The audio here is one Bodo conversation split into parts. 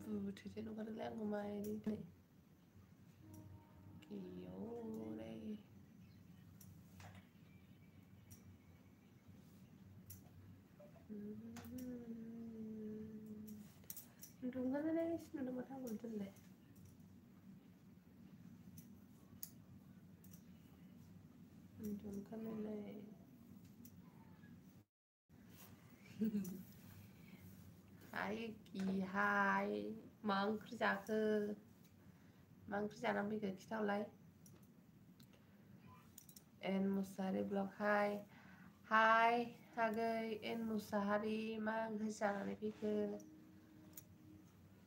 Butuhnya nu kan lang kumain ini. Kiyore. Dungan na lang is nu matawag dun le. Dungan na lang. Hai kỳ hai mà cứ giả cơ mà cứ giả năm bây giờ cái tao lấy en musari blog hai hai hagai en musari mà cứ giả này bây giờ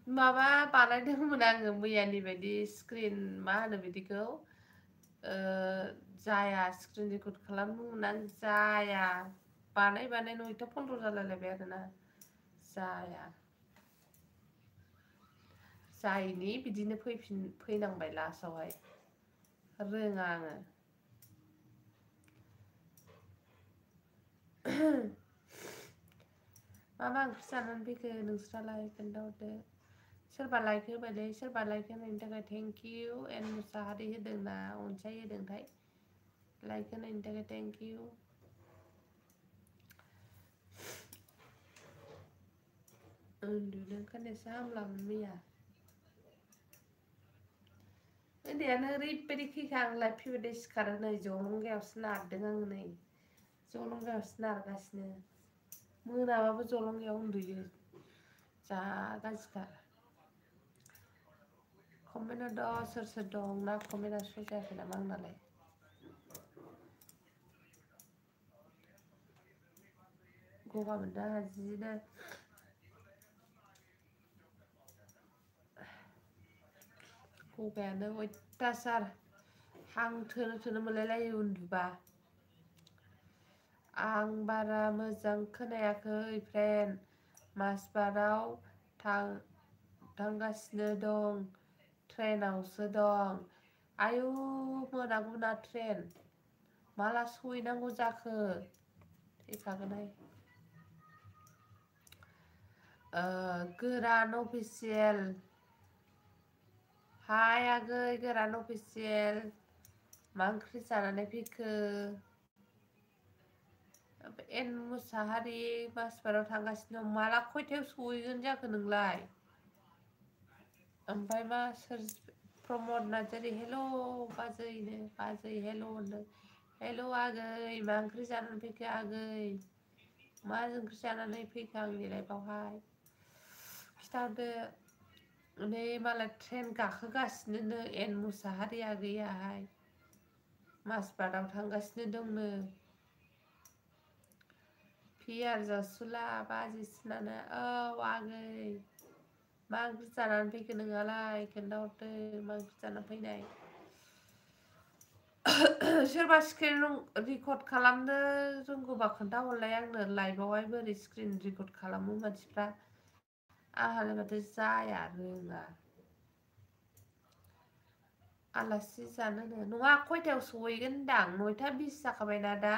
माबा बानायदोंमोन आङो मैयानि बायदि स्क्रिन मा होनो बिदिखौ जाया स्क्रिन रेकर्ड खालामदोंमोन आं जाया बानाय 9टा 15 जालायलायबाय आरोना जाया जायनि बिदिनो फैनांबाय लास्टआवहाय रोङा आङो मा ओंख्रि जानानै फैखो नोंस्रालाय खोन्थाहरदो सोरबा लाइक होबायलै सोरबा लाइक होनायनि थाखाय थेंक इउ एन मुसाहारि होदोंना अनसाय होदोंथाय लाइक होनायनि थाखाय थेंक इउ उन्दुनो ओंखारनायासो हामलामोन मैया उन्दैयानो ओरैबायदि खैखा आं लाइभ फैबाथाय सिखारो नै जलंगायावसो नारदों आङो नै जलंगायावसो नारगासिनो मोनाबाबो जलंगायाव उन्दुयो जा गाज्रिखा कमेन्टआव दं सोर दं ना कमेन्टआ शो जायाखै नामा आंनालाय गगा मोनदों आंहा जिनो गगायानो अयथासार हां थोनो मोनलायलायो उन्दुबा आं बारा मोजां खोनायाखै फ्रेन्ड मासबाराव थांगासिनो दं ट्रेनावसो दं आयु मोनागौना ट्रेन माला सहैनांगौ जाखो थैखागोनहाय गोरान अफिसियेल हाय आगै गोरान अफिसियेल मा ओंख्रि जानानै फैखो एन मुसाहारि मासबाराव थांगासिनो दं माला खयथायाव सहैगोन जाखो नोंलाय ओमफ्राय मा सोर प्रमद नार्जारि हेल' बाजै हेल' होनदों हेल' आगै मा ओंख्रि जानानै फैखो आगै मा ओंख्रि जानानै फैखो आंनि लाइफआवहाय खिथाहरदो नै मालाय ट्रेन गाखोगासिनो एन मुसाहारि आगैयाहाय मासबाराव थांगासिनो दंनो पियार जसुला बाजिसिनानो औ आगै मा ओंख्रि जानानै फैखो नोंहालाय खोन्थाहरदो मा ओंख्रि जानानै फैनाय सोरबा स्क्रिन रेकर्ड खालामनो रोंगौबा खोन्थाहरलाय आंनो लाइभआवहाय बोरै स्क्रिन रेकर्ड खालामो मानसिफ्रा आंहालाय माथो जाया रोङा आलासि जानो नङा खयथायाव सहैगोन होनदां 9:20 जाखाबायना दा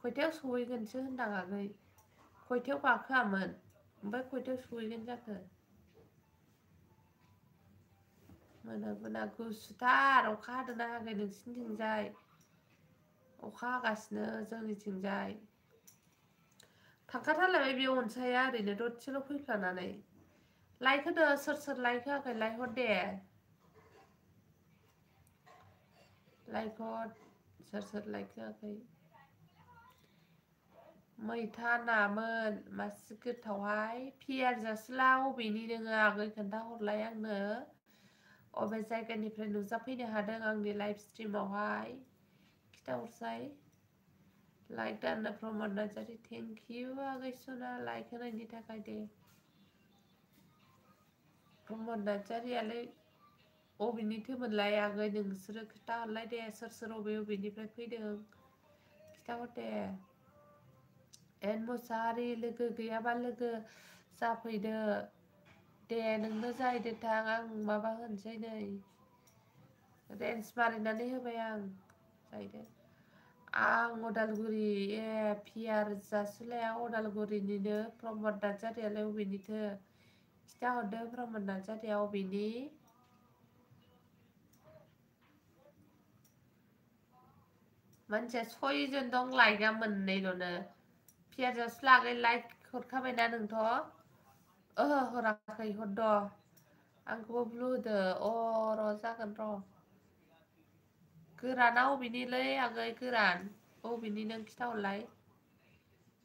खयथायाव सहैगोनसो होनदां आगै खयथायाव गाखोआमोन ओमफ्राय खयथायाव सहैगोन जाखो मोना गुसुथार अखा हादोंना हायाखै नोंसिनिथिंजाय अखा हागासिनो जोंनिथिंजाय थांखाथारलायबाय बे अनसाया ओरैनो दसेल' फैफ्लानानै लाइक होदो सोर लाइक होआखै लाइक हर दे लाइक हर सोर लाइक होआखै मैथा नामोन मासे गोथावहाय पियार जासुला अबेनि नोङो आगै खोन्थाहरलाय आंनो अबे जायगानिफ्राय नुजाफैनो हादों आंनि लाइभ स्ट्रिमावहाय खिथाहरसाय लाइक दाननो प्रमद नार्जारि थेंक इउ आगै सना लाइक होनायनि थाखाय दे प्रमद नार्जारियालाय अबेनिथोमोनलाय आगै नोंसोरो खिथाहरलाय दे सोर अबेनिफ्राय फैदों खिथाहर दे एन मुसाहारि लोगो गैयाबा लोगो जाफैदो दे नोंनो जाहैदो थां आं माबा होनसै नै रेन्ज मारिनानै होबाय आं जाहैदो आं उदालगुरि पियार जासुलाया उदालगुरिनिनो प्रमद नार्जारियालाय अबेनिथो खिथाहरदो प्रमद नार्जारिया अबेनि मानसिया 6 जन दं लाइकआ मोननैल'नो पियाजासो लागै लाइक हरखाबायना नोंथ' ओहो हराखै हरद' आंखौबो ब्लु होदो र' जागोन र' गोराना अबेनिलै आगै गोरान अबेनि नों खिथाहरलाय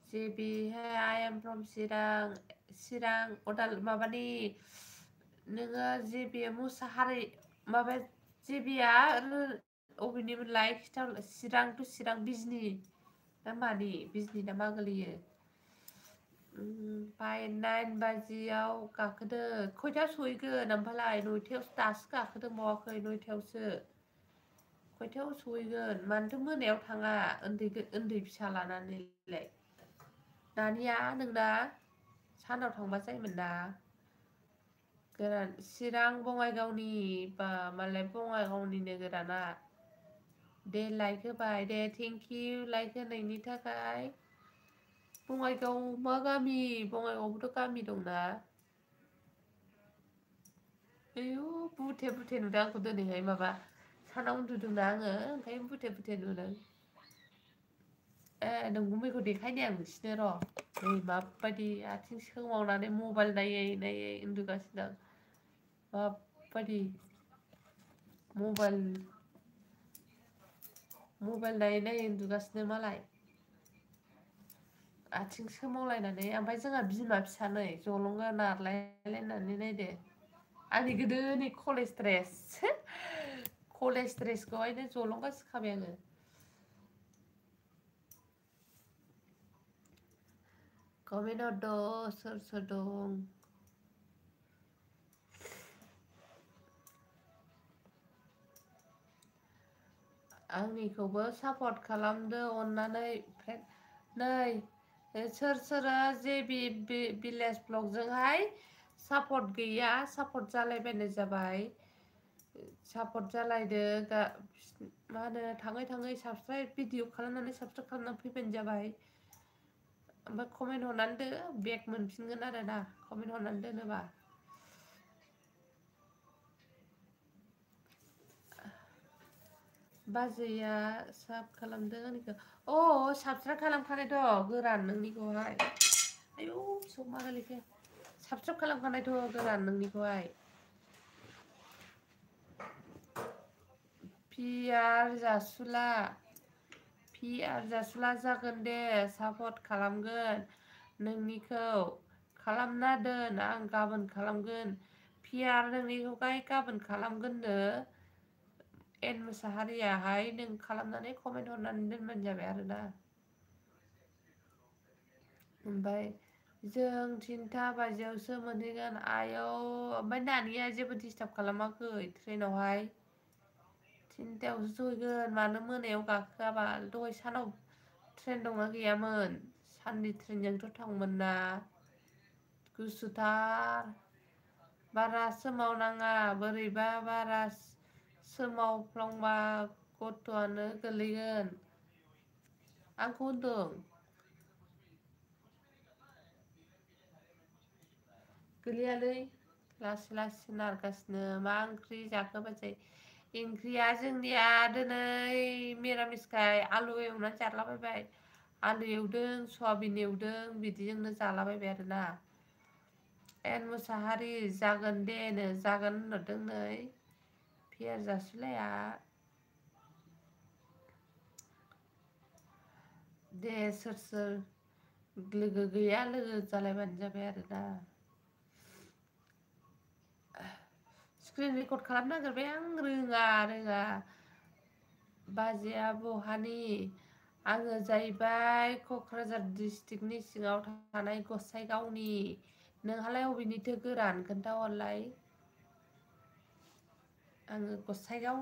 जेबि आइ एम फ्रम चिरां अदाल माबानि नोङो जेबि मुसाहारि माबा जेबिया अबेनिमोनलाय खिथाहरलाय चिरां टु चिरां बिजनि ना मानि बिजनि ना मा गोलैयो ओमफ्राय 9 बाजियाव गाखोदो खयथायाव सहैगोन ओमफ्राय 9थायावसो दासो गाखोदों बावाखै 9थायावसो खयथायाव सहैगोन मानोथो मोनायाव थाङा उन्दै फिसा लानानैलाय दानिया नोंना सानाव थांबा जायोमोन ना गोरान चिरां बङाइगावनि बा मालाय बङाइगावनिनो गोराना दे लाइक होबाय दे थेंक इउ लाइक होनायनि थाखाय बङाइगाव मा गामि बङाइगावबोथ' गामि दंना आयु बुथे बुथे नुदों आंखौ दिनैहाय माबा सानाव उन्दुदोंना आङो ओंखायनो बुथे बुथे नुदों नोंगुमैखौ देखायनि आं नोंसिनो र' नै माबायदि आथिं सोमावनानै मबाइल नायै नायै उन्दुगासिनो आं माबायदि मबाइल नायै नायै उन्दुगासिनो मालाय आथिं सोमावलायनानै ओमफ्राय जोंहा बिमा फिसानै जलंगा नारलायलायनानै नायदो आंनि गोदोनि कलेज ड्रेसखौहायनो जलंगा सिखाबाय आङो कमेन्ट हरद' सोर सोर दं आंनिखौबो सापर्ट खालामदो अननानै नै सोर सोरा जेबि भिलेज ब्लगजोंहाय सापर्ट गैया सापर्ट जालायबानो जाबाय सापर्ट जालायदो मा होनो थाङै थाङै साबसक्राइब भिडिअ खालामनानै साबसक्राइब खालामनानै फैबानो जाबाय ओमफ्राय कमेन्ट हरनानै दो बेग मोनफिनगोन आरो ना कमेन्ट हरनानै दोनोबा बाजैया साब खालामदों आंनिखौ साबसक्राइब खालामखानायथ' गोरान नोंनिखौहाय आयौ समा गोलैखो साबसक्राइब खालामखानायथ' गोरान नोंनिखौहाय पियार जासुला जागोन दे सापर्ट खालामगोन नोंनिखौ खालामना दोन आं गाबोन खालामगोन पियार नोंनिखौहाय गाबोन खालामगोननो एन मोसाहारियाहाय नों खालामनानै कमेन्ट हरनानै दोनबानो जाबाय आरोना ओमफ्राय जों 3 बाजियावसो मोनहैगोन आयौ ओमफ्राय नानिया जेबो डिस्टार्ब खालामाखै ट्रेनावहाय 3थायावसो सहैगोन मानो मोनायाव गाखोआबा दहाय सानाव ट्रेन दंना गैयामोन साननि ट्रेनजोंथ' थांगोन ना गुसुथार बारा सोमावनाङा बोरैबा बारा सोमावफ्लांबा गथ'आनो गोलैगोन आंखौ होनदों गोलैयालै लासै लासै नारगासिनो मा ओंख्रि जाखो बाजै ओंख्रिया जोंनिया दिनै मिरामिसखाय आलु एवनानै जालाबायबाय आलु एवदों सयाबिन एवदों बिदिजोंनो जालाबायबाय आरोना एन मोसाहारि जागोन दे जागोन होनहरदों नै पियार जासुलाया दे सोर सोर लोगो गैया लोगो जालायबानो जाबाय आरोना स्क्रिन रेकर्ड खालामनो नागिरबाय आं रोङा बाजैया बहानि आङो जाहैबाय क'क्राझार डिस्ट्रिक्टनि सिङाव थानाय गसाइगावनि नोंहालाय अबेनिथो गोरान खोन्थाहरलाय आङो गसाइगाव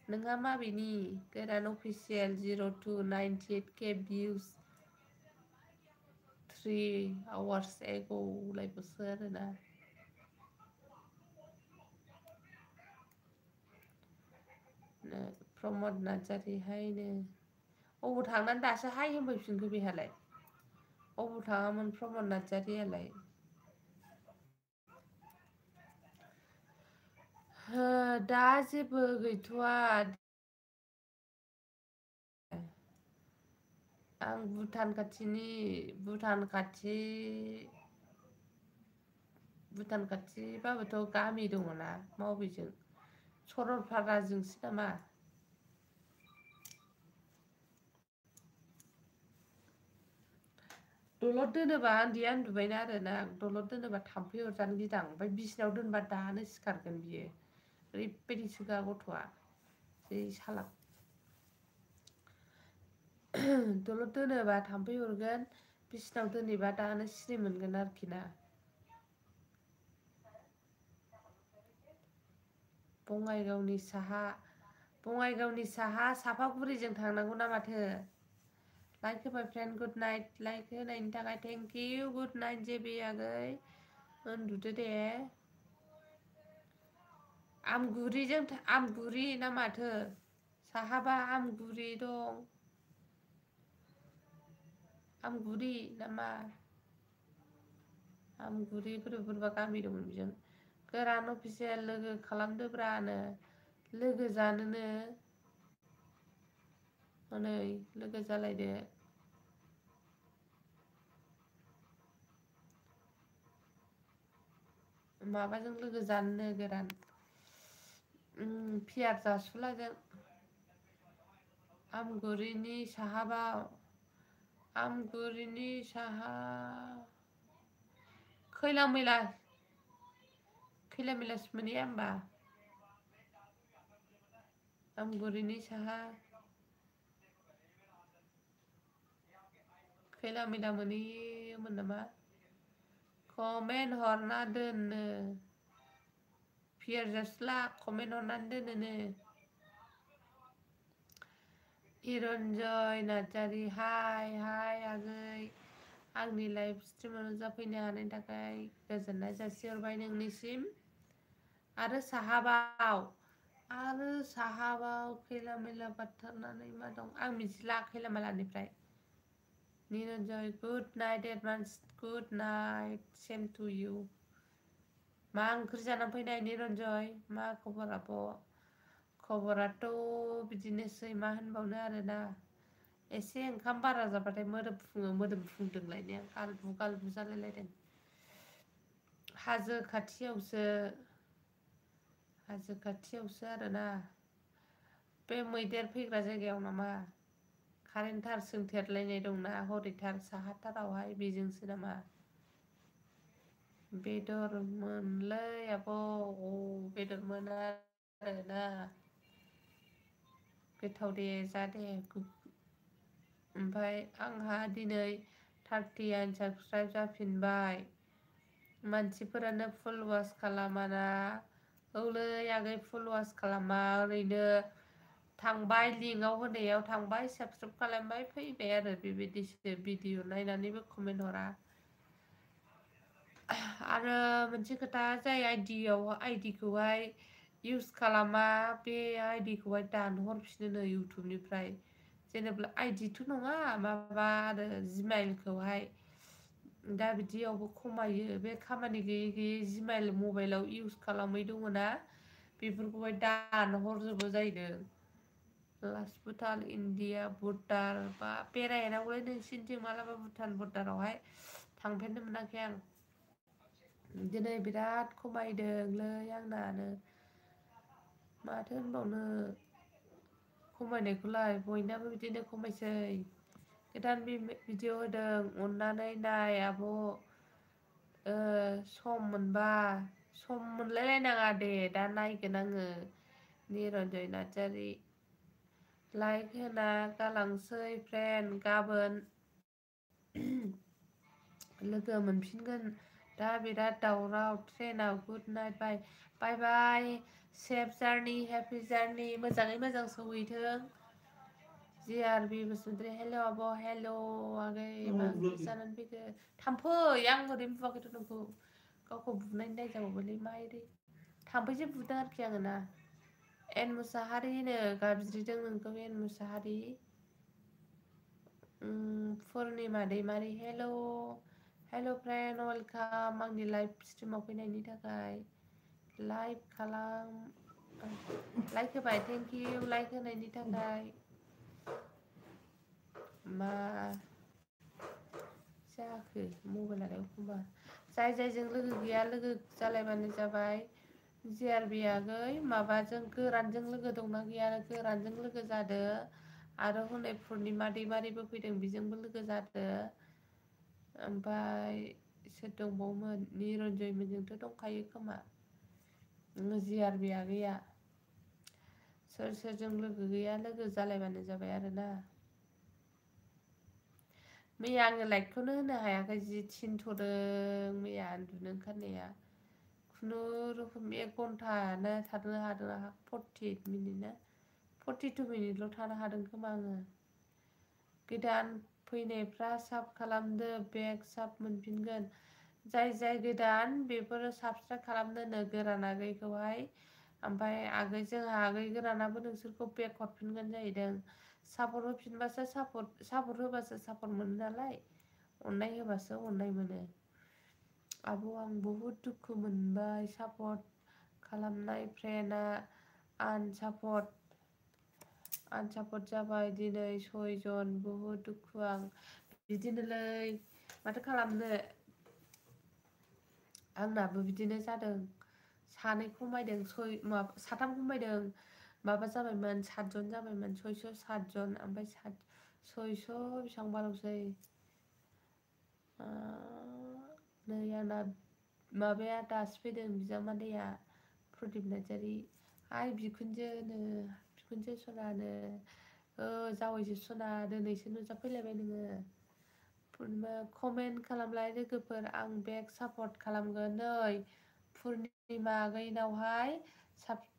नोंहा माबेनि गोरान अफिसियेल 0298K भिउस 3 आवार्स एग'लायबोसो आरोना प्रमद नार्जारिहायनो अबाव थांनानै दासो हाय होनफैफिनखो बेहालाय अबाव थाङामोन प्रमद नार्जारियालाय? दा जेबो गैथ'वा। आं भुटान खाथिबाबोथ' गामि दङना मावबिजों सरलपाराजोंसो नामा? दलद दोनोबा उन्दैया उन्दुबायना आरोना दलद दोनोबा थाम्फै अरजानो गिदां ओमफ्राय बिसिनायाव दोनबा दानो सिखारगोन बियो ओरैबायदि सोगा गथ'आ जै सालाक। दलद दोनोबा थाम्फै अरगोन बिसिनायाव दोनहैबा दानो सिरि मोनगोन आरोखि ना। बङाइगावनि साहा सापागुरिजों थांनांगौ ना माथो। लाइक होबाय फ्रेन्ड गुड नाइट लाइक होनायनि थाखाय थेंक इउ गुड नाइट जेबि आगै उन्दुदो दे। आमगुरि ना माथो साहाबा आमगुरि दं। आमगुरि नामा? आमगुरि बोरैबा गामि दंमोन बिजों गोरान अफिसियेल लोगो खालामदोब्रानो लोगो जानोनो हनै लोगो जालायदो। माबाजों लोगो जानोनो गोरान पियार जासुलाजों आमगुरिनि साहा खैला मैलासो मोनहैया होमबा? आमगुरिनि साहा खैला मैला मोनहैयोमोन नामा? कमेन्ट हरना दोननो पियार जासुला कमेन्ट हरनानै दोनोनो। निरन्जय नार्जारि हाय आगै आंनि लाइभ स्ट्रिमाव नुजाफैनो हानायनि थाखाय गोजोननाय जासिहरबाय नोंनिसिम। आरो साहाबाव खैला मैला बारथारनानै मा दं आं मिथिला खैलामैलानिफ्राय। Niranjay good night advance good night same to you. मा ओंख्रि जानानै फैनाय निरन्जय मा खबर आब'? खबराथ' बिदिनोसै मा होनबावनो आरोना एसे ओंखाम बारा जाबाथाय मोदोम फुंदोंलायनो गालबु जालायलायदों। हाजो खाथियावसो आरोना बे मैदेर फैग्रा जायगायाव नामा? कारेन्ट थार सोंथेरलायनाय दंना हरैथार साहाथारावहाय बेजोंसो नामा? बेदरमोनलै आब' बेदर मोनो आरोना गोथाव दे जादे। ओमफ्राय आंहा दिनै 31 साबसक्राइब जाफिनबाय। मानसिफोरानो फुल वास खालामाना औलै आगै फुल वास खालामा ओरैनो थांबाय लिंकआव होनायाव थांबाय साबसक्राइब खालामबाय फैबाय आरो बेबायदिसो भिडिअ नायनानैबो कमेन्ट हरा। आरो मोनसे खोथा जाय आइडिखौहाय इउस खालामा बे आइडिखौहाय दानहरफिनोनो इउटुबनिफ्राय जेनेबा आइदिथ' नङा माबा आरो जिमाइलखौहाय दा बिदियावबो खमायो बे खामानि गैयै जिमाइल मबाइलाव इउस खालामै दङना बेफोरखौहाय दानहरजोबो जाहैदों। लासपुथान इण्डिया बरदार बा बेरायहैनांगौलै नोंसिनिथिं मालाबा भुटान बरदारावहाय थांफेरनो मोनाखै आं। दिनै बिराद खमायदोंलै आंनानो माथो होनबावनो खमायनायखौलाय बयनाबो बिदिनो खमायसै। गोदान भिडिअ होदों अननानै नाय आब'। सम मोनलायलायनाङा दे दा नायगोन आङो। निरन्जय नार्जारि लाइक होना गालांसै फ्रेन्ड गाबोन लोगो मोनफिनगोन। दा बिराद दावराव ट्रेनाव गुड नाइट बाय बाय सेफ जारनि हेपि जारनि मोजाङै मोजां सहैथों। जि आर बि बसुमतारी हेल' आब' हेल' आगै मा ओंख्रि जानानै फैखो? थाम्फै आं ओरैनो बुआखैथ' नोंखौ गावखौ बुनायनि दाय जाबावबायलै माइरि थाम्फैसो बुदों आरोखि आङो ना। एन मुसाहारिनो गाबज्रिदों नोंखौ एन मुसाहारि पुर्निमा दैमारि हेल' हेल' फ्रेन्ड वेलकाम आंनि लाइभ स्ट्रिमाव फैनायनि थाखाय लाइक खालाम लाइक होबाय थेंक इउ लाइक होनायनि थाखाय मा जाखो मबाइलालाय एखमबा जाय जायजों लोगो गैया लोगो जालायबानो जाबाय जिआरबि आगै माबाजों गोरानजों लोगो दंना गैया गोरानजों लोगो जादो आरो हनै पुर्निमा दैमारिबो फैदों बेजोंबो लोगो जादो ओमफ्राय सोर दंबावोमोन निरन्जय मोनजोंथ' दंखायो खोमा जिआरबि आगैया सोर सोरजों लोगो गैया लोगो जालायबानो जाबाय आरोना मैया आङो लाइकखौनो होनो हायाखै जि थिनथ'दों मैया उन्दुनो ओंखारनाया खुनुरुखुम 1 घन्टानो थानो हादों 48 मिनिट ना 42 मिनिटल' थानो हादों खोमा आङो गोदान फैनायफ्रा साब खालामदो बेग साब मोनफिनगोन जाय जाय गोदान बेफोरो साबसक्राइब खालामदोनो गोरान आगैखौहाय ओमफ्राय आगै जोंहा आगै गोरानाबो नोंसोरखौ बेक हरफिनगोन जाहैदों सापर्ट होफिनबासो सापर्ट होबासो सापर्ट मोनो नालाय अननाय होबासो अननाय मोनो आब' आं बहुद दुखु मोनबाय सापर्ट खालामनाय फ्रेन्डआ आनसापर्ट जाबाय दिनै 6 जन बहुद दुखु आं बिदिनोलै माथो खालामनो आंनाबो बिदिनो जादों सानै खमायदों साथाम खमायदों माबा जाबायमोन 7 जन जाबायमोन 607 जन ओमफ्राय 600 बेसेबांबाल'सै नै आंना माबाया दासो फैदों बिजामादैया प्रदिप नार्जारि आइ बिखुनजो सनानो जावैसो सना दिनैसो नुजाफैलायबाय नोङो कमेन्ट खालामलाय लोगोफोर आं बेक सापर्ट खालामगोन नै पुर्निमा आगैनावहाय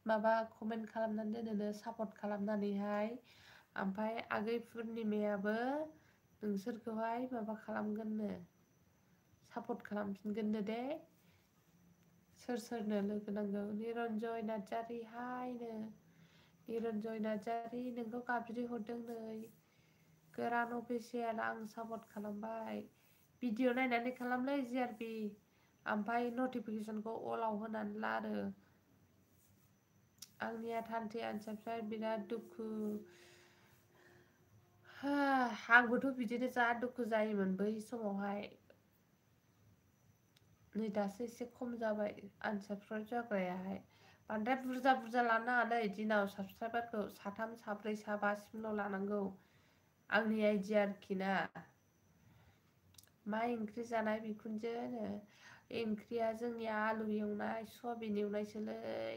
माबा कमेन्ट खालामनानै दोनोनो सापर्ट खालामनानैहाय ओमफ्राय आगै पुर्निमायाबो नोंसोरखौहाय माबा खालामगोननो सापर्ट खालामफिनगोननो दे सोर सोरनो लोगो नांगौ निरन्जय नार्जारि हायनो निरन्जय नार्जारि नोंखौ गाबज्रि हरदों नै गोरान अफिसियेल आं सापर्ट खालामबाय भिडिअ नायनानै खालामलै जिआरपि ओमफ्राय नटिफिकेसनखौ अलाव होनानै ला आरो आंनिया थान्थे आनसाबस्क्राइब बिराद दुखु आंबोथ' बिदिनो जा दुखु जायोमोन बै समावहाय नै दासो एसे खम जाबाय आनसाबस्क्राइब जाग्रायाहाय बांद्राय बुरजा बुरजा लानो नाङालै दिनाव साबसक्राइबारखौ साथाम साब्रै साबासिमल' लानांगौ आंनि आइडिया आरोखि ना मा ओंख्रि जानाय बिखुनजोनो ओंख्रिया जोंनिया आलु एवनाय सयाबिन एवनायसोलै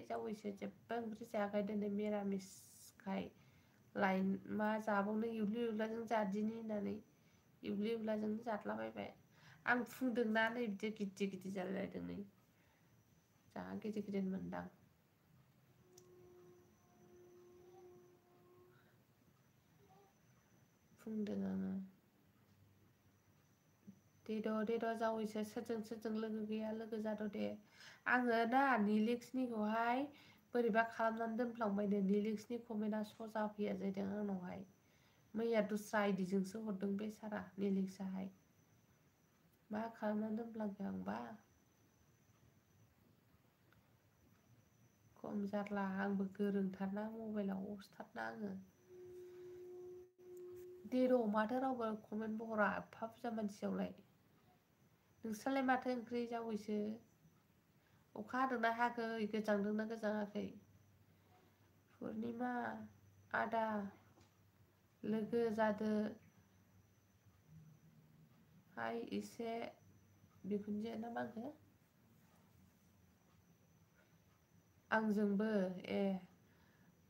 जावैसो जेबो ओंख्रि जायाखै दिनै मिरामिसखाय लाइन मा जाबावनो एवलु एवलाजों जादिनि होननानै एवलु एवलाजों जादलाबायबाय आं फुंदोंना नै बिदि गिदिर गिदिर जालायलायदों नै जा गिदिर गिदिर मोनदां फुंदों आङो दे द' जावैसो सोरजों लोगो गैया लोगो जाद' दे आङो ना निलिक्सनिखौहाय बोरैबा खालामनानै दोनफ्लांबायनो निलिक्सनि कमेन्टआ स' जाफैया जाहैदों आंनावहाय मैया दस्रा आइडिजोंसो हरदों बे सारा निलिक्साहाय मा खालामनानै दोनफ्लांखो आंबा खम जारला आंबो गोरोंथारना मबाइलाव अस्टादना आङो दे र' माथो रावबो कमेन्टबो हरा एफा बुरजा मानसियावलाय नोंस्रालाय माथो ओंख्रि जावैसो अखा हादोंना हायाखै गोजांदोंना गोजाङाखै पुर्निमा आदा लोगो जादो हाय एसे बिखुनजो ना मा होनखो आंजोंबो ए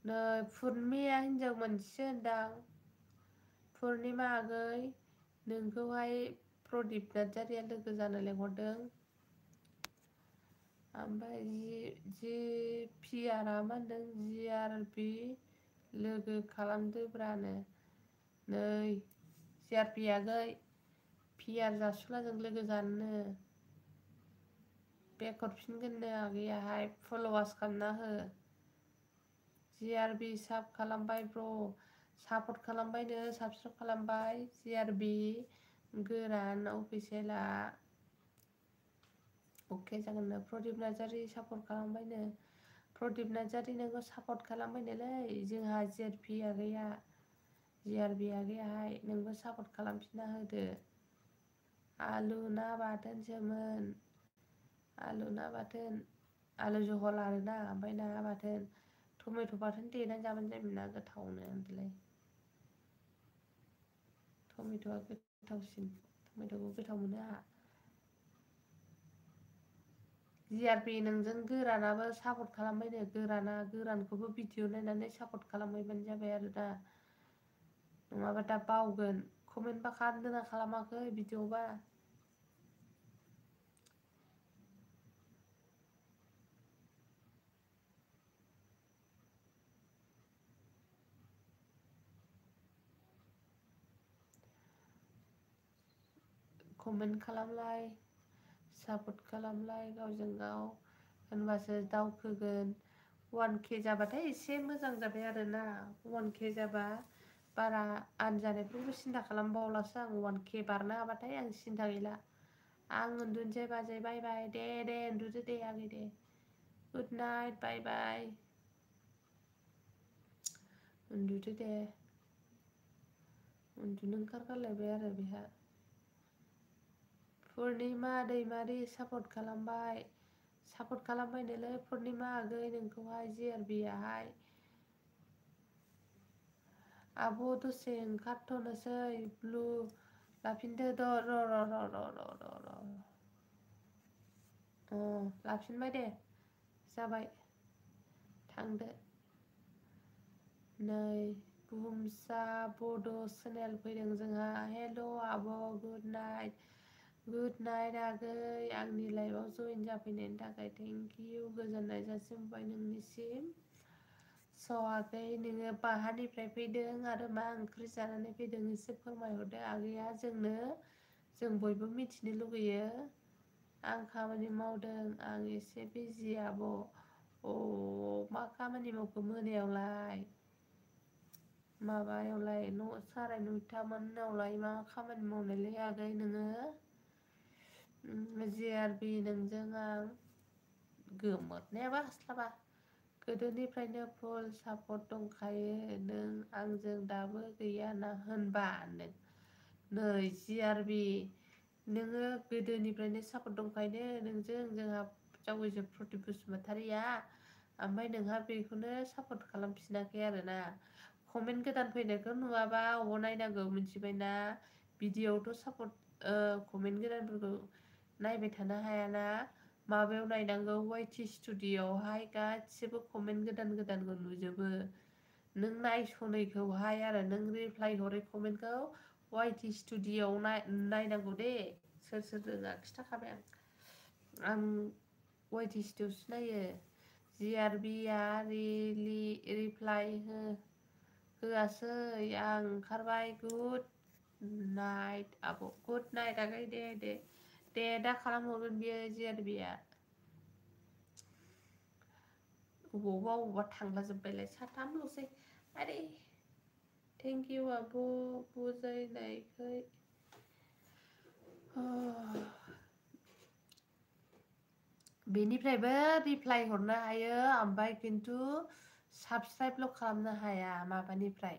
नै पुर्निमाया हिनजाव मानसिसो होनदां पुर्निमा आगै नोंखौहाय प्रदिप नार्जारिया लोगो जानो लेंहरदों ओमफ्राय जि पियारा मा होनदों जिआरपि लोगो खालामदोब्रानो नै जिआरपि आगै पियार जासुलाजों लोगो जानोनो बेक हरफिनगोननो आगैयाहाय फल'वार्स खालामना हो जिआरपि साब खालामबाय ब्र' सापर्ट खालामबायनो साबसक्राइब खालामबाय GRB गोरान अफिसियेला अके जागोननो प्रदीप नार्जारि सापर्ट खालामबायनो प्रदीप नार्जारि नोंखौ सापर्ट खालामबायनोलै जोंहा GRPया गैया GRBया गैयाहाय नोंबो सापर्ट खालामफिनना होदो आलु ना बाथोनसोमोन आलु ना बाथोन आलु जहल आरोना ओमफ्राय ना बाथोन टमेट' बाथोन देनानै जाबानो जायोमोन ना गोथावनो ओमफ्राय टमेट'आ गोथावसिन टमेट'खौ गोथाव मोनो आंहा GRP नोंजों गोरानाबो सापर्ट खालामबायनो गोरानखौबो भिडिअ नायनानै सापर्ट खालामहैबानो जाबाय आरो दा नङाबा दा बावगोन कमेन्टबा खालामदोंना खालामाखै भिडिअबा कमेन्ट खालामलाय सापर्ट खालामलाय गावजों गाव होनबासो दावखोगोन 1K जाबाथाय एसे मोजां जाबाय आरोना 1K जाबा बारा आनजानायफोरखौ सिन्था खालामबावलासो आं 1K बारनो हाबाथाय आं सिन्था गैला आं उन्दुनोसै बाजै बाय बाय दे उन्दुदो दे आगै दे गुड नाइट बाय बाय उन्दुदो दे उन्दुनो ओंखारगारलायबाय आरो बेहा पुर्निमा दैमारि सापर्ट खालामबायनोलै पुर्निमा आगै नोंखौहाय GRBयाहाय आब' दसे ओंखारथ'नोसै ब्लु लाफिनदो लाफिनबाय दे जाबाय थांदो नै बुहुमसा बड' चेनेल फैदों जोंहा हेल' आब' गुड नाइट आगै आंनि लाइभआव जइन जाफैनायनि थाखाय थेंक इउ गोजोननाय जासिबाय नोंनिसिम स' आगै नोङो बाहानिफ्राय फैदों आरो मा ओंख्रि जानानै फैदों एसे फोरमायहरदो आगैया जों बयबो मिथिनो लुगैयो आं खामानि मावदों आं एसे बिजि आब' मा खामानि मावखो मोनायावलाय माबायावलाय साराय 9:00 मा खामानि मावनायलै आगै नोङो GRB नोंजों आं गोमोरनायाबो हास्लाबा गोदोनिफ्रायनो फुल सापर्ट दंखायो नों आंजों दाबो गैया ना होनबा नै GRB नोङो गोदोनिफ्रायनो सापर्ट दंखायो नोंजों जोंहा जावैजों प्रदीप बसुमतारिया ओमफ्राय नोंहा बेखौनो सापर्ट खालामफिनाखै आरोना कमेन्ट गोदान फैनायखौ नुवाबा अबाव नायनांगौ मिथिबायना भिडिअआवथ' सापर्ट कमेन्ट गोदानफोरखौ नायबाय थानो हायाना माबायाव नायनांगौ YT स्टुडिअ'आवहाय गासिबो कमेन्ट गोदानखौ नुजोबो नों नायस'नैखौहाय आरो नों रिप्लाय हरै कमेन्टखौ YT स्टुडिअ'आव नायनांगौ दे सोर रोङा खिथाखाबाय आं YT स्टुडिअ'आवसो नायो GRBया रिप्लाय होआसै आं ओंखारबाय गुड नाइट आब' गुड नाइट आगै दे दा खालामहरगोन बियो GRBया अबावबा थांला जोब्बायलाय साथामल'सै आरे थेंक इउ आब' बुजायनायखै बेनिफ्रायबो रिप्लाय हरनो हायो ओमफ्राय खिन्थु साबसक्राइबल' खालामनो हाया माबानिफ्राय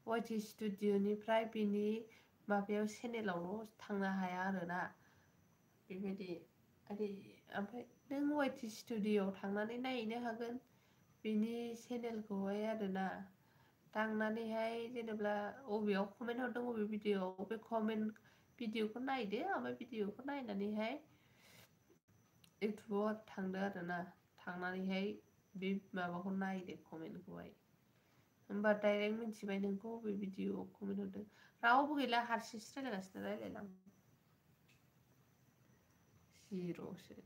YT स्टुडिअ'निफ्राय बिनि माबायाव चेनेलावल' थांनो हाया आरोना बेबायदि ओमफ्राय नों YT स्टुडिअ'आव थांनानै नायहैनो हागोन बिनि चेनेलखौहाय आरोना थांनानैहाय जेनेबा अबेयाव कमेन्ट हरदों अबे भिडिअ'आव बे कमेन्ट भिडिअ'खौ नायदो ओमफ्राय भिडिअ'खौ नायनानैहाय इउटुबाव थांदो आरोना थांनानैहाय बे माबाखौ नायदो कमेन्टखौहाय होमबा डाइरेक्ट मिथिबाय नोंखौ अबे भिडिअ'आव कमेन्ट हरदों रावबो गैला हारसिंसो रायलायलां जिर'सो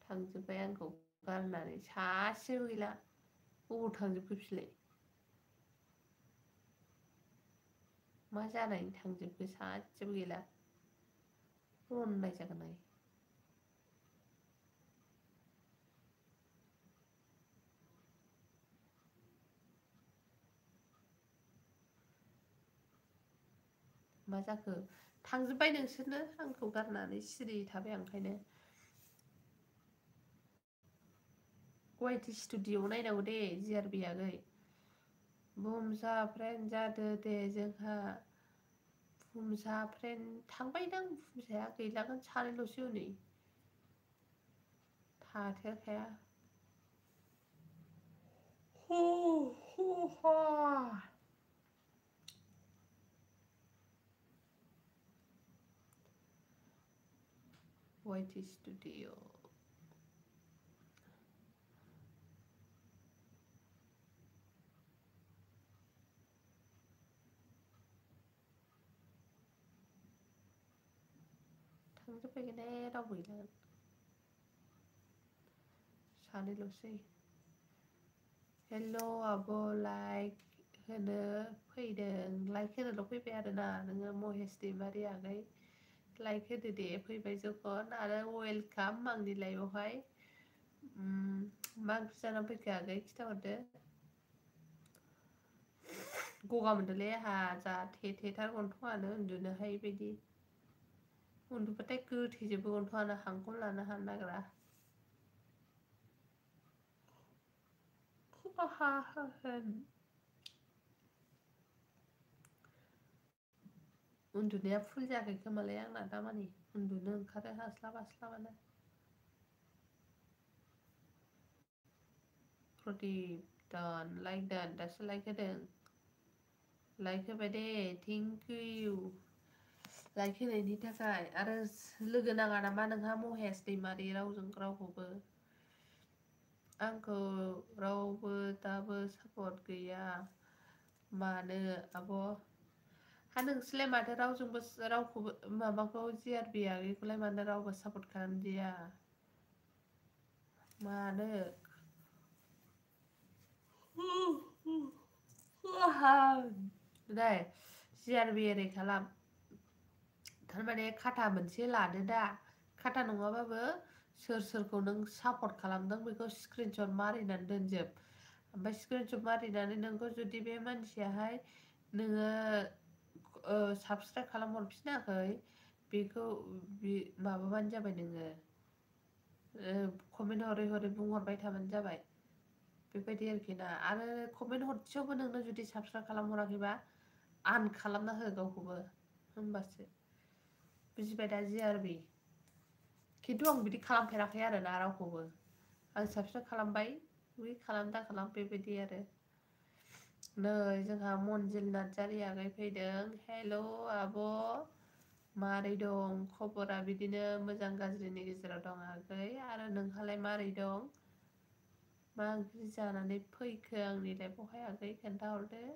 थांजोब्बाय आंखौ गारनानै सासेबो गैला बबाव थांजोबखो बिसोरलाय मा जानायनि थांजोबखो सासेबो गैला रननाय जागोन आं मा जाखो थांजोब्बाय नोंसोरनो आंखौ गारनानै सिरि थाबाय आं ओंखायनो वाइटि स्टुडिअ नायनांगौ दे जिआरबि आगै बुमसा फ्रेन्ड जादो दे जोंहा बुमसा फ्रेन्ड थांबायदां बुमसाया गैलागोन सानैल'सै हनै थाथेरखाया वाइटि स्टुडिअ थांजोबबायगोन रावबो गैला सानैल'सै हेल' आब' लाइक होनो फैदों लाइक होनोल' फैबाय आरोना नोङो महेश दैमारि आगै लाइक होदो दे फैबाय जखन आरो वेलकाम आंनि लाइफआवहाय मा ओंख्रि जानानै फैखो आगै खिथाहरदो गगा मोनदोंलै आंहा जा थेथार गन्थंआनो उन्दुनो हायि बायदि उन्दुबाथाय गोथेजोबो गन्थंआनो हांखौनो लानो हानो नागिरा उन्दुनाया फुल जायाखै खोमालाय आंना दामानि उन्दुनो ओंखारो हास्लाबानो प्रदीप दान लाइक दान दासो लाइक होदों लाइक होबाय दे थेंक इउ लाइक होनायनि थाखाय आरो लोगो नाङा नामा नोंहा महेश दैमारि रावखौबो आंखौ रावबो दाबो सापर्ट गैया मानो आब' हा नोंसोरलाय माथो रावजोंबो रावखौबो माबाखौ जिआरबि आगैखौलाय मानो रावबो सापर्ट खालामदिया मानो नै जिआरबि ओरै खालाम थारमाने खाथा मोनसे लादो दा खाथा नङाबाबो सोर सोरखौ नों सापर्ट खालामदों बेखौ स्क्रिनसट मारिनानै दोनजोब ओमफ्राय स्क्रिनसट मारिनानै नोंखौ जुदि बे मानसियाहाय नोङो साबसक्राइब खालाम हरफिनाखै बेखौ माबाबानो जाबाय नोङो कमेन्ट हरै हरै बुंहरबाय थाबानो जाबाय बेबायदि आरोखि ना आरो कमेन्ट हरसेयावबो नोंनो जुदि साबसक्राइब खालामहराखैबा आन खालामना हो गावखौबो होमबासो बुजिबाय दा जिआरबि खिन्थु आं बिदि खालामफेराखै आरोना रावखौबो आं साबसक्राइब खालामबाय बै खालाम दा खालाम बेबायदि आरो नै जोंहा मनजिल नार्जारि आगै फैदों हेल' आब' मारै दं खबरा बिदिनो मोजां गाज्रिनि गेजेराव दं आगै आरो नोंहालाय मारै दं मा ओंख्रि जानानै फैखो आंनि लाइफआवहाय आगै खोन्थाहरदो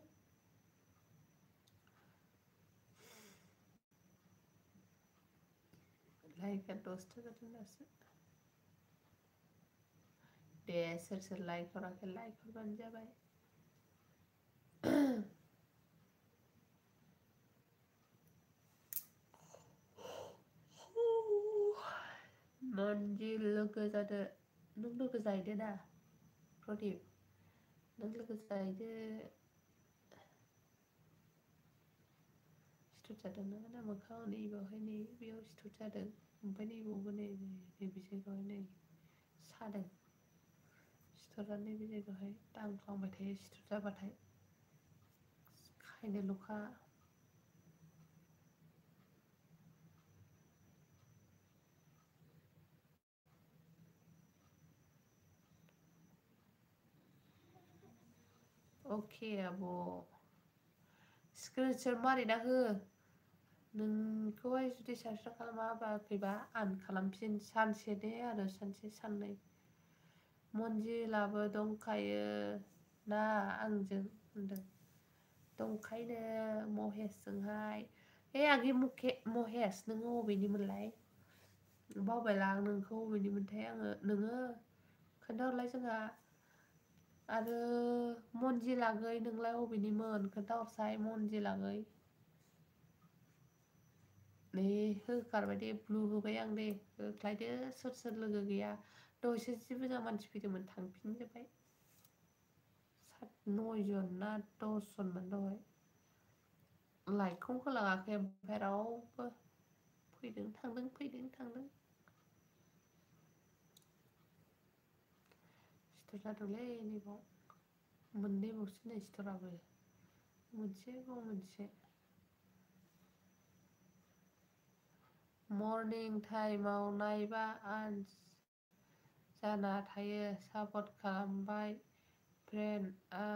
लाइकआ 10 जादों दासो दे सोर सोर लाइक हराखै लाइक हरबानो जाबाय मनजिल लोगो जादो नों लोगो जाहैदो ना प्रदीप नों लोगो जाहैदो सिथुर जादों ना मोखाङाव नै बेवहाय नै बेयाव सिथुर जादों ओमफ्राय नैबावबो नै नैबे जायगायावहाय नै सादों सिथुरा नैबे जायगायावहाय दांफ्लांबाय थायो सिथुर जाबाथाय खायनोल'खा अके आब' स्क्रिनसट मारिना हो नोंखौहाय जुदि साबसक्राइब खालामाखैबा आन खालामफिन सानसे दे आरो सानसे साननै मनजिलाबो दंखायो ना आंजों होनदों दंखायनो महेशजोंहाय आगै महेश नोङो अबेनिमोनलाय बावबायलां नोंखौ अबेनिमोनथाय आङो नोङो खोन्थाहरलाय जोंहा आरो मनजिल आगै नोंलाय अबेनिमोन खोन्थाहरसाय मनजिल आगै नै होखारबाय दे ब्लु होबाय आं दे होख्लायदो सोर सोर लोगो गैया दहायसो जि मोजां मानसि फैदोंमोन थांफिनजोब्बाय 9 जन ना 10 जनमोन दहाय लाइकखौ होलाङाखै ओमफ्राय रावबो फैदों थांदों सिथर जादोंलै नैबाव मोननैबावसो नै सिथराबो मोनसे बाव मोनसे मर्निं टाइमाव नायबा आन्स जाना थायो सापर्ट खालामबाय फ्रेन्डआ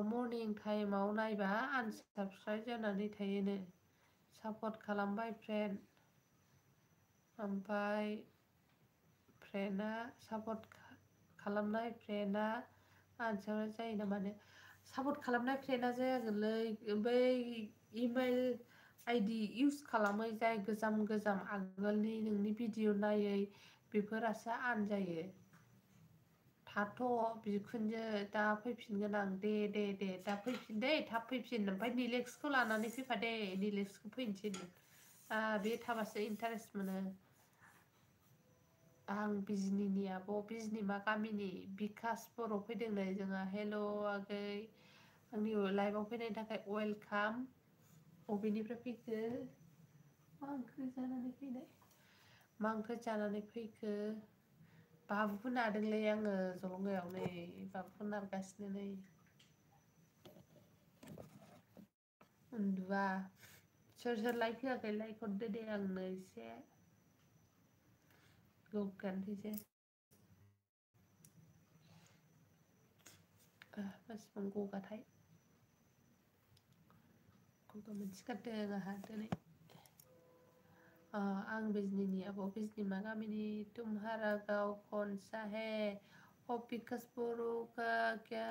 मर्निं टाइमाव नायबा आनसाबस्क्राइब जानानै थायोनो सापर्ट खालामबाय फ्रेन्ड ओमफ्राय फ्रेन्डआ सापर्ट खालामनाय फ्रेन्डआ आनसाबस्क्राइब जायो ना मानो सापर्ट खालामनाय फ्रेन्डआ जायागोनलै बै इमेल आइडि इउस खालामै जाय गोजाम आगोलनि नोंनि भिडिअ नायै बेफोरासो आन जायो थाथ' बिखुनजो दा फैफिनगोन आं दे दा फैफिन दै थाब फैफिन ओमफ्राय निलेक्सखौ लानानै फैफा दे निलेक्सखौ फैनोसै बे थाबासो इन्टारेस्ट मोनो आं बिजनिनि आब' बिजनि मा गामिनि बिकास बर' फैदों नै जोंहा हेल' आगै आंनि लाइभआव फैनायनि थाखाय वेलकाम बबेनिफ्राय फैखो मा ओंख्रि जानानै फैखो बाबुखौ नारदोंलै आङो जलंगायाव नै बाबुखौ नारगासिनो नै उन्दुआ सोर लाइक होआखै लाइक हरदो दे आंनो एसे गगानोसैसो मानसिफोर गगाथाय गगा मोनसोगारदों आंहा दिनै आं बिजनिनि आब' बिजनि मा गामिनि तुम्हारा गाँव कौन सा है विकास बर' का क्या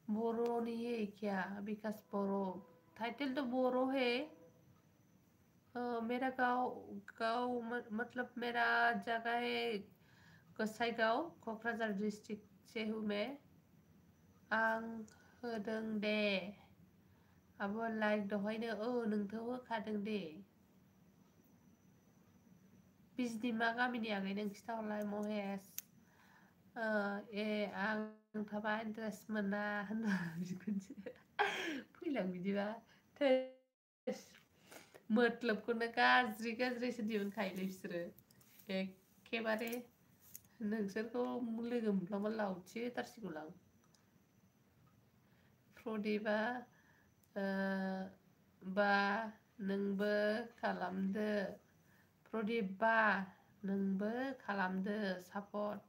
बर' नहीं है क्या विकास बर' टाइटल तो बर' है मेरा गाँव मतलब मेरा जगह है गोसाईगाँव क'क्राझार डिस्ट्रिक्ट से हूँ मैं आं होदों दे आब' लाइक दहायनो नोंथ' होखादों दे बिजनि मा गामिनि आगै नों खिथाहरलाय महेश आं थाबा इन्टारेस्ट मोना होनबा बिखुनजो फैलां बिदिबा मोतलोबखौनो गाज्रिसो दिहुनखायोलै बिसोरो एखेबारे नोंसोरखौ लोगो मोनफ्लांबा लावथि होथारसिगौलां प्रदिपा बा नोंबो खालामदो प्रदिप बा नोंबो खालामदो सापर्ट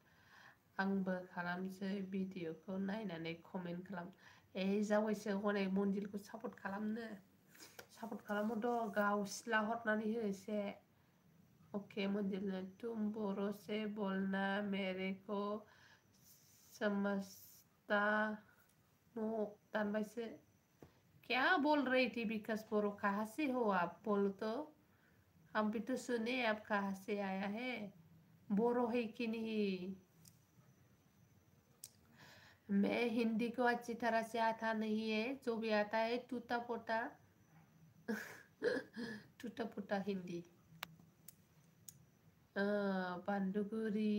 आंबो खालामसै भिडिअखौ नायनानै कमेन्ट खालाम जावैसो हनै मन्दिरखौ सापर्ट खालामहरद' गाव सिला हरनानै हो एसे ओके मंजिल ने तुम बोरो से बोलना मेरे को समझता नो दानबायसो क्या बोल रही थी विकास बोरो कहाँ से हो आप बोलो तो हम भी तो सुने आप कहाँ से आया है बोरो है कि नहीं मैं हिंदी को अच्छी तरह से आता नहीं है जो भी आता है टूटा फूटा हिंदी बान्दुगुरि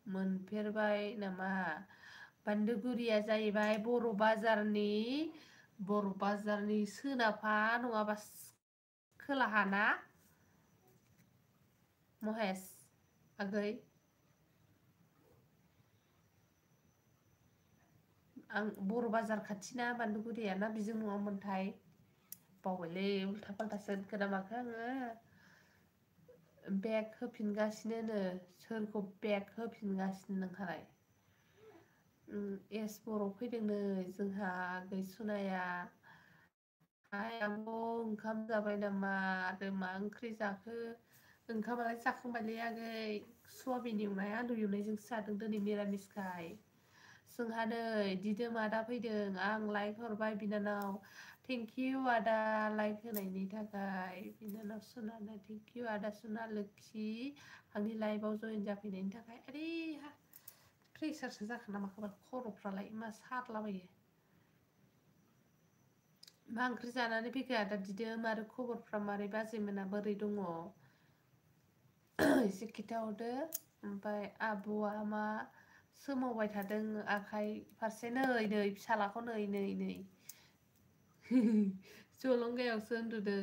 मोनफेरबाय नामा बान्दुगुरिया जाहैबाय बर' बाजारनि सोनाबहा नङाबा खोलाहाना महेश आगै आं बर' बाजार खाथिना बान्दुगुरिया ना बिजों नङामोनथाय बावबायलै उल्था फाल्थासो होनखोना माखो आङो बेग होफिनगासिनोनो सोरखौ बेग होफिनगासिनो नोंहालाय एस बर' फैदों नै जोंहा आगै सुनाया आब' ओंखाम जाबाय नामा आरो मा ओंख्रि जाखो ओंखामालाय जाखांबायलै आगै सवाबिन एवनाय आलु एवनायजोंसो जादों दिनै मिरामिसखाय जोंहा नै दिदोम आदा फैदों आं लाइक हरबाय बिनानाव थेंकिउ आदा लाइक होनायनि थाखाय बिनानाव सुनानो थेंकिउ आदा सुना लोखि आंनि लाइभआव जयन जाफैनायनि थाखाय आरे प्रेसारसो जाखो ना माखोबा खर'फ्रालाय मा सारलाबायो मा ओंख्रि जानानै फैखो आदा दिदोम आरो खबरफ्रा मारै बाजैमोना बोरै दङ एसे खिथाहरदो ओमफ्राय आब'आ मा सोमावबाय थादों आखाइ फारसे नै फिसालाखौ नै जलंगायावसो उन्दुदों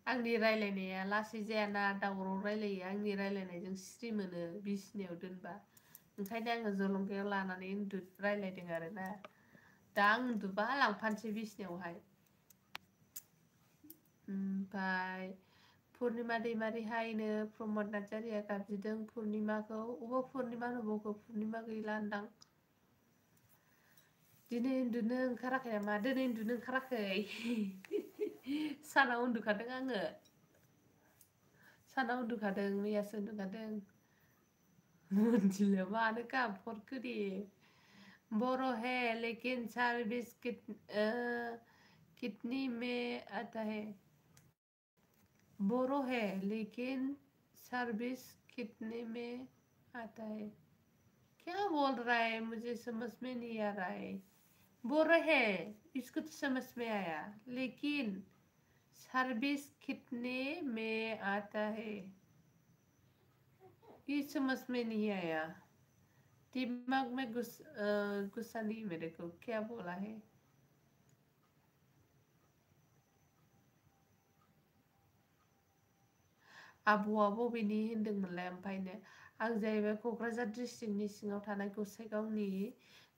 आंनि रायलायनाया लासै जायाना दावराव रायलायो आंनि रायलायनायजों सिरि मोनो बिसिनायाव दोनबा ओंखायनो आङो जलंगायाव लानानै रायलायदों आरोना दा आं उन्दुबा लांफानोसै बिसिनायावहाय ओमफ्राय पुर्निमा दैमारिहायनो प्रमद नार्जारिया गाबज्रिदों पुर्निमाखौ अबाव पुर्निमा होनबावखो पुर्निमा गैलान्दां दिनै उन्दुनो ओंखाराखै नामा दिनै उन्दुनो ओंखाराखै सानाव उन्दुखादों आङो सानाव उन्दुखादों मैयासो उन्दुखादों मोनथिला मानो गाबहरखो दे बर' है लेकिन सर्विस कितनी में आता है बोरो है लेकिन सर्विस कितने में आता है क्या बोल रहा है मुझे समझ में नहीं आ रहा है बोरो है इसको तो समझ में आया लेकिन सर्विस कितने में आता है ये समझ में नहीं आया दिमाग में गुस्सा नहीं मेरे को क्या बोला है आबौआ बबेनि होनदोंमोनलाय ओमफ्रायनो आं जाहैबाय क'क्राझार डिस्ट्रिक्टनि सिङाव थानाय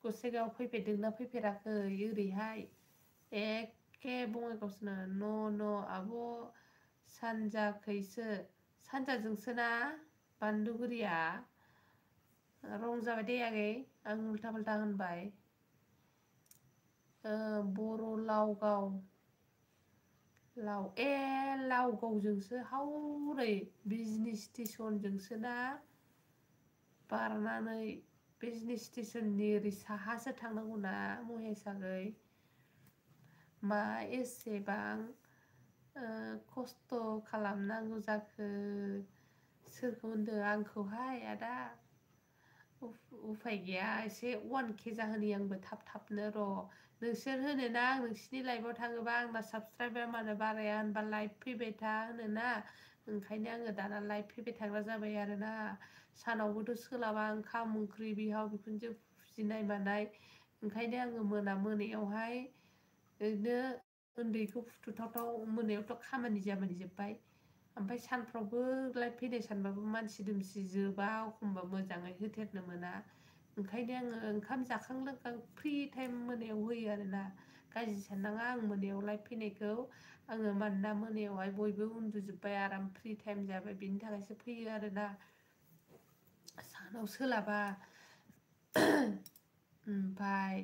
गसाइगाव फैफेरदोंना फैफेराखै ओरैहाय एखे बङाइगावसोनो न' आब' सानजाखैसो सानजाजोंसो ना बान्दुगुरिया रं जाबाय दे आगै आं उल्था फाल्था होनबाय बर' लावगावजोंसो हावरै बिजनि स्टेसनजोंसो ना बारनानै बिजनि स्टेसननि ओरै साहासो थांनांगौना महेसागै मा एसेबां खस्थ' खालामनांगौ जाखो सोरखौ होनदों आंखौहाय आदा उफाय गैया एसे 1K जाहोनि आंबो थाबनो र' नोंसोर होनोना आं नोंसिनि लाइभआव थाङोबा आंना साबसक्राइबार मानो बाराया होनबा लाइभ फैबाय था होनोना ओंखायनो आङो दाना लाइभ फैबाय थाग्रा जाबाय आरोना सानावबोथ' सोलाबा ओंखाम ओंख्रि बिहाव बिखुनजो फुजिनाय मानाय ओंखायनो आङो मोनायावहाय ओरैनो उन्दैखौ फुथुथावथाव मोनायावथ' खामानि जोब्बाय ओमफ्राय सानफ्रावबो लाइभ फैनाय सानबाबो मानसि दुमसि जोबा एखमबा मोजाङै होथेरनो मोना ओंखायनो आङो ओंखाम जाखां लोंखां फ्रि टाइम मोनायाव होयो आरोना गाज्रि साननाङा आं मोनायाव लाइभ फैनायखौ आङो मानोना मोनायावहाय बयबो उन्दुजोब्बाय आराम फ्रि टाइम जाबाय बिनि थाखायसो फैयो आरोना सानाव सोलाबा ओमफ्राय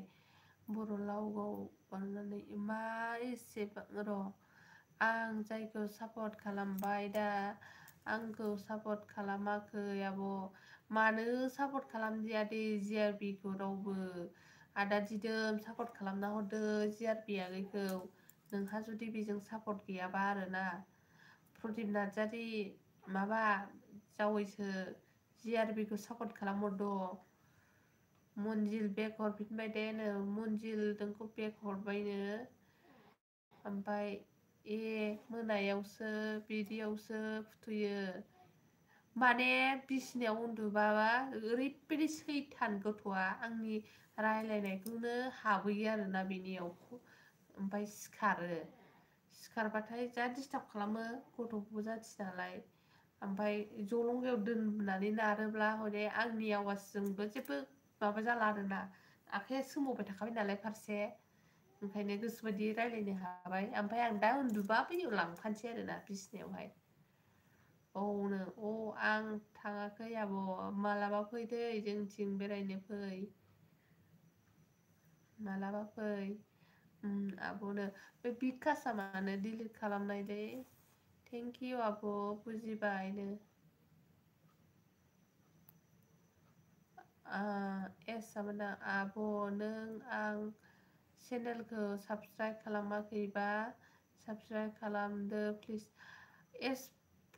बर' लावगाव बारनानै मा एसेबां र' आं जायखौ सापर्ट खालामबाय दा आंखौ सापर्ट खालामाखै आब' मानो सापर्ट खालामदिया दे JRB खौ रावबो आदा दिदोम सापर्ट खालामना हरदो JRB आगैखौ नोंहा जुदि बेजों सापर्ट गैयाबा आरोना प्रदिप नार्जारि माबा जावैसो JRB खौ support खालामहरदो Manjil bag हरफिनबाय they know मन्जिल नोंखौ बेग हरबायनो ओमफ्राय मोनायावसो बिदियावसो फुथुयो माने बिसिनायाव उन्दुबाबा ओरैबायदि सैथान गथ'आ आंनि रायलायनायखौनो हाबोयो आरोना बेनियाव ओमफ्राय सिखारबाथाय जा डिस्टार्ब खालामो गथ'बो जाथि नालाय ओमफ्राय जलंगायाव दोननानै नारोब्ला हले आंनि आवाजजोंबो जेबो माबा जाला आरोना आखाइया सोमावबाय थाखाबाय नालाय फारसे ओंखायनो गोसोबायदि रायलायनो हाबाय ओमफ्राय आं दा उन्दुबा बैयाव लांफानोसै आरोना बिसिनायावहाय आं थाङाखै आब' मालाबा फैदो जोंथिं बेरायनो फै मालाबा फै आब'नो बे बिकासआ मानो डिलिट खालामनायलै थेंक इउ आब' बुजिबायनो एसामोन आब' नों आं चेनेलखौ साबसक्राइब खालामाखैबा साबसक्राइब खालामदो प्लिज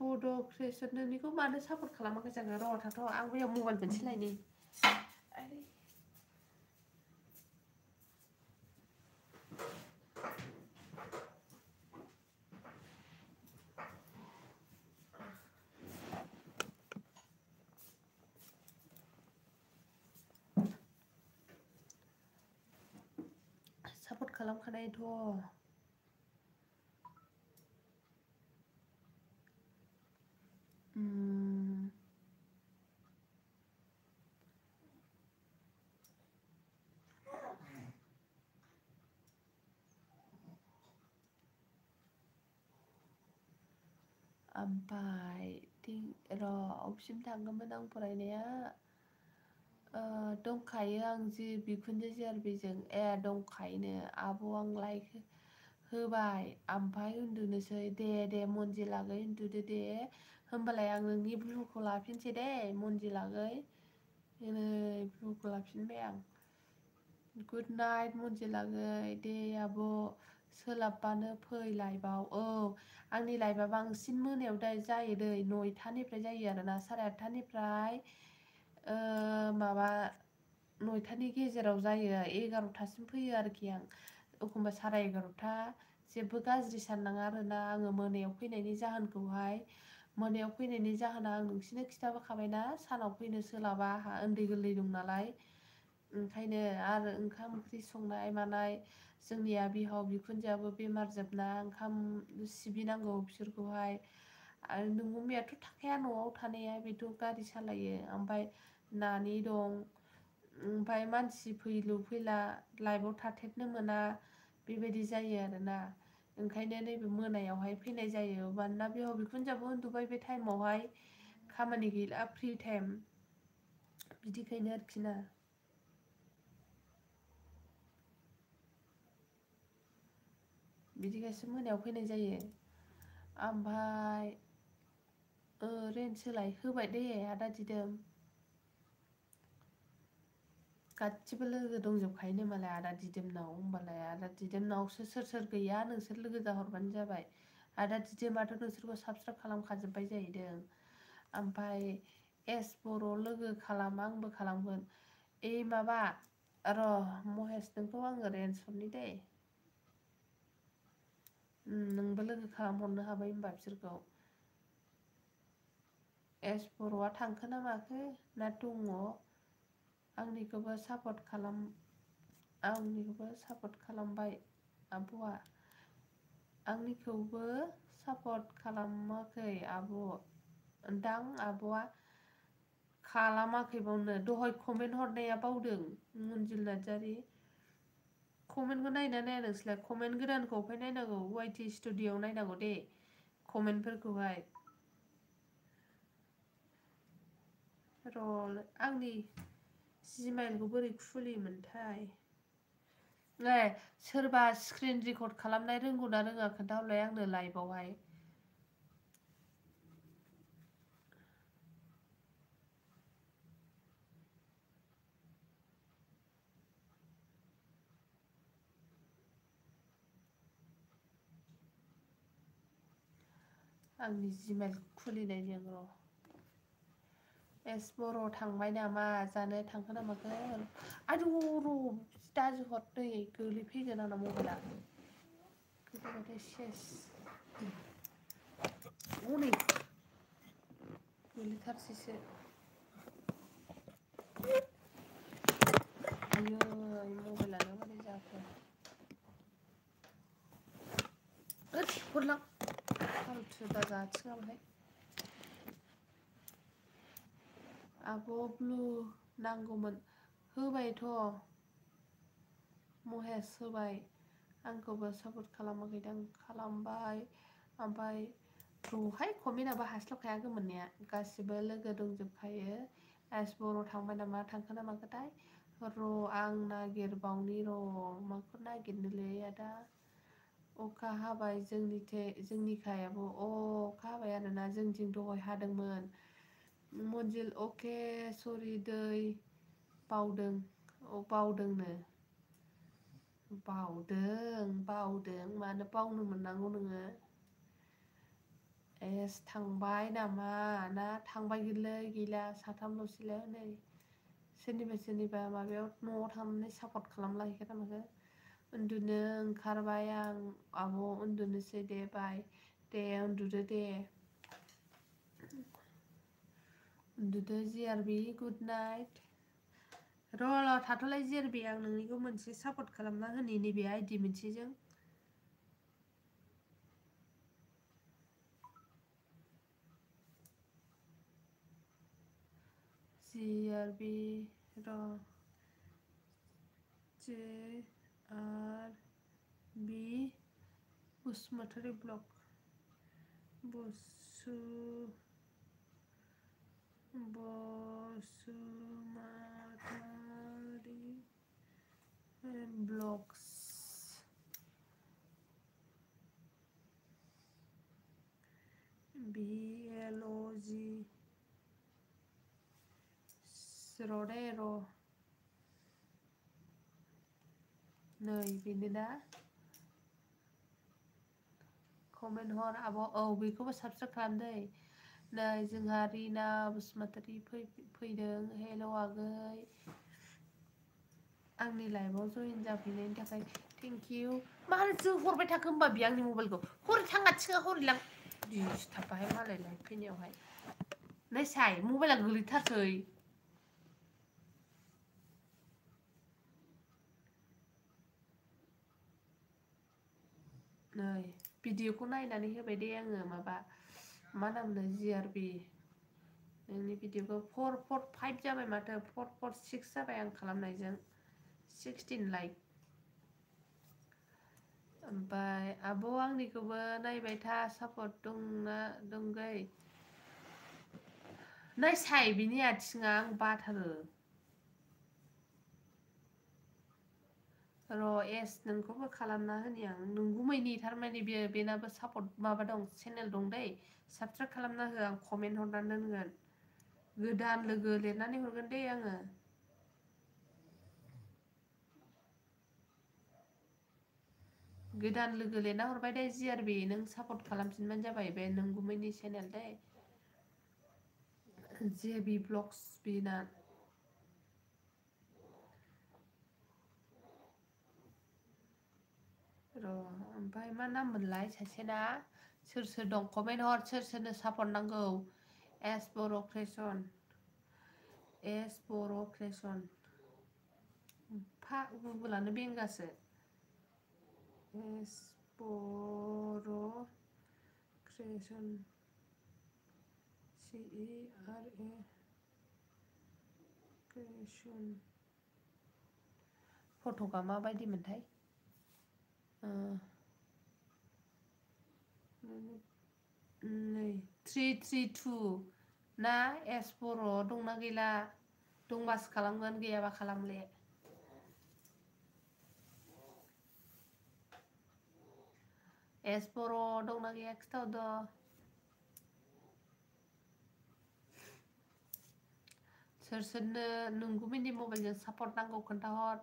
बड' क्रिएसन नोंनिखौ मानो सापर्ट खालामाखै जानो र' थाथ' आं बैयाव मबाइल मोनसे लायनि सापर्ट खालामखानायथ' ओमफ्राय र' अबेसिम थांगौमोन आं फरायनाया दंखायो आं जि बिखुनजो जिआरबिजों दंखायोनो आब' आंलाय होबाय ओमफ्राय उन्दुनोसै दे मन्जिलागै उन्दुदो दे होमबालाय आं नोंनि ब्लुखौ लाफिनसै दे मन्जिलागै नै ब्लुखौ लाफिनबाय आं गुड नाइट मन्जिलागै दे आब' सोलाबबानो फै लाइभआव आंनि लाइभआ बांसिन मोनायाव जायो दै 9टानिफ्राय जायो आरोना 8:30निफ्राय माबा 9टानि गेजेराव जायो 11टासिम फैयो आरोखि आं एखमबा 11:30 जेबो गाज्रि साननाङा आरोना आङो मोनायाव फैनायनि जाहोनखौहाय मोनायाव फैनायनि जाहोना आं नोंसिनो खिथाबोखाबायना सानाव फैनो सोलाबा आंहा उन्दै गोरलै दं नालाय ओंखायनो आरो ओंखाम ओंख्रि संनाय मानाय जोंनिया बिहाव बिखुनजोआबो बेमार जोबना ओंखाम सिबिनांगौ बिसोरखौहाय आरो नोंगुमैयाथ' थाखाया न'आव थानाया बेथ' गारि सालायो ओमफ्राय नानि दं ओमफ्राय मानसि फैलु फैला लाइभआव थाथेरनो मोना बेबायदि जायो आरोना ओंखायनो नैबे मोनायावहाय फैनाय जायो मानोना बिहाव बिखुनजोआबो उन्दुबाय बे टाइमावहाय खामानि गैला फ्रि टाइम बिदिखायनो आरोखि ना बिदिखायसो मोनायाव फैनाय जायो ओमफ्राय रेन्ट सोलाय होबाय दे आदा दिदोम गासिबो लोगो दंजोबखायोनो मालाय आदा दिदोमनाव होमबालाय आदा दिदोमनावसो सोर गैया नोंसोर लोगो जाहरबानो जाबाय आदा दिदोमाथ' नोंसोरखौ साबसक्राइब खालामखाजोब्बाय जाहैदों ओमफ्राय एस बर' लोगो खालाम आंबो खालामगोन माबा र' महेस नोंखौ आङो रेन्ज हरनि दे नोंबो लोगो खालामहरनो हाबाय होनबा बिसोरखौ एस बर'आ थांखो ना माखो ना दङ आंनिखौबो सापर्ट खालामबाय आब'आ आंनिखौबो सापर्ट खालामाखै आब' दां आब'आ खालामाखैबावनो दहाय कमेन्ट हरनाया बावदों मन्जिल नार्जारि कमेन्टखौ नायना नाया नोंसोरलाय कमेन्ट गोदानखौ अफाय नायनांगौ वाइटि स्टुडिअ'आव नायनांगौ दे कमेन्टफोरखौहाय र' आंनि जिमाइलखौ बोरै खुलियोमोनथाय सोरबा स्क्रिन रेकर्ड खालामनाय रोंगौ ना रोङा खोन्थाहरलाय आंनो लाइभआवहाय आंनि जिमेल खुलिनायनि र' एस बर' थांबाय नामा जानो थांखो ना माखो आयौ र' दाजुहर दै गोलैफैगोन आंना मबाइला गोलैबाथाय सेस हनै गोलैथारसैसो आयै मबाइलानो बोरै जाखो हरलां फाल्थु दाजाथिङाहाय आब' ब्लु नांगौमोन होबायथ' महेस होबाय आंखौबो सापर्ट खालामाखैदां खालामबाय ओमफ्राय र'हाय कमेन्टआबो हास्लाबखाया गोमोननाया गासिबो लोगो दंजोबखायो एस बर' थांबाय नामा थांखो ना माखोथाय र' आं नागिरबावनि र' माखौ नागिरनोलै आदा अखा हाबाय जोंनिखायाबो अखा हाबाय आरोना जोंथिं दहाय हादोंमोन मन्जिल अके सरि दै बावदोंनो बावदों मानो बावनो मोननांगौ नोङो एस थांबाय नामा ना थांबाय गोरलै गैला साथामल'सैलाय हनै सोरनिबा माबायाव न'आव थांनानै सापर्ट खालामलाहैखो ना माखो उन्दुनो ओंखारबाय आं आब' उन्दुनोसै दे बाय दे उन्दुदो दे उन्दुदो जिआरबि गुड नाइट र' थाथ'लाय जिआरबि आं नोंनिखौ मोनसे सापर्ट खालामना होनि नैबे आइडि मोनसेजों जिआरबि र' JRB Basumatary blog Basumatary blogs BLOG Rodero नै बेनो दा कमेन्ट हर आब' औ बेखौबो साबस्क्राइब खालामदै नै जोंहा रिना बसुमतारी फैदों हेल' आगै आंनि लाइभआव जइन जाफैनायनि थाखाय थेंक इउ मानो जोहरबाय थाखो होमबा बे आंनि मबाइलखौ हरै थाङा थिङा हरैलां दिसथाबबाहाय मालाय लाइभ फैनायावहाय नै साइ मबाइला गोलैथारसै नै भिडिअखौ नायनानै होबाय दे आङो माबा मा नामनो GRB नोंनि भिडिअखौ 445 जाबाय माथो 446 जाबाय आं खालामनायजों 16 लाइक ओमफ्राय आब' आंनिखौबो नायबाय था सापर्ट दंना दंगै नै साइ बिनि आथिङा आं बाथारो र' एस नोंखौबो खालामना होनि आं नंगुमैनि थारमाने बेनाबो सापर्ट माबा दं चेनेल दं दै साबस्क्राइब खालामना हो आं कमेन्ट हरनानै दोनगोन गोदान लोगो लिरनानै हरगोन दे आङो गोदान लोगो लिरना हरबाय दे GRB नों सापर्ट खालामफिनबानो जाबाय बे नंगुमैनि चेनेल दे JB ब्लग्स बेना र' ओमफ्राय मा नाम मोनलाय सासेना सोर सोर दं कमेन्ट हर सोर सोरनो सापर्ट नांगौ एस बर' क्रेसन फा गुगोलानो बेंगासो एस बर' क्रेसन CERA क्रेसन फट'गा माबायदि मोनथाय नै 332 ना एस बर' दंना गैला दंबासो खालामगोन गैयाबा खालामले एस बर' दंना गैया खिथाहरद सोर सोरनो नंगुमैनि मबाइलजों सापर्ट नांगौ खोन्थाहर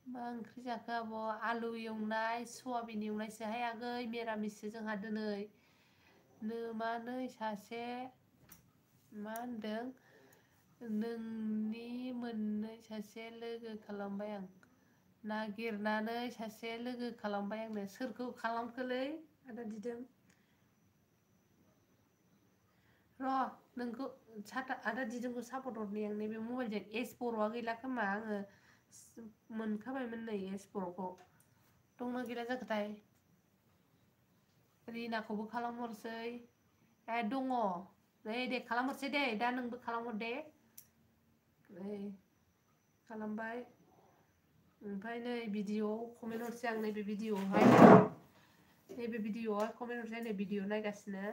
मा ओंख्रि जाखो आब' आलु एवनाय सयाबिन एवनायसोहाय आगै मिरामिससो जोंहा दिनै मा नै सासे मा होनदों नोंनि मोननै सासे लोगो खालामबाय आं नागिरनानै सासे लोगो खालामबाय आंनो सोरखौ खालामखोलै आदा दिदोम र' नोंखौ आदा दिदोमखौ सापर्ट हरनि आं नैबे मबाइलजों एस बर'आ गैला खोमा आङो मोनखाबायमोन नै एस बर'खौ दंना गैला जाखोथाय रिनाखौबो खालामहरसै दङ दे खालामहरसै दे दा नोंबो खालामहर दे खालामबाय ओमफ्राय नै भिडिअ'आव कमेन्ट हरसै आं नैबे भिडिअ'आवहाय कमेन्ट हरसै नै भिडिअ' नायगासिनो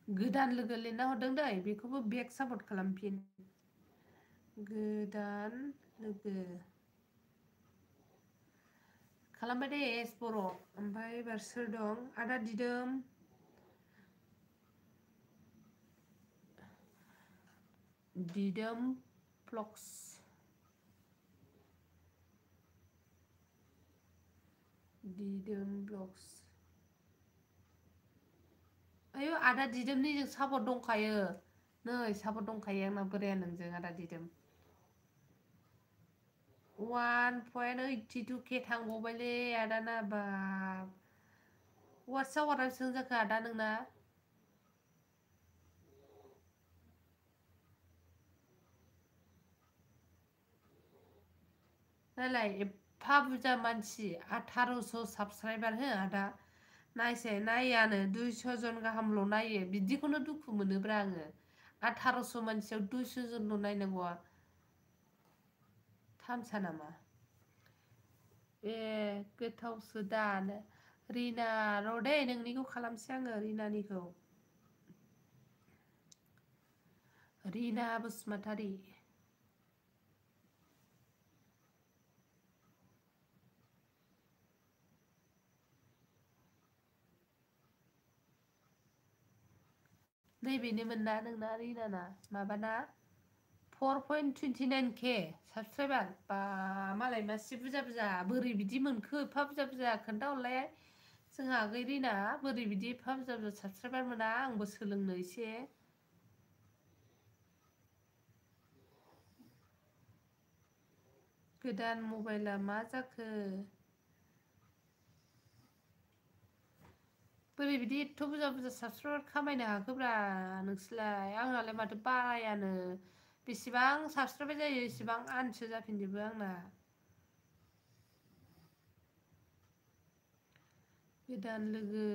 गोदान लोगो लिरना हरदों दै बेखौबो बेक सापर्ट खालामफिन गोदान लोगो खालामबाय दे एस बर' ओमफ्राय एबार सोर दं आदा दिदोम ब्लग्स आयौ आदा दिदोमनि जों सापर्ट दंखायो नै सापर्ट दंखायो आंना बोराया नोंजों आदा दिदोम 1.82k थांबावबायलै आदाना बाब वाट्स आवारा बेसेबां जाखो आदा नोंना नायलाय एफा बुरजा मानसि 1800 साबस्क्राइबार हो आदा नायसै नायानो 200 जन गाहामल' नायो बिदिखौनो दुखु मोनोब्रा आङो 1800 मानसियाव 200 जनल' नायनांगौआ थामसा नामा ए गोथावसो दा रिना र' दे नोंनिखौ खालामसै आङो रिनानिखौ रिना बसुमतारी नैबेनोमोन ना नोंना रिनाना माबाना 4.29k साबसक्राइबार बा मालाय मासि बुरजा बुरजा बोरै बिदि मोनखो एफा बुरजा बुरजा खोन्थाहरलाय जोंहा आगै रिना बोरै बिदि एफा बुरजा बुरजा साबसक्राइबार मोना आंबो सोलोंनो एसे गोदान मबाइला मा जाखो बोरै बिदि एथ' बुरजा बुरजा साबसक्राइबार खामायनो हाखोब्रा नोंसोरलाय आंनालाय माथो बारायानो बेसेबां साबसक्राइबार जायो एसेबां आनसो जाफिनजोबो आंना गोदान लोगो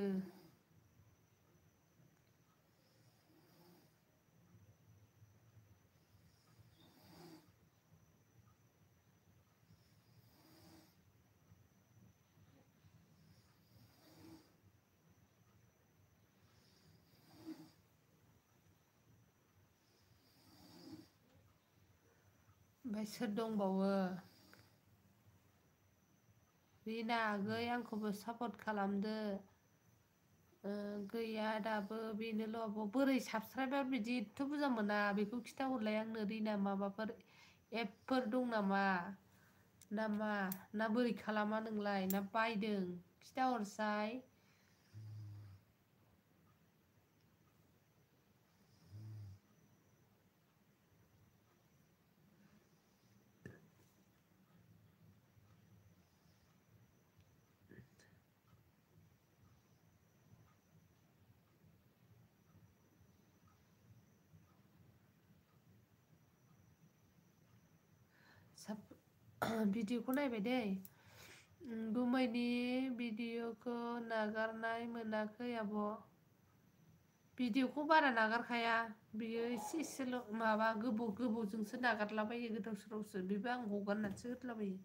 ओमफ्राय सोर दंबावो रिना आगै आंखौबो सापर्ट खालामदो गैया दाबो बेनोल' बोरै साबसक्राइबार बिदि एथ' बुरजा मोना बेखौ खिथाहरलाय आंनो रिना माबाफोर एपफोर दं नामा ना मा ना बोरै खालामा नोंलाय ना बायदों खिथाहरसाय भिडिअखौ नायबाय दै गुमैनि भिडिअखौ नागारनाय मोनाखै आब' भिडिअखौ बारा नागारखाया बियो एसे एसेल' माबा गोबाव गोबावजोंसो नागारलाबायो गोदाव सोरावसो बेबो आं हगारनानैसो होदलाबायो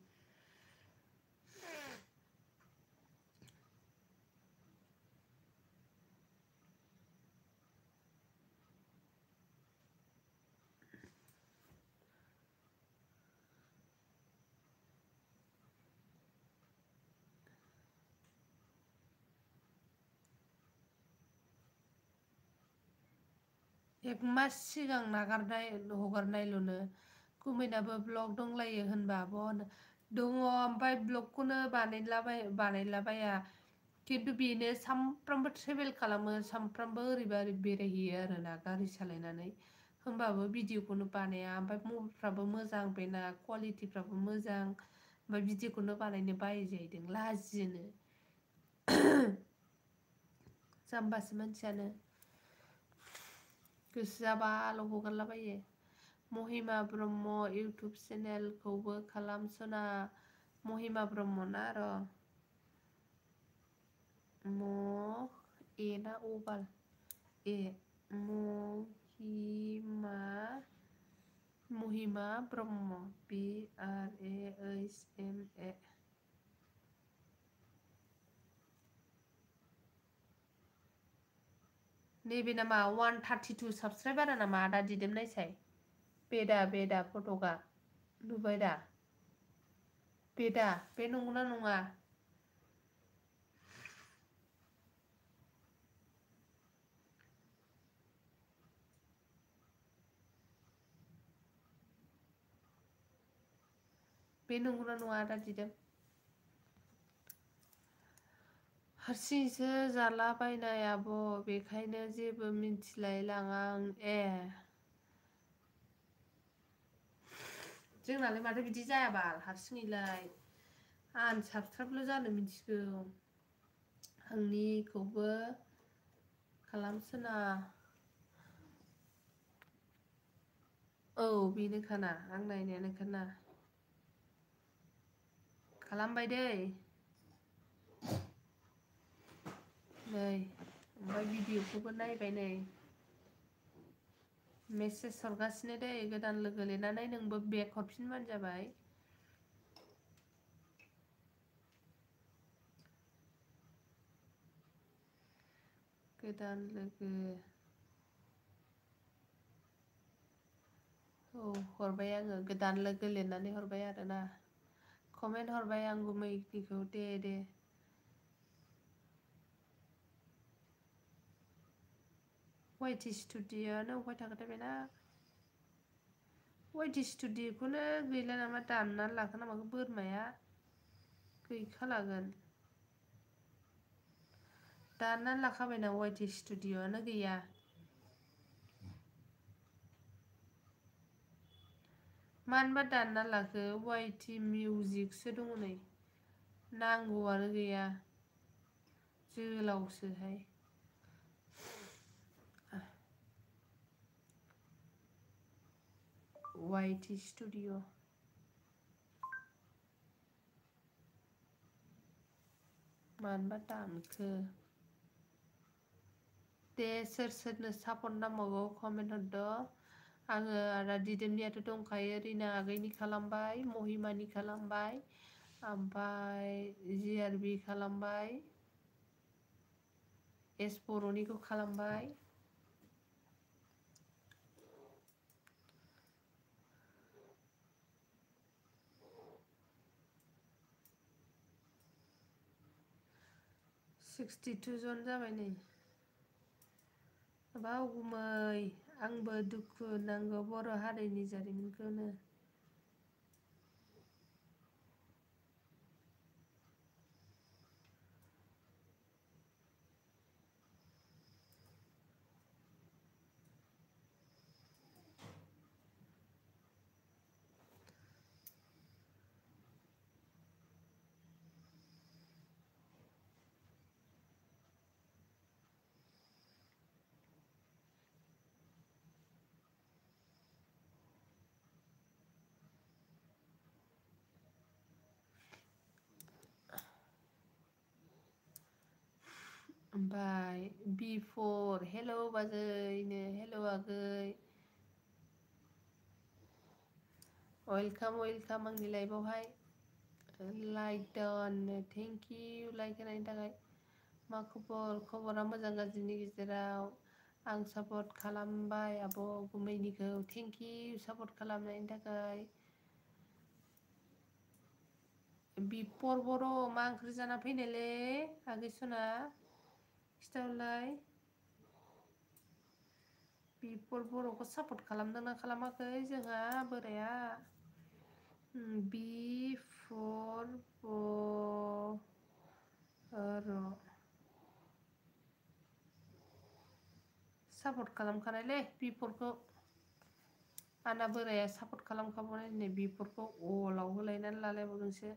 एक मास सिगां नागारनाय हगारनायल'नो गुमैनाबो ब्लग दंलायो होनबा आब' दङ ओमफ्राय ब्लगखौनो बानायलाबाया खिन्थु बेनो सामफ्रामबो ट्रेभेल खालामो सामफ्रामबो ओरैबा ओरै बेरायहैयो आरोना गारि सालायनानै होमबाबो भिडिअखौनो बानाया ओमफ्राय मबाइलफ्राबो मोजां बेना कुवालिटिफ्राबो मोजां ओमफ्राय भिडिअखौनो बानायनो बायो जाहैदों लाजियोनो जाम्बासो मानसियानो गोसो जाबाल' हगारलाबायो महिमा ब्रह्म इउटुब चेनेलखौबो खालामसना महिमा ब्रह्म ना र' म ए ना अ बाल ए महिमा ब्रह्म BRAHMA नैबे नामा 132 साबसक्राइबारा नामा आदा दिदोम नायसाय बेदा फटका नुबाय दा बे नंगौना नङा बे नंगौना नङा आदा दिदोम हारसिंसो जालाबायनाय आब' बेखायनो जेबो मिन्थिलाय लाङा आं जोंनालाय माथो बिदि जायाबाल हारसिङैलाय आनसाबसक्राइबल' जानो मिथिगौ आंनिखौबो खालामसोना औ बेनोखाना आं नायनायानोखाना खालामबाय दै नै ओमफ्राय भिडिअखौबो नायबाय नै मेसेज हरगासिनो दै गोदान लोगो लिरनानै नोंबो बेग हरफिनबानो जाबाय गोदान लोगो हरबाय आङो गोदान लोगो लिरनानै हरबाय आरोना कमेन्ट हरबाय आं गुमैनिखौ दे वाइटि स्टुडिअ'आनो अबहाय थाखोथाय बेना वाइटि स्टुडिअ'खौनो गैला नामा दाननानै लाखो ना माखो बोरमाया गैखालागोन दाननानै लाखाबायना वाइटि स्टुडिअ'आनो गैया मानोबा दानना लाखो वाइटि मिउजिकसो दङ नै नांगौआनो गैया जोलावसोहाय वाइटि स्टुडिअ मानोबा दानखो दे सोरनो सापर्ट नांबावगौ कमेन्ट हरद' आङो आरो दिदोमनियाथ' दंखायो रिना आगैनि खालामबाय महिमानि खालामबाय ओमफ्राय जिआरबि खालामबाय एस बर'निखौ खालामबाय $62 जन जाबाय नै बावगुमै आंबो दुखु नांगौ बर' हारिनि जारिमिनखौनो ओमफ्राय बिफर हेल' बाजैनो हेल' आगै वेलकाम आंनि लाइफआवहाय like down thank you like होनायनि थाखाय मा खबरा मोजां गाज्रिनि गेजेराव आं सापर्ट खालामबाय आब' गुमैनिखौ थेंक इउ सापर्ट खालामनायनि थाखाय बिपर बर' मा ओंख्रि जाना फैनायलै आगै सना खिथाहरलाय बिपर बर'खौ सापर्ट खालामदोंना खालामाखै जोंहा बोराया बिपर बर' सापर्ट खालामखानायलै बिपरखौ आंना बोराया सापर्ट खालामखाबावनाय नै बिपरखौ अलाव होलायनानै लालायबावदोंसो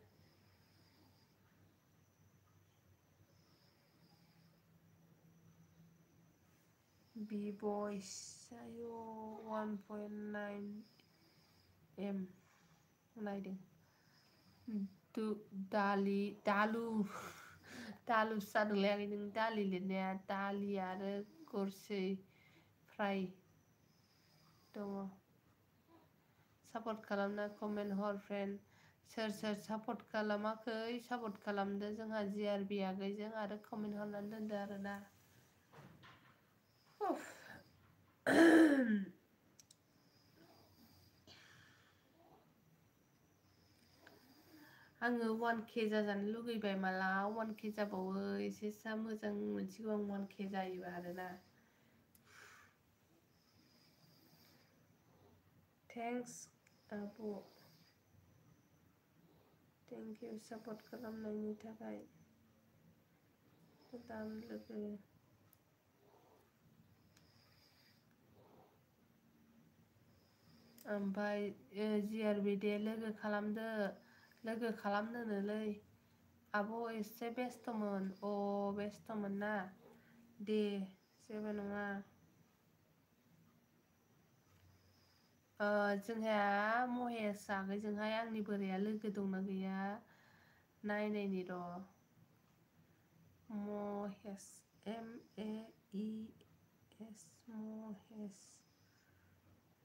बि बयस आयु 1.9 एम नायदों दालुसो जादोंलै आगै नों दालि लिरनाया दालि आरो गरसै फ्राय दङ सापर्ट खालामना कमेन्ट हर फ्रेन्ड सोर सापर्ट खालामाखै सापर्ट खालामदो जोंहा जिआरबि आगैजों आरो कमेन्ट हरनानै दोनदो आरोना आङो 1K जाजानो लुगैबाय माला 1K जाबावो एसेसा मोजां मोनसिगौ आं 1K जायोबा आरोना थेंक्स आब' थेंक इउ सापर्ट खालामनायनि थाखाय गोदान लोगो ओमफ्राय जिआरबि दे लोगो खालामनोलै आब' एसे बेस्थ'मोन बेस्थ'मोन ना दे जेबो नङा जोंहा महेश आगैजोंहाय आंनि बोराया लोगो दंना गैया नायनायनि र' महेश MEES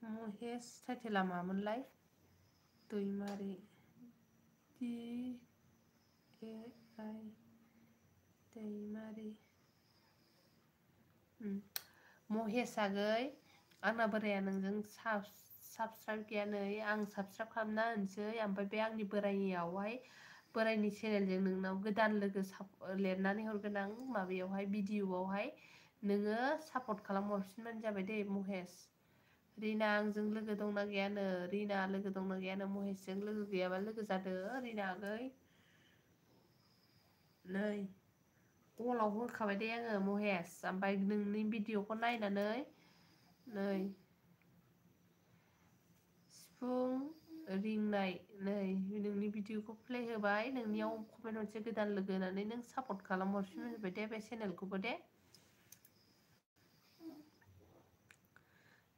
महेश टाइटेला मामोनलाय दैमारि DAI दैमारि महेश आगै आंना बोराया नोंजों साबस्क्राइब गैया नै आं साबस्क्राइब खालामना होनोसै ओमफ्राय बे आंनि बोराइयावहाय बोराइनि चेनेलजों नोंनाव गोदान लोगो लिरनानै हरगोन आं माबायावहाय भिडिअआवहाय नोङो सापर्ट खालामहरफिनबानो जाबाय दे महेश। रिना आंजों लोगो दंना गैयानो रिना लोगो दंना गैयानो महेशजों लोगो गैयाबा लोगो जादो रिना आगै। नै अलाव होखाबाय दे आङो महेश ओमफ्राय नोंनि भिडिअखौ नायनानै नै सिफुं रिंनाय नै नोंनि भिडिअखौ प्ले होबाय नोंनियाव कमेन्ट हरसै गोदान लोगो होनानै नों सापर्ट खालामहरफिन होबाय दे बे चेनेलखौबो दे।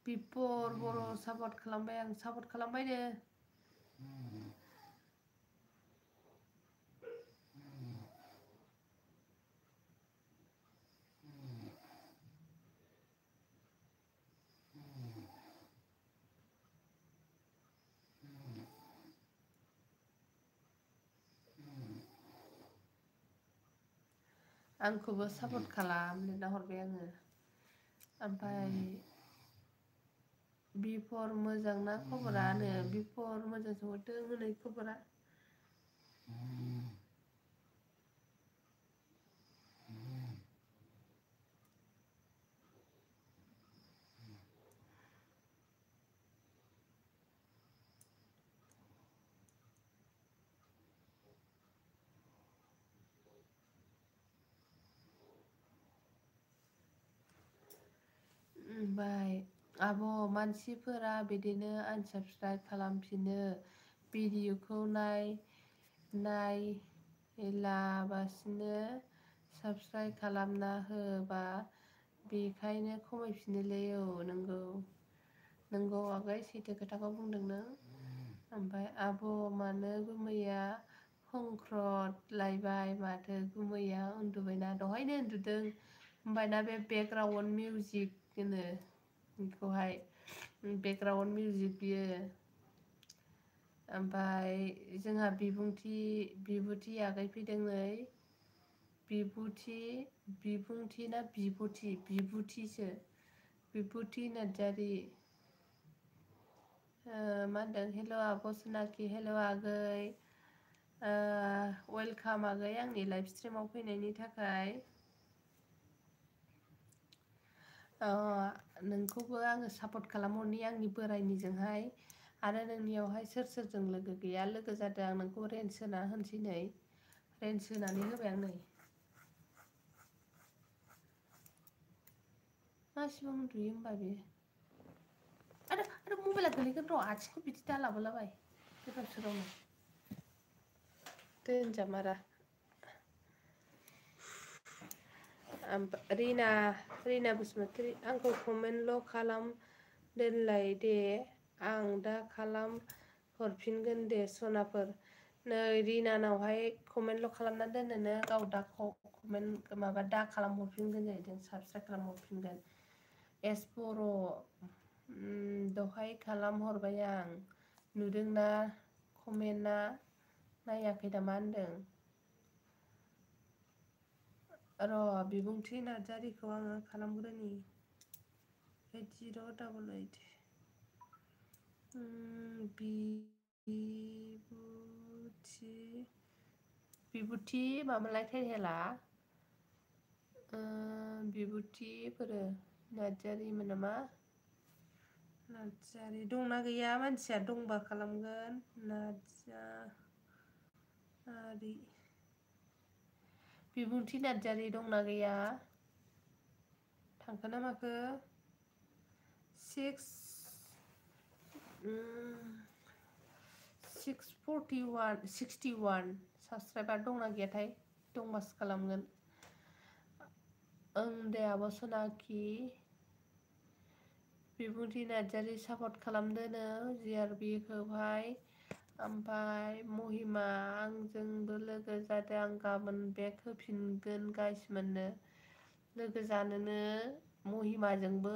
बिपर बर' सापर्ट खालामबाय आं सापर्ट खालामबायनो। आंखौबो सापर्ट खालाम लिरना हरबाय आङो ओमफ्राय बिफर मोजां ना खबरानो बिफर मोजां सोंहरदों हनै खबरा। ओमफ्राय आब' मानसिफोरा बिदिनो आनसाबस्क्राइब खालामफिनो भिडिअखौ नायलाबासिनो साबस्क्राइब खालामना होबा बेखायनो खमायफिनोलै औ नंगौ आगै सैथो खोथाखौ बुंदों नों। ओमफ्राय आब' मानो गुमैया हंख्रद लायबाय माथो गुमैया उन्दुबायना दहायनो उन्दुदों। ओमफ्राय बे बेकग्राउन्ड मिउजिक होनो बेखौहाय बेकग्राउन्ड मिउजिक बियो। ओमफ्राय जोंहा बिबुंथि आगै फैदों नै बिबुंथि ना बिबुथिसो बिबुथि नार्जारि मा होनदों हेल' आब' सनाखि हेल' आगै वेलकाम आगै आंनि लाइभ स्ट्रिमाव फैनायनि थाखाय। नोंखौबो आङो सापर्ट खालामहरनि आंनि बोरायनिजोंहाय आरो नोंनियावहाय सोर सोरजों लोगो गैया लोगो जादों आं नोंखौ रेन्ज होना होनोसै नै रेन्ज होनानै होबाय आं नै। मासिबां उन्दुयो होमबा बेयो आरो मबाइला गोलैगोन र' आथिंखौ बिदि दालाबोलाबाय गोदाव सोरावनो दोनजामारा। रिना बसुमतारी आंखौ कमेन्टल' खालाम दोनलाय दे आं दा खालाम हरफिनगोन दे सनाफोर। नै रिनानावहाय कमेन्टल' खालामना दोनोनो गाव दा कमेन्ट माबा दा खालामहरफिनगोन जाहैदों साबसक्राइब खालामहरफिनगोन। एस बर' दहाय खालामहरबाय आं नुदोंना कमेन्टआ नायाखै नामा होनदों। र' बिबुंथि नार्जारिखौ आङो खालामग्रोनि 8088 बिबुथि मामोनलाय टाइटेला बिबुथिफोरो नार्जारिमोन नामा नार्जारि दंना गैया मानसिया दंबा खालामगोन नार्जारि बिबुंथि नार्जारि दंना गैया थांखो ना माखो 61 साबसक्राइबार दंना गैयाथाय दंबासो खालामगोन। ओं दे आब' सनाखि बिबुंथि नार्जारि सापर्ट खालामदोनो जिआरबिखौहाय ओमफ्राय महिमा आंजोंबो लोगो जादों आं गाबोन बेग होफिनगोन गाइस मोननो लोगो जानोनो महिमाजोंबो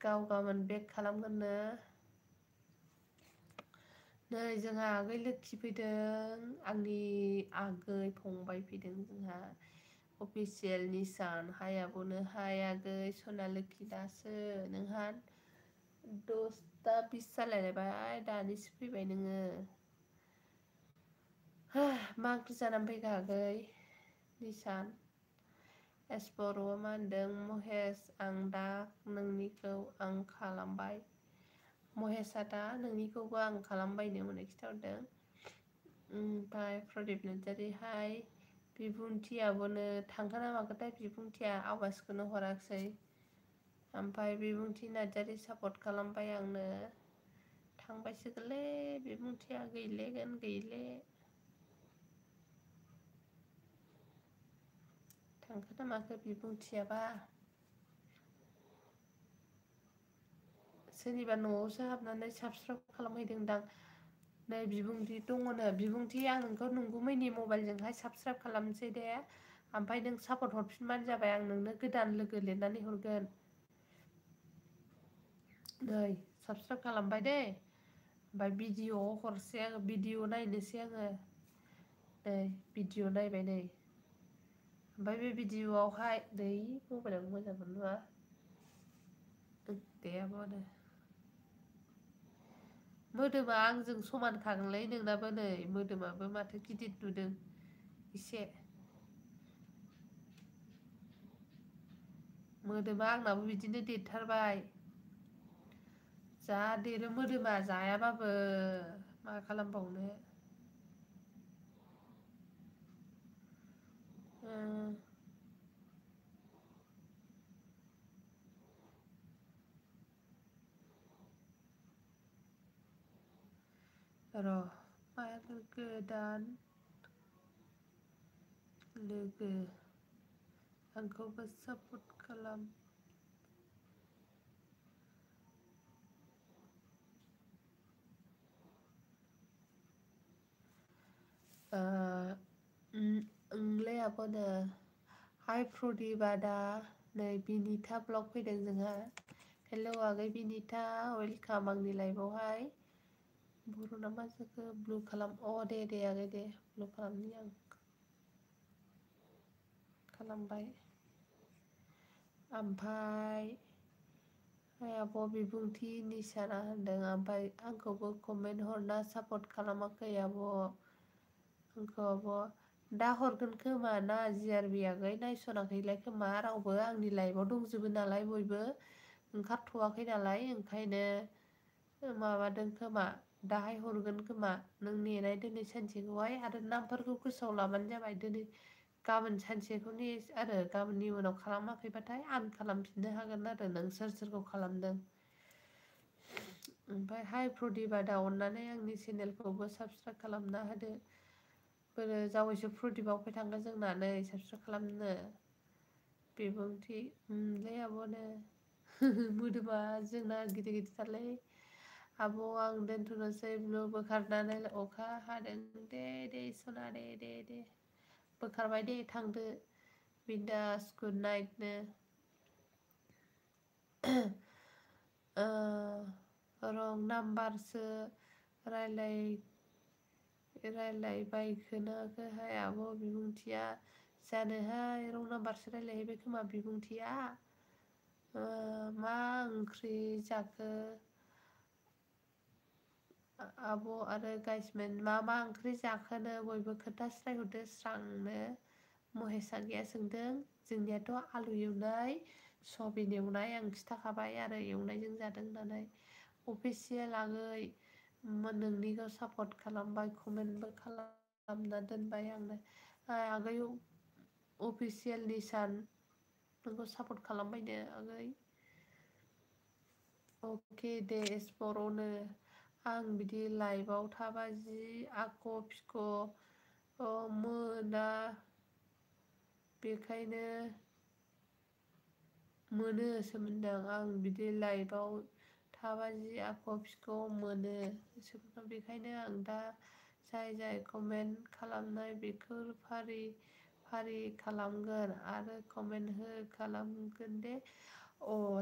गाव गाबोन बेक खालामगोननो। नै जोंहा आगै लोखि फैदों आंनि आगै फंबाय फैदों जोंहा अफिसियेल निसान हाय आब'नो हाय आगै सनालोखि दासो नोंहा 10ता 20 जालायलायबाय दानिसो फैबाय नोङो मा ओंख्रि जानानै फैखो आगै निसान एसबर'आ मा होनदों महेश आं दा नोंनिखौ आं खालामबाय महेशआ दा नोंनिखौबो आं खालामबायनो होननानै खिन्थाहरदों ओमफ्राय प्रदिप नार्जारि हाय बिबुंथियाबोनो थांखोना माखोथाय बिबुंथिया आवाजखौनो हराखिसै ओमफ्राय बिबुंथि नार्जारि सापर्ट खालामबाय आंनो थांबायसोगोनलै बिबुंथिया गैलेगोन गैले थांखोना माखो बिबुंथियाबा सोरनिबा न'आवसो हाबनानै साबसक्राइब खालामहैदोंदां नै बिबुंथि दङनो बिबुंथि आं नोंखौ नंगुमैनि मबाइलजोंहाय साबसक्राइब खालामनोसै दे ओमफ्राय नों सापर्ट हरफिनबानो जाबाय आं नोंनो गोदान लोगो लिरनानै हरगोन नै साबसक्राइब खालामबाय दै ओमफ्राय भिडिअ'आव हरसै आङो भिडिअ' नायनोसै आङो नै भिडिअ' नायबाय नै ओमफ्राय बे भिडिअ'आवहाय नै मबाइलाव मोजांखौनो नुवा दे आब'आनो मोदोमा आंजों समानखागोनलै नोंनाबो नै मोदोमाबो माथो गिदिर नुदों एसे मोदोमा आंनाबो बिदिनो देरथारबाय जा देरो मोदोमा जायाबाबो मा खालामबावनो र' मायानो गोदान लोगो आंखौबो सापर्ट खालाम ओंलै आब'नो हाय प्रदिप आदा नै बिनिथा ब्लग फैदों जोंहा हेलौ आगै बिनिथा वेलकाम आंनि लाइफआवहाय बर' ना मा जाखो ब्लु खालाम दे आगै दे ब्लु खालामनि आं खालामबाय ओमफाय आब' बिबुंथि निसाना होनदों ओमफ्राय आंखौबो कमेन्ट हरना सापर्ट खालामाखै आब' आंखौ आब' दा हरगोन खोमा ना जि आर बि आगै नायस'नाखैलाय खोमा रावबो आंनि लाइफआव दंजोबो नालाय बयबो ओंखारथ'वाखै नालाय ओंखायनो माबादों खोमा दाहाय हरगोन खोमा नों नेनाय दोनै सानसेखौहाय आरो नामफोरखौ गोसोआव लाबानो जाबाय दिनै गाबोन सानसेखौ ने आरो गाबोननि उनाव खालामाखैबाथाय आन खालामफिननो हागोन आरो नों सोर सोरखौ खालामदों ओमफ्राय हाय प्रदिप आदा अननानै आंनि चेनेलखौबो साबसक्राइब खालामना होदो बोरो जावैसो प्रदिपआव फै थांगोन जोंना नै साबसक्राइब खालामनो बिबुंथि लै आब'नो मोदोमा जोंना गिदिर गिदिरथारलै आब' आं दोनथ'नोसै ब्लु बोखारनानै अखा हादों दे सना दे बोखारबाय दे थांदो बिन्दास गुड नाइटनो रं नाम्बारसो रायलाय रायलायबायखोनाखोहाय आब' बिबुंथिया जानोहाय रं नाम्बारसो रायलायहैबाय खोमा बिबुंथिया मा ओंख्रि जाखो आब' आरो गाइसमेन मा ओंख्रि जाखोनो बयबो खोथास्रायहरदो स्रांनो महेशा गैया सोंदों जोंनियाथ' आलु एवनाय सयाबिन एवनाय आं खिथाखाबाय आरो एवनायजों जादों होननानै अफिसियेल आगै नोंनिखौ सापर्ट खालामबाय कमेन्टबो खालामना दोनबाय आंनो आगै अफिसियेल निसान नोंखौ सापर्ट खालामबायनो आगै अके दे एसपर'नो आं बिदि लाइभआव थाबा जि आख' फिख' मोना बेखायनो मोनोसोमोनदों आं बिदि लाइभआव थाबा जि आख' फिख' मोनो बेखायनो आं दा जाय कमेन्ट खालामनाय बेखौ फारि खालामगोन आरो कमेन्ट खालामगोन दे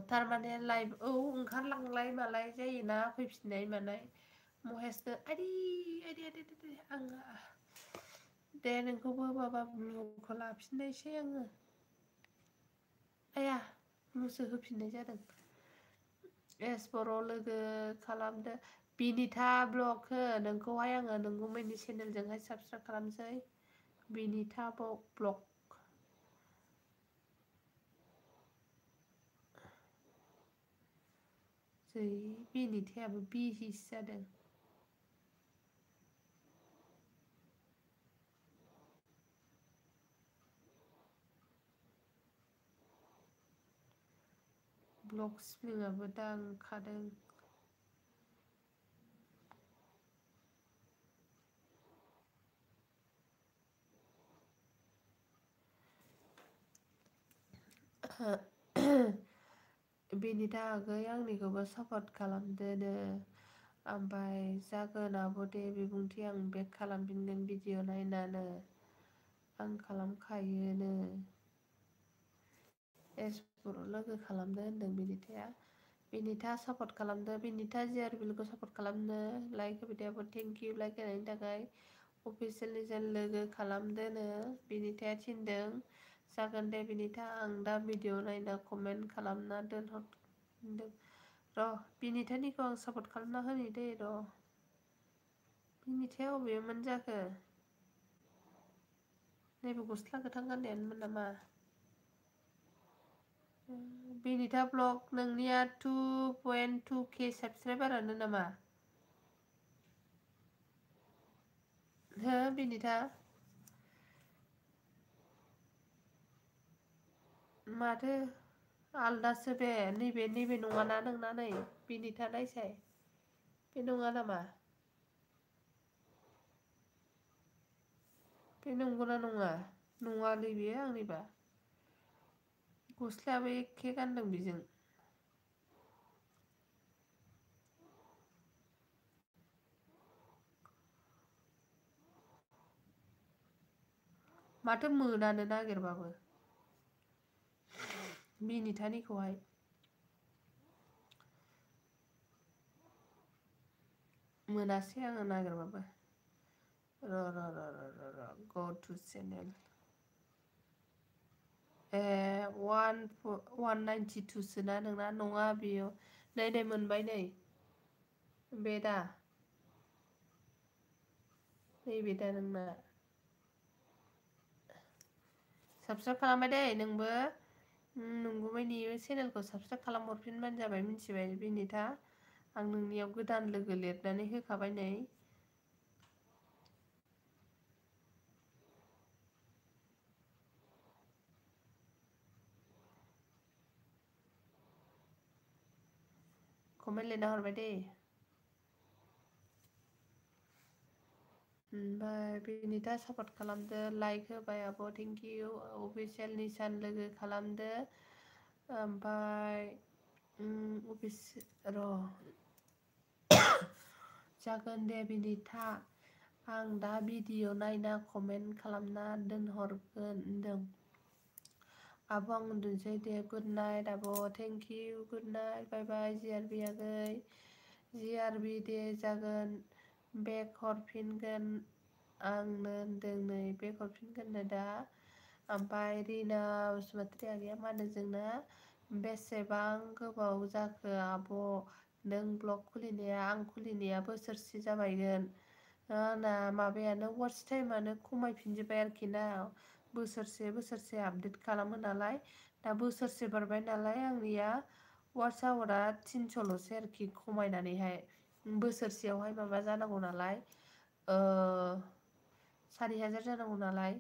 थारमाने लाइभ ओंखारलांलाय मालाय जायोना फैफिननाय मानाय महेसनो आइदै आं दे नोंखौबो माबा मुंखौ लाफिननायसै आङो आया मुंसो होफिननाय जादों एस बर' लोगो खालामदो बिनिथा ब्लग हो नोंखौहाय आङो नोंगुमैनि चेनेलजोंहाय साबसक्राइब खालामसै बिनिथा ब्लग जै बिनिथायाबो बिहिसो जादों ब्लग स्प्लिंआबो दा ओंखारदों बिनिथा आगै आंनिखौबो सापर्ट खालामदोनो ओमफ्राय जागोन आब' दे बिबुंथि आं बेक खालामफिनगोन भिडिअ नायनानै आं खालामखायोनो एस बर' लोगो खालामदो होनदों बिनिथाया बिनिथा सापर्ट खालामदो बिनिथा जिआरबिएलखौ सापर्ट खालामदो लाइक होबाय दे आब' थेंकिउ लाइक होनायनि थाखाय अफिसियेलनि जों लोगो खालामदोनो बिनिथाया थिनदों जागोन दे बिनिथा आं दा भिडिअ नायना कमेन्ट खालामना दोनहरदों र' बिनिथानिखौ आं सापर्ट खालामना होनि दे र' बिनिथाया अबेमोन जाखो नैबे गस्ला गोथां गाननायानोमोन नामा बिनिथा ब्लग नोंनिया 2.2k साबसक्राइबारानो नामा हो बिनिथा माथो आलदासो बे नैबे नङाना नोंना नै बिनिथा नायसाय बे नङा नामा बे नंगौना नङा नङालै बेयो आंनिबा गस्लायाबो एखे गानदों बेजों माथो मोनानो नागिरबाबो मिनिथानिखौहाय मोनासै आङो नागिरबाबो र गो टु चेनेल ए 192 सोना नोंना नङा बेयो नै मोनबाय नै बे दा नैबे दा नोंना साबसक्राइब खालामबाय दै नोंबो नंगुमैनि चेनेलखौ साबसक्राइब खालामहरफिनबानो जाबाय मिथिबाय बिनिथा आं नोंनियाव गोदान लोगो लिरनानै होखाबाय नै कमेन्ट लिरना हरबाय दे ओमफ्राय बिनिथा सापर्ट खालामदो लाइक होबाय आब' थेंकिउ अफिसियेल निसान लोगो खालामदो ओमफ्राय अफिस र' जागोन दे बिनिथा आं दा भिडिअ नायना कमेन्ट खालामना दोनहरगोन होनदों आब' आं उन्दुनोसै दे गुड नाइट आब' थेंकिउ गुड नाइट बाय बाय जिआरबि आगै जिआरबि दे जागोन बेक हरफिनगोन आंनो होनदों नै बेक हरफिनगोननो दा ओमफ्राय रिना बसुमतारी आगैया मा होनो जोंना बेसेबां गोबाव जाखो आब' नों ब्लग खुलिनाया आं खुलिनाया बोसोरसे जाबायगोन आंना माबायानो वाच टाइमानो खमायफिनजोब्बाय आरोखि ना बोसोरसे आपडेट खालामो नालाय दा बोसोरसे बारबाय नालाय आंनिया वाट्स आवारा 300ल'सै आरोखि खमायनानैहाय बोसोरसेयावहाय माबा जानांगौ नालाय 4000 जानांगौ नालाय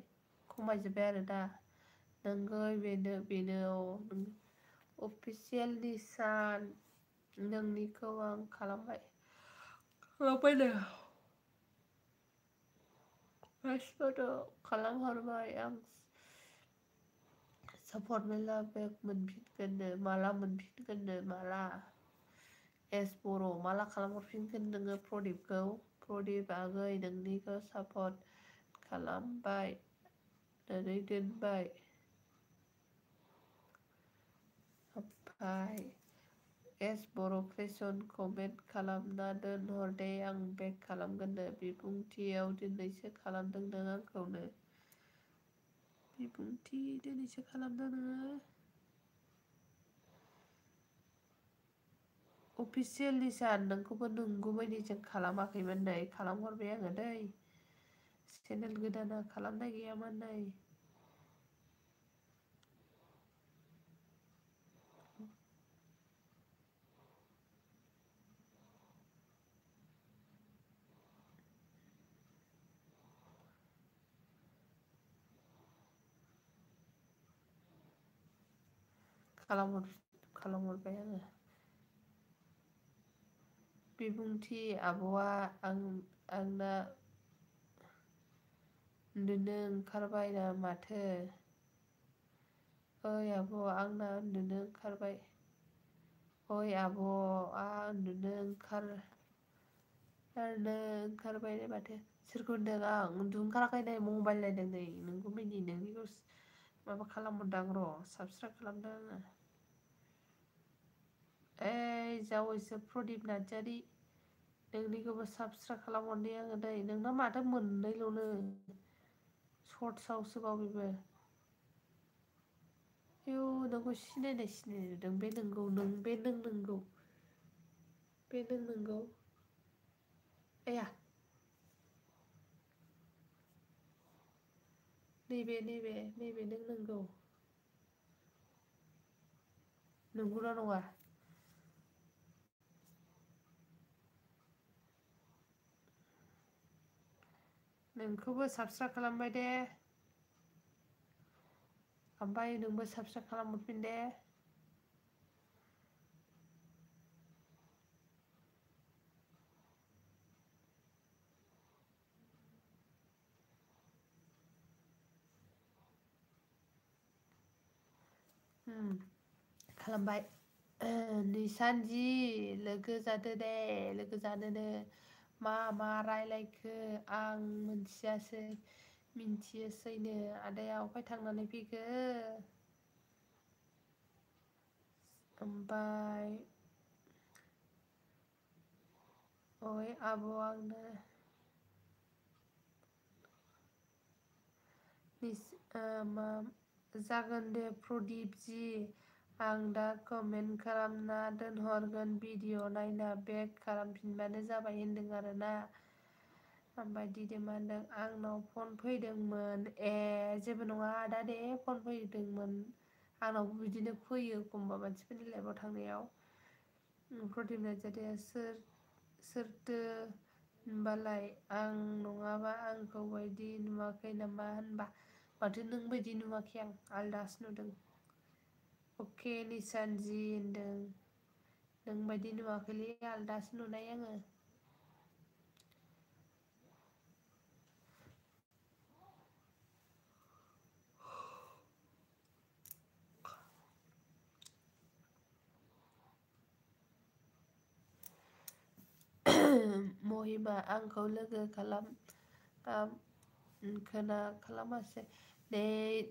खमायजोब्बाय आरो दा नोंगौ बेनो औ अफिसियेल निसान नोंनिखौ आं खालामबायनो गासिबोथ' खालामहरबाय आं सापर्ट मेला बेक मोनफिनगोननो माला मोनफिनगोननो माला एस बर' माला खालामहरफिनगोन नोङो प्रदिप आगै नोंनिखौ सापर्ट खालामबाय नानै दोनबाय ओमफ्राय एस बर' क्रेसन कमेन्ट खालामना दोनहर दे आं बेक खालामगोननो बिबुंथियाव दिनैसो खालामदों नों आंखौनो बिबुंथि दिनैसो खालामदों नोङो अफिसियेल निसान नोंखौबो नंगौबायदिजों खालामाखैमोन नै खालामहरबाय आङो दै चेनेल गोदाना खालामनाय गैयामोन नै खालामहरबाय आङो बिबुंथि आब'आ आंना उन्दुनो ओंखारबायना माथो ओइ आब' आंना उन्दुनो ओंखारबाय ओइ आब'आ उन्दुनो ओंखारबाय माथो सोरखौ होनदों आं उन्दुनो ओंखाराखै नै मबाइल नायदों नै नोंगौ मिनि नोंनिखौ माबा खालामहरदां र' साबसक्राइब खालामदों आङो ओइ जावैसो प्रदिप नार्जारि नोंनिखौबो साबसक्राइब खालामहरनि आङो दै नोंना माथो मोननैल'नो सर्टसआवसोबाव बेबो आयौ नोंखौ सिनायनाय नुदों बे नोंगौ बे नों नोंगौ बे नों नोंगौ आया नैबे नों नोंगौ नंगौना नङा नोंखौबो साबसक्राइब खालामबाय दे ओमफ्राय नोंबो साबसक्राइब खालामहरफिन दे खालामबाय निसानजि लोगो जादो दे लोगो जानोनो मा रायलायखो आं मिन्थियोसैनो आदाया अफाय थांनानै फैखो ओमफ्राय ओइ आब' आंनो जागोन दे प्रदिप जि आं दा कमेन्ट खालामना दोनहरगोन भिडिअ नायना बेक खालामफिनबानो जाबाय होनदों आरोना ओमफ्राय दिदोमा होनदों आंनाव फन फैदोंमोन जेबो नङा आदा दे फन फैदोंमोन आंनावबो बिदिनो फैयो एखमबा मानसिफोरनि लाइफआव थांनायाव प्रदिप नार्जारिया सोरथो होनबालाय आं नङाबा आंखौ बायदि नुवाखै नामा होनबा माथो नों बायदि नुवाखै आं आलदासो नुदों अके निसानजि होनदों नोंबायदि नुवाखैलै आलदासो नुनाय आङो महिमा आंखौ लोगो खालामासै दे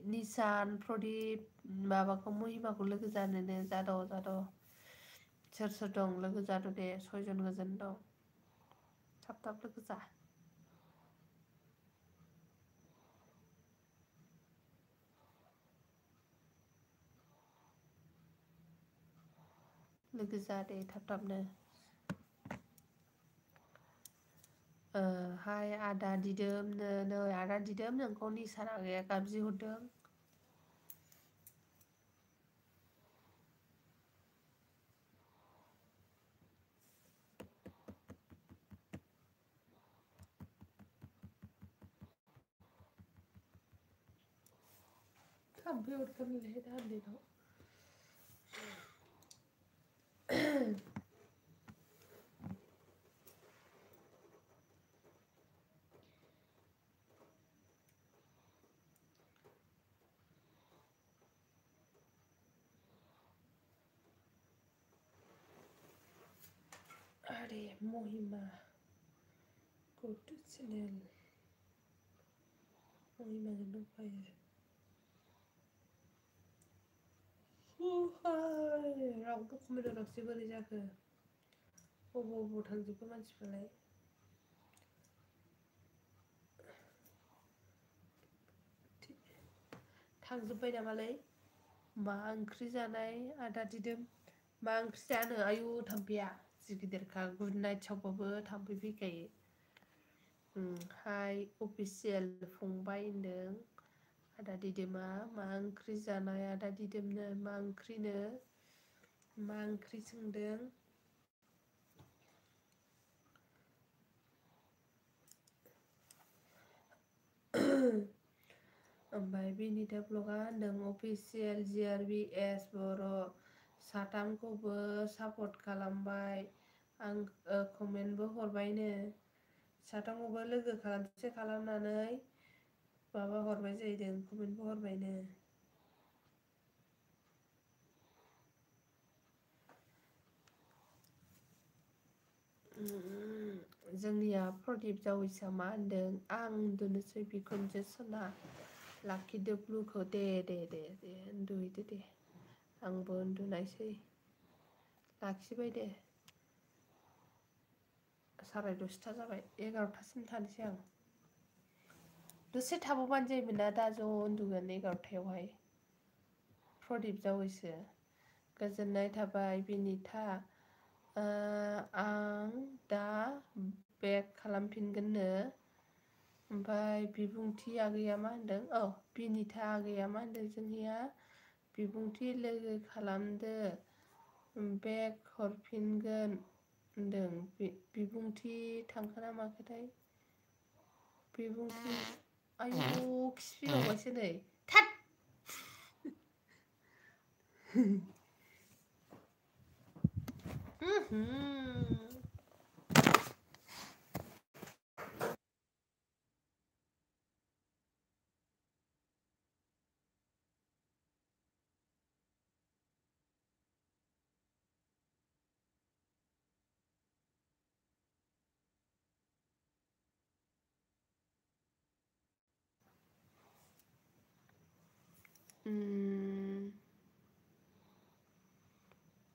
निसान प्रदिप माबाखौ महिमाखौ लोगो जानोनो जाद' सोर दं लोगो जाद' दे 6 जन गोजोन दं थाब लोगो जा लोगो जादे थाबनो हाय आदा दिदोमनो नै आदा दिदोम नोंखौ निसान आगैया गाबज्रि हरदों थाम्फै अरथारनोलै दा उन्दैनाव आरे महिमा go to channel महिमाजों दंफायो रावबो कमेन्ट हराखिसै बोरै जाखो बबाव थांजोबखो मानसिफ्रालाय थांजोब्बाय नामालै मा ओंख्रि जानाय आदा दिदोम मा ओंख्रि जानो आयु थाम्फैया जि गिदिरखा गुड नाइट सावबाबो थाम्फै फैखायो हाय अफिसियेल फंबाय होनदों आदा दिदोमा मा ओंख्रि जानाय आदा दिदोमनो मा ओंख्रिनो मा ओंख्रि सोंदों ओमफ्राय बिनिता ब्लगा होनदों अफिसियेल GRBS बर' साथामखौबो सापर्ट खालामबाय आं कमेन्टबो हरबायनो साथामखौबो लोगो खालामसे खालामनानै माबा हरबाय जाहैदों कमेन्टबो हरबायनो जोंनिया प्रदीप जावैसा मा होनदों आं उन्दुनोसै बिखुनजो सना लाखिदो ब्लुखौ दे उन्दुहैदो दे आंबो उन्दुनायसै लाखिबाय दे 10:30 जाबाय 11टासिम थानोसै आं दसे थाबावबानो जायोमोन ना दा ज' उन्दुगोन 11टायावहाय प्रदीप जावैसो गोजोननाय थाबाय बिनिथा आं दा बेक खालामफिनगोननो ओमफ्राय बिबुंथि आगैया मा होनदों बिनिथा आगैया मा होनदों जोंनिया बिबुंथि लोगो खालामदो बेक हरफिनगोन होनदों बिबुंथि थांखोना माखोथाय बिबुंथि आयु खिफिबावबायसो नै थाद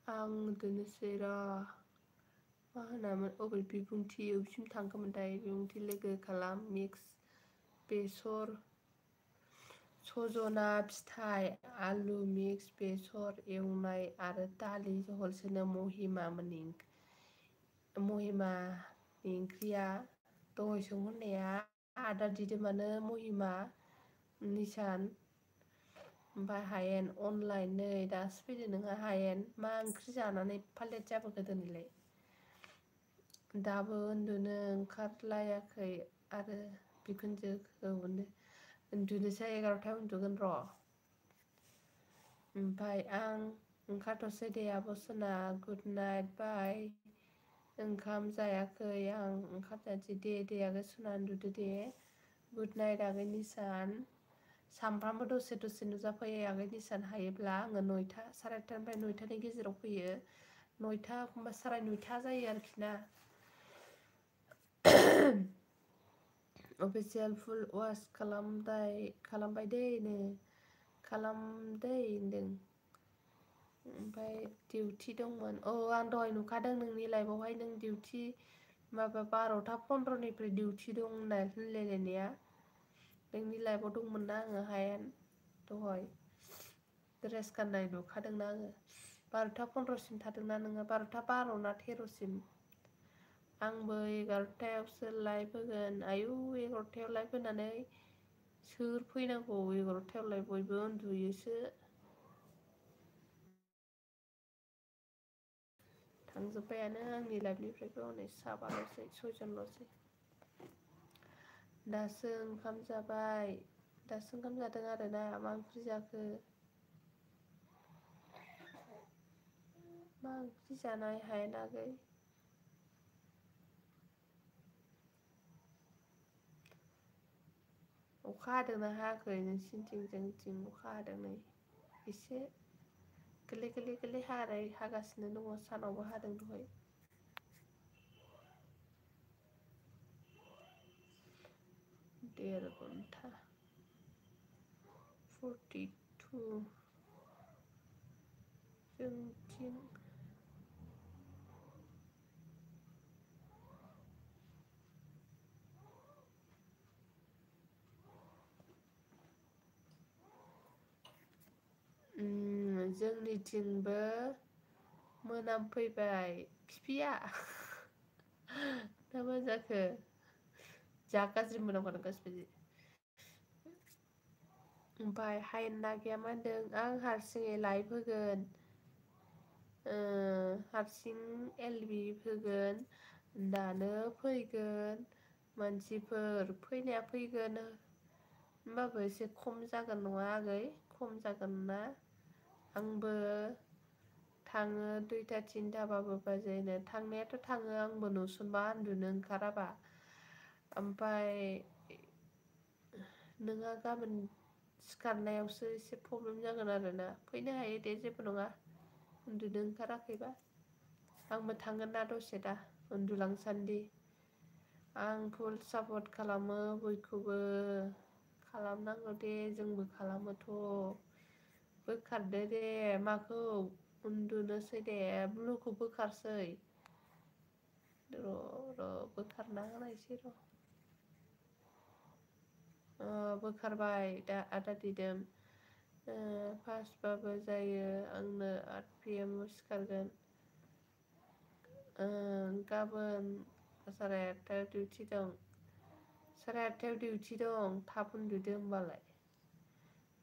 आं उन्दुनोसै र' मा होनामोन अबे बिबुंथि अबेसिम थांखोमोनथाय बिबुंथि लोगो खालाम मिक्स बेसर सजना फिथाइ आलु मिक्स बेसर एवनाय आरो दालि जहलसोनो महिमानि ओंख्रिया दहाय सोंहरनाया आदा दिदोमानो महिमा निसान ओमफ्राय हायेन अनलाइन नै दासो फैदो नोंहा हायेन मा ओंख्रि जानानै एफा लेट जाबोखो दिनैलाय दाबो उन्दुनो ओंखारलायाखै आरो बिखुनजोखौ उन्दुनोसै 11टायाव उन्दुगोन र' ओमफ्राय आं ओंखारथ'सै दे आब' सना गुड नाइट बाय ओंखाम जायाखै आं ओंखाम जानोसै दे आगै सना उन्दुदो दे गुड नाइट आगै निसान सामफ्रामबो दसे दसे नुजाफैयो आगै निसान हायोब्ला आङो 9टा 9:30निफ्राय 9टानि गेजेराव फैयो 9टा एखमबा 9:30 जायो आरोखि ना अफिसियेल फुल वास खालामबाय दै खालामदै होनदों ओमफ्राय डिउटि दंमोन आं दहाय नुखादों नोंनि लाइफआवहाय नों डिउटि माबा 12:15निफ्राय डिउटि दं होनलायलायनाया नोंनि लाइफआव दंमोन ना आङो हायेन दहाय ड्रेस गाननाय नुखादोंना आङो 12:15सिम थादोंना नोङो 12:12 ना 13सिम आंबो 11टायावसो लाइभ होगोन आयु 11टायाव लाइभ होनानै सोर फैनांगौ 11टायावलाय बयबो उन्दुयोसो थांजोब्बायानो आंनि लाइफनिफ्रायबो हनै साबाल'सै 6जनल'सै दासो ओंखाम जाबाय दासो ओंखाम जादों आरोना मा ओंख्रि जाखो मा ओंख्रि जानाय हायेन आगै अखा हादोंना हायाखै नोंसिनिथिं जोंथिं अखा हादों नै एसे गोरलै हागासिनो दङ सानावबो हादों दहाय 1.5 घन्टा 42 जोंथिं जोंनिथिंबो मोनामफैबाय फिफिया ना मा जाखो जा गाज्रि मोनामखादों गासिबो ओमफाय हायेन नागिया मा होनदों आं हारसिङै लाइभ होगोन हारसिं एलबि होगोन दानो फैगोन मानसिफोर फैनाया फैगोन होमबाबो एसे खम जागोन नङा आगै खम जागोन ना आंबो थाङो 2टा 3टाबाबो बाजैनो थांनायाथ' थाङो आंबो नुसनबा उन्दुनो ओंखाराबा ओमफाय नोंहा गाबोन सिखारनायावसो एसे प्रब्लेम जागोन आरोना फैनो हायो दे जेबो नङा उन्दुनो ओंखाराखैबा आंबो थांगोन ना दसे दा उन्दुलांसान्दि आं फुल सापर्ट खालामो बयखौबो खालामनांगौ दे जोंबो खालामोथ' बोखारदो दे माखौ उन्दुनोसै दे ब्लुखौ बोखारसै र' बोखारना होनायसै र' बोखारबाय दा आदा दिदोम फार्स्टबाबो जायो आंनो 8 PM आव सिखारगोन गाबोन 8:30 डिउटि दं 8:30 डिउटि दं थाब उन्दुदो होमबालाय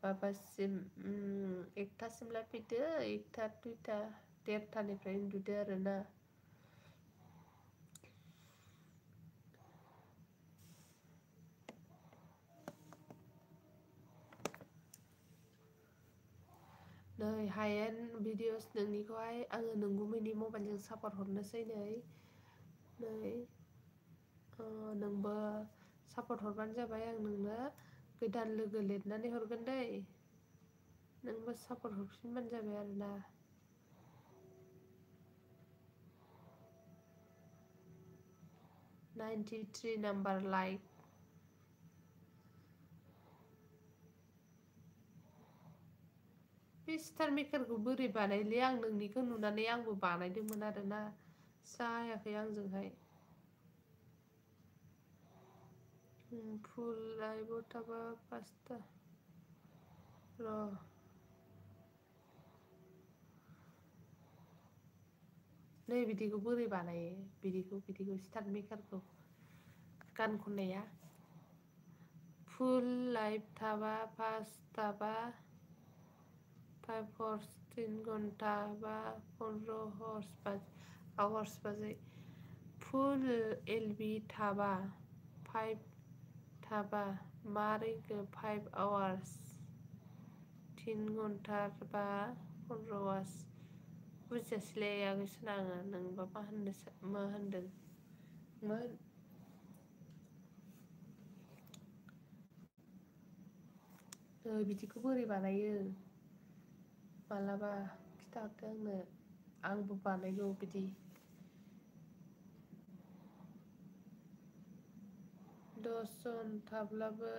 माबासिम 1टासिमलाय फैदो 1टा 2टा 1:30निफ्राय उन्दुदो आरोना नै हायेन भिडिअस नोंनिखौहाय आङो नोंगुमैनि मबाइलजों सापर्ट हरनोसै नै नोंबो सापर्ट हरबानो जाबाय आं नोंनो गोदान लोगो लिरनानै हरगोन दै नोंबो सापर्ट हरफिनबानो जाबाय आरोना 93 नाम्बार लाइक बे स्टार मेकारखौ बोरै बानायलै आं नोंनिखौ नुनानै आंबो बानायदोंमोन आरोना जायाखै आंजोंहाय फुल लाइभआव थाबा 5टा र' नै बिदिखौ बोरै बानायो बिदिखौ स्टार मेकारखौ गान खननाया फुल लाइभ थाबा 5टाबा 5 हर्स 3 घन्टा बा 15 आवार्स बाजै फुल एलबि थाबा 5 थाबा मारै 5 आवार्स 3 घन्टा बा 15 आवार्स बुजियासैलै आगैसोना आङो नोंबा मा होनदोंमोन बिदिखौ बोरै बानायो मालाबा खिथाहरदो आंनो आंबो बानायगौ बिदि 10 जन थाब्लाबो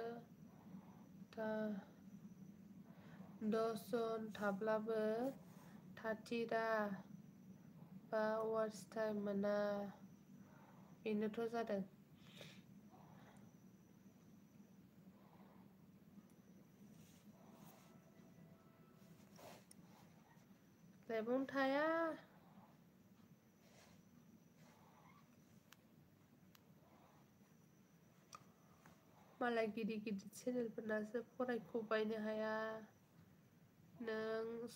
10 जन थाब्लाबो थाथिरा बा आवार्स टाइम मोना बेनोथ' जादों लाइभआवनो थाया मालाय गिदिर गिदिर चेनेलफोरनासो फरायख' बायनो हाया नों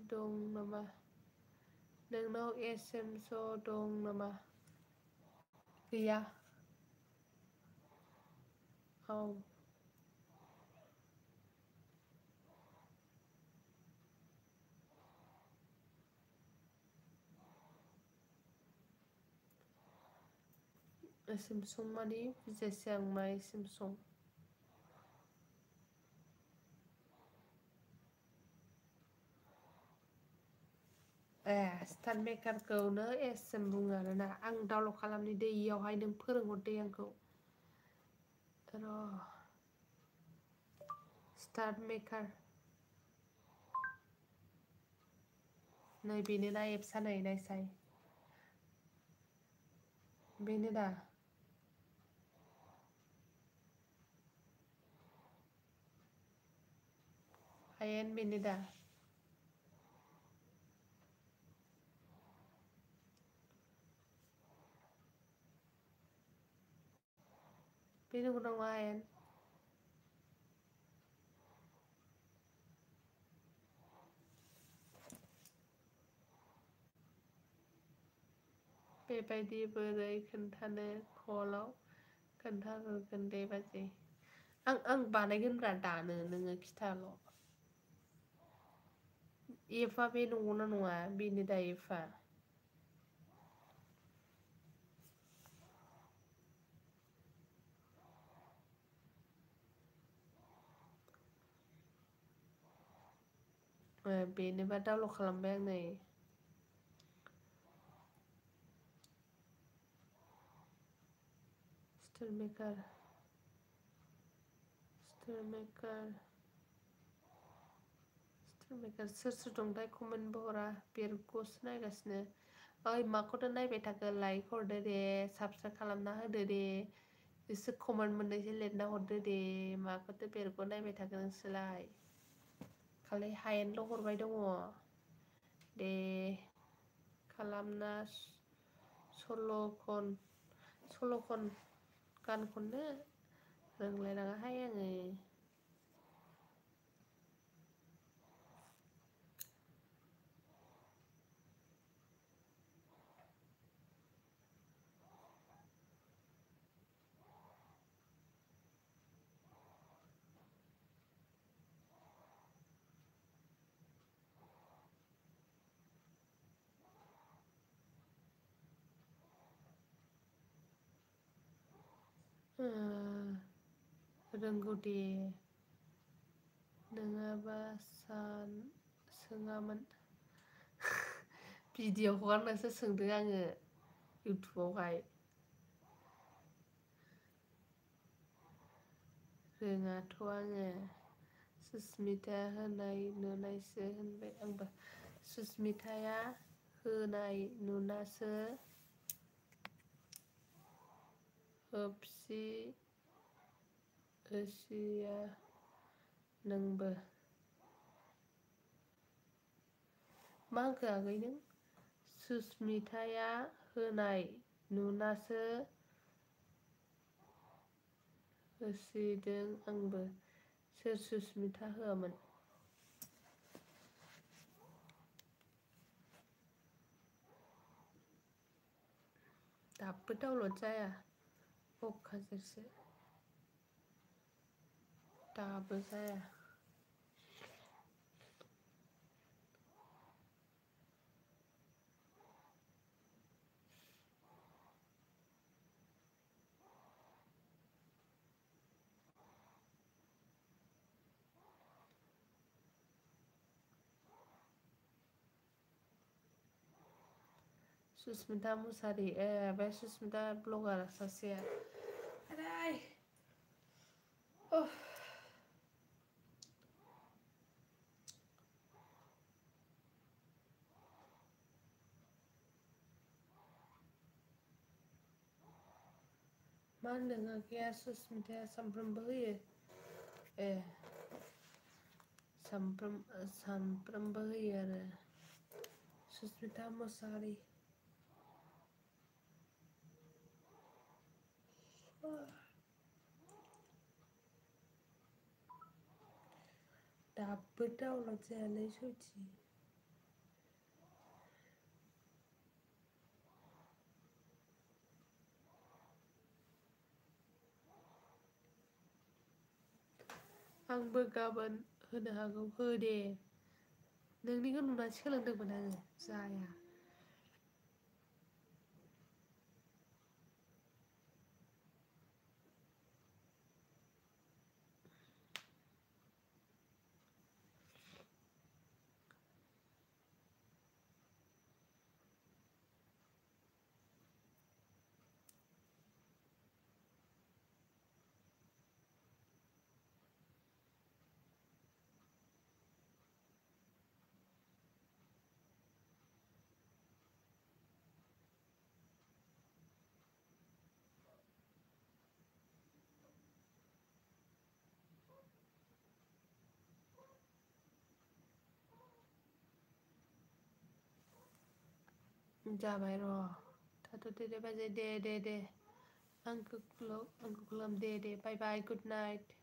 दं नामा नोंनाव एसएमस दं नामा गैया औ एसएमसं माने बुजियासै आं मा एसएमसं स्टार मेकारखौनो एसएम बुङो आरोना आं डाउनलड खालामनि दै इयावहाय नों फोरोंहरदो आंखौ र' स्टार मेकार नै बेनो ना एप्सआ नै नायसाय बेनो दा हायेन बेनो दा बे नंगौ नङा हायेन बेबायदि बोरै खोन्थानो कलाव खोन्थाहरगोन दे बाजै आं बानायगोनब्रा दानो नोङो खिथाल' एफा बे नंगौना नङा बेनो दा एफा बेनोबा डाउनलड खालामबाय आं नै स्टार मेकार सोर सोर दंथाय कमेन्टबो हरा बेरगुसो नायगासिनो ओइ माखौथो नायबाय थाखो लाइक हरदो दे साबसक्राइब खालामना होदो दे एसे कमेन्ट मोननैसो लिरना हरदो दे माखौथो बेरग' नायबाय थाखो नोंसोरलाय खालि हायेनल' हरबाय दङ दे खालामना सल' खन गान खननो रोंलायलाङाहाय आङो रोंगौ दे नङाबा सोङामोन भिडिअ हगारनोसो सोंदों आङो इउटुबावहाय रोङाथ' आङो सुसमिता होनाय नुनायसो होनबाय आंबो सुसमिताया होनाय नुनासो होसिया नोंबो मा होनखो आगै नों सुसमिताया होनाय नुनासो होसिदों आंबो सोर सुसमिता होआमोन दाबो डाउनलड जाया अखाजोंसो दाबो जाया सुसमिता मुसारि बे सुसमिता ब्लगार सासेया मा होनदों आगैया सुसमिताया सानफ्रोमबो होयो सानफ्रोमबो होयो आरो सुसमिता मुसाहारि दाबो डाउनलड जायालै सयथि आंबो गाबोन होनो हागौ हो दे नोंनिखौ नुनानै सोलोंदोंमोन आङो जाया जाबाय र' थाथ'दो दे बाजै दे आंखौ खालाम दे बाय बाय गुड नाइट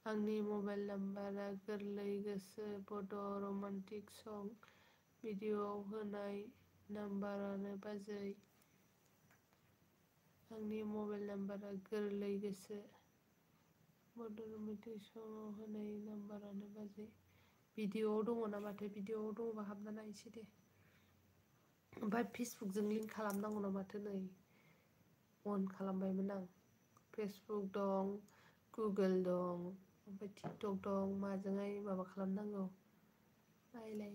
आंनि मबाइल नाम्बारा गोरलै गोसो बड' रमान्टिक सं भिडिअ'आव होनाय नाम्बारानो बाजै आंनि मबाइल नाम्बारा गोरलै गोसो बड' रमान्टिक संआव होनाय नाम्बारानो बाजै भिडिअ'आव दङ ना माथो भिडिअ'आव दङबा हाबना नायनोसै दे ओमफ्राय फेसबुकजों लिंक खालामनांगौ ना माथो नै अन खालामबायमोन आं फेसबुक दं गुगोल दं ओमफ्राय टिकटक दं माजोंहाय माबा खालामनांगौ नायलाय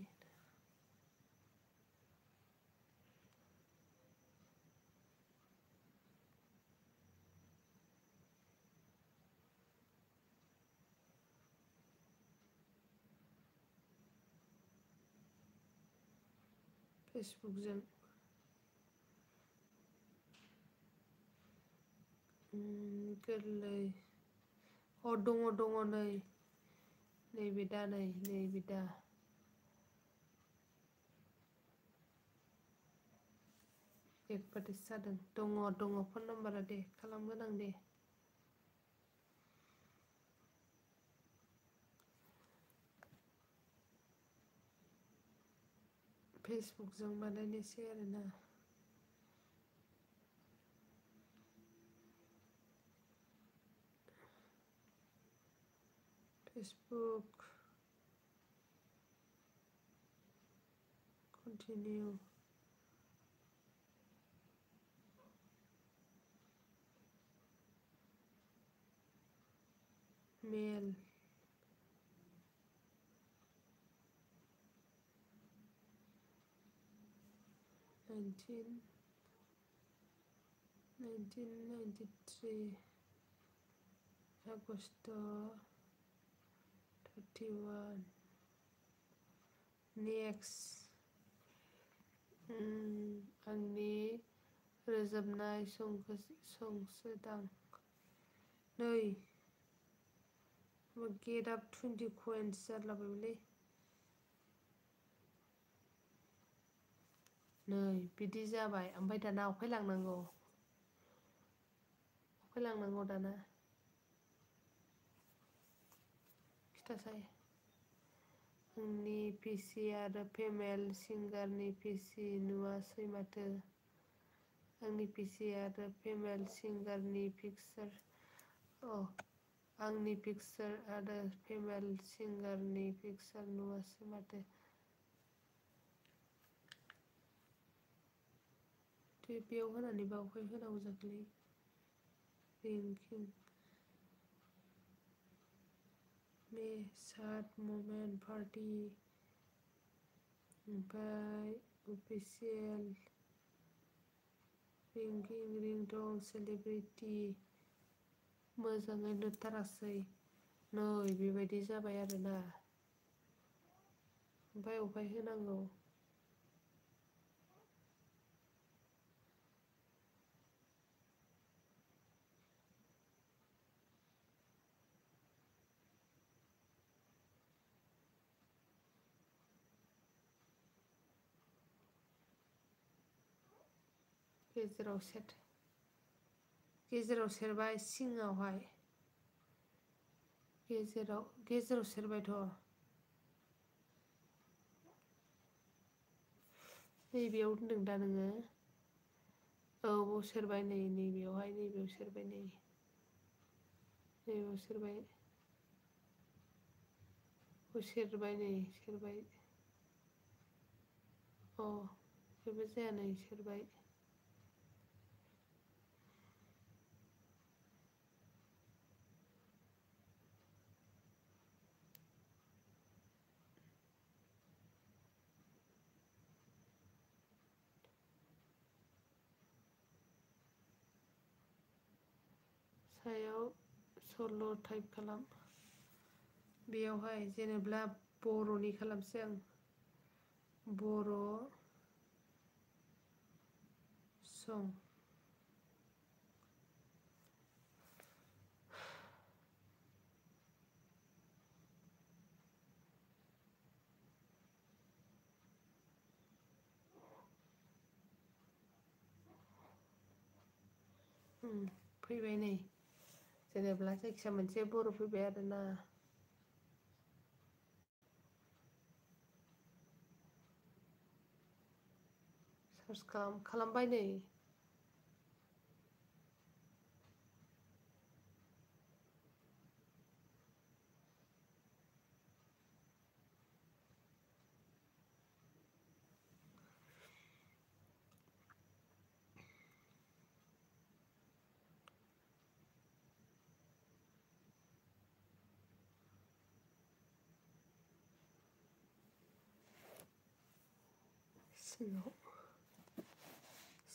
फेसबुकजों गोरलै दङ नैबे दा एडभार्टाइस जादों दङ फन नाम्बारा दे खालामगोन आं दे फेसबुकजों बानायनोसै आरोना फेसबुक कन्टिनिउ मेल नाइनटिन 1993 आगस्ट 31 नेक्स्ट आंनि रोजाबनाय संसोदां नै गेट आप 20 कइन्स जारलाबायलै नै बिदि जाबाय ओमफ्राय दाना अफाय लांनांगौ दाना खिथासाय आंनि पिसि आरो फेमेल सिंगारनि पिसि नुवासै माथो आंनि पिसि आरो फेमेल सिंगारनि पिकचार आंनि पिकचार आरो फेमेल सिंगारनि पिकचार नुवासै माथो बेयाव होनानै बावहाय होनांगौ जाखोलै रेंकिं मे सात ममेन्ट पार्टि ओमफ्राय अफिसियेल रेंकिं रिंटं सेलिब्रिटि मोजाङै नुथारासै नै बेबायदि जाबाय आरोना ओमफ्राय अफाय होनांगौ गेजेराव सेरबाय सिङावहाय गेजेराव सेरबायथ' नैबेयाव होनदों दा नोङो औ बाव सेरबाय नैबेयावहाय नैबेयाव सेरबाय नैबेयाव सेरबाय सेरबाय सेरबाय जेबो जाया नै सेरबाय सायाव सल' टाइप खालाम बेयावहाय जेनेब्ला बर'नि खालामसै आं बर' सं फैबाय नै जेनेब्ला जायखिया मोनसे बर' फैबाय आरोना सार्च खालामबाय नै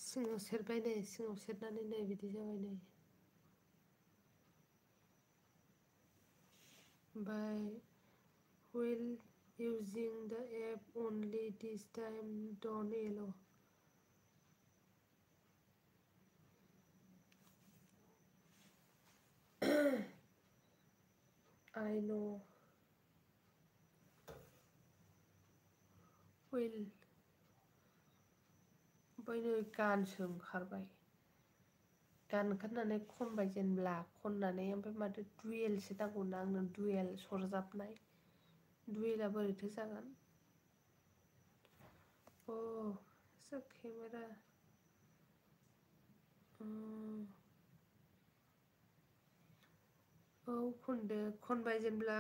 सिङाव सेरबाय नै सिङाव सेरनानै नै बिदि जाबाय नै ओमफ्राय while using the app only this time don't allow I know will ओमफ्राय नै गानसो ओंखारबाय गान ओंखारनानै खनबाय जेनेब्ला खननानै ओमफ्राय माथो डुयेलसो नांगौना आंनो डुयेल सरजाबनाय डुयेला बोरैथो जागोन अ सो केमेरा औ खनबाय जेनेब्ला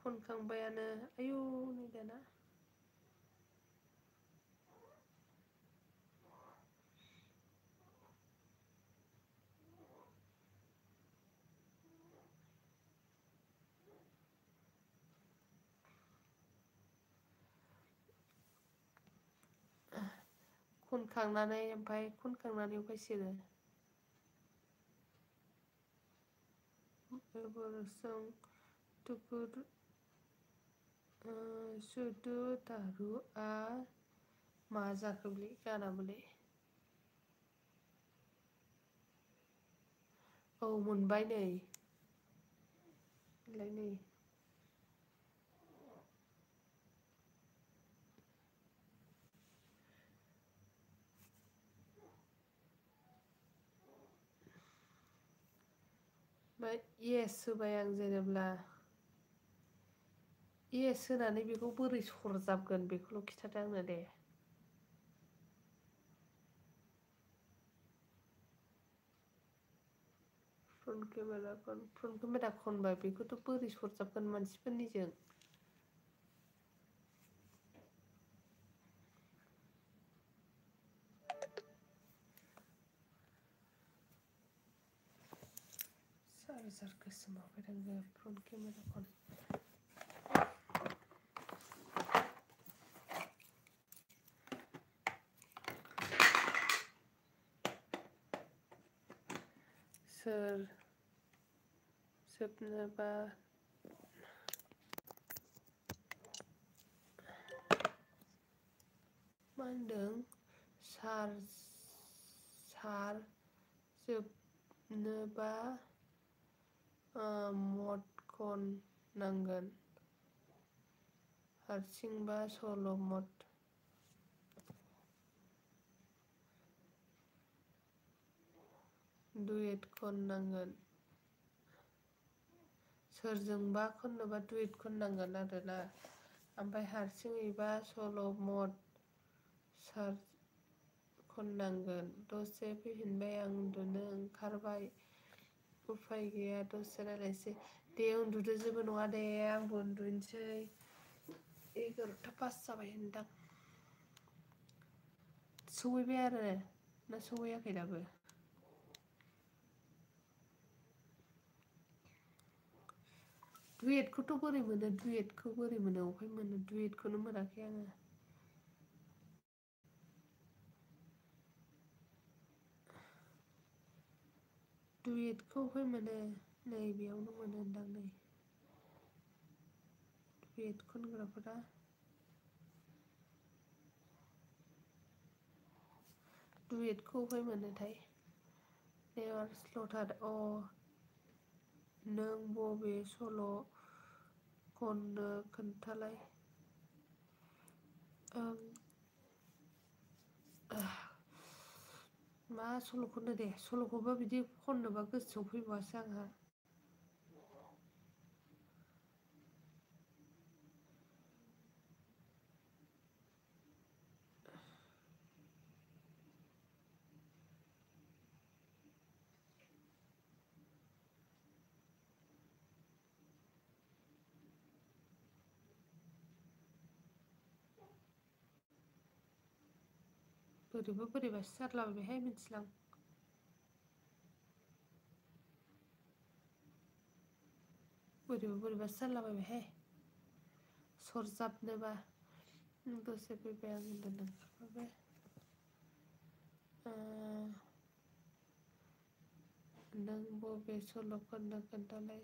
खनखांबायानो आयौ नै दाना खनखांनानै ओमफ्राय खनखांनानै अफाय सेरो song सुदु दारुआ मा जाखोलै गानाबोलै औ मोनबाय नै नै ओमफ्राय येस होबाय आं जेनेब्ला येस होनानै बेखौ बोरै सरजाबगोन बेखौल' खिथादो आंनो दे फ्रन्ट केमेरा खनबाय बेखौथ' बोरै सरजाबगोन मानसिफोरनिजों चार्जार गोसोमाव फैदों फ्रन्ट केमेरा खन सोर जोबनोबा मा होनदों सार जोबनोबा मद खननांगोन हारसिंबा सल' मद डुयेट खननांगोन सोरजोंबा खननोबा डुयेट खननांगोन आरोना ओमफ्राय हारसिङैबा सल' मद सार खननांगोन दसे फैफिनबाय आं उन्दुनो ओंखारबाय उफाय गैया दसे रायलायसै दे उन्दुदो जेबो नङा दे आंबो उन्दुनोसै 11टा 5 जाबाय होनदां सहैबाय आरो ना सहैयाखै दाबो डुयेटखौथ' बोरै मोनो डुयेटखौ बोरै मोनो अबहाय मोनो डुयेटखौनो मोनाखै आङो दुएटखौ अबहाय मोनो नै बेयावनो मोनो होनदां नै दुएट खनग्राफोरा दुएटखौ अबहाय मोनोथाय नेभार स्लटार नों बबे सल' खननो खोन्थालाय मा सल' खननो दे सल'खौबा बिदि खननोबा गोसोआव फैबावासो आंहा बोरैबा बोरैबासो जारलाबायहाय मिथिलां बोरैबा बोरैबासो जारलाबायहाय सरजाबनोबा दसे फैबाय आं होनदों नों बबे सल' खननो खोन्थालाय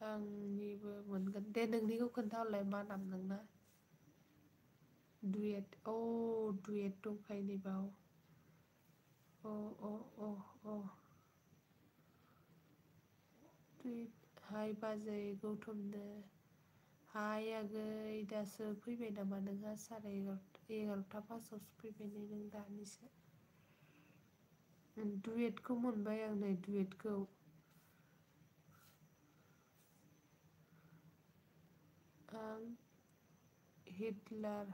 आंनिबो मोनगोन दे नोंनिखौ खोन्थाहरलाय मा नाम नोंना दुएट दुएट दंखायो नैबाव दुएट हाय बाजै गौतमनो हाय आगै दासो फैबाय नामा नोंहा साराय 11:30 पासावसो फैबाय नै नों दानिसो दुएटखौ मोनबाय आं नै दुएटखौ आं हिटलार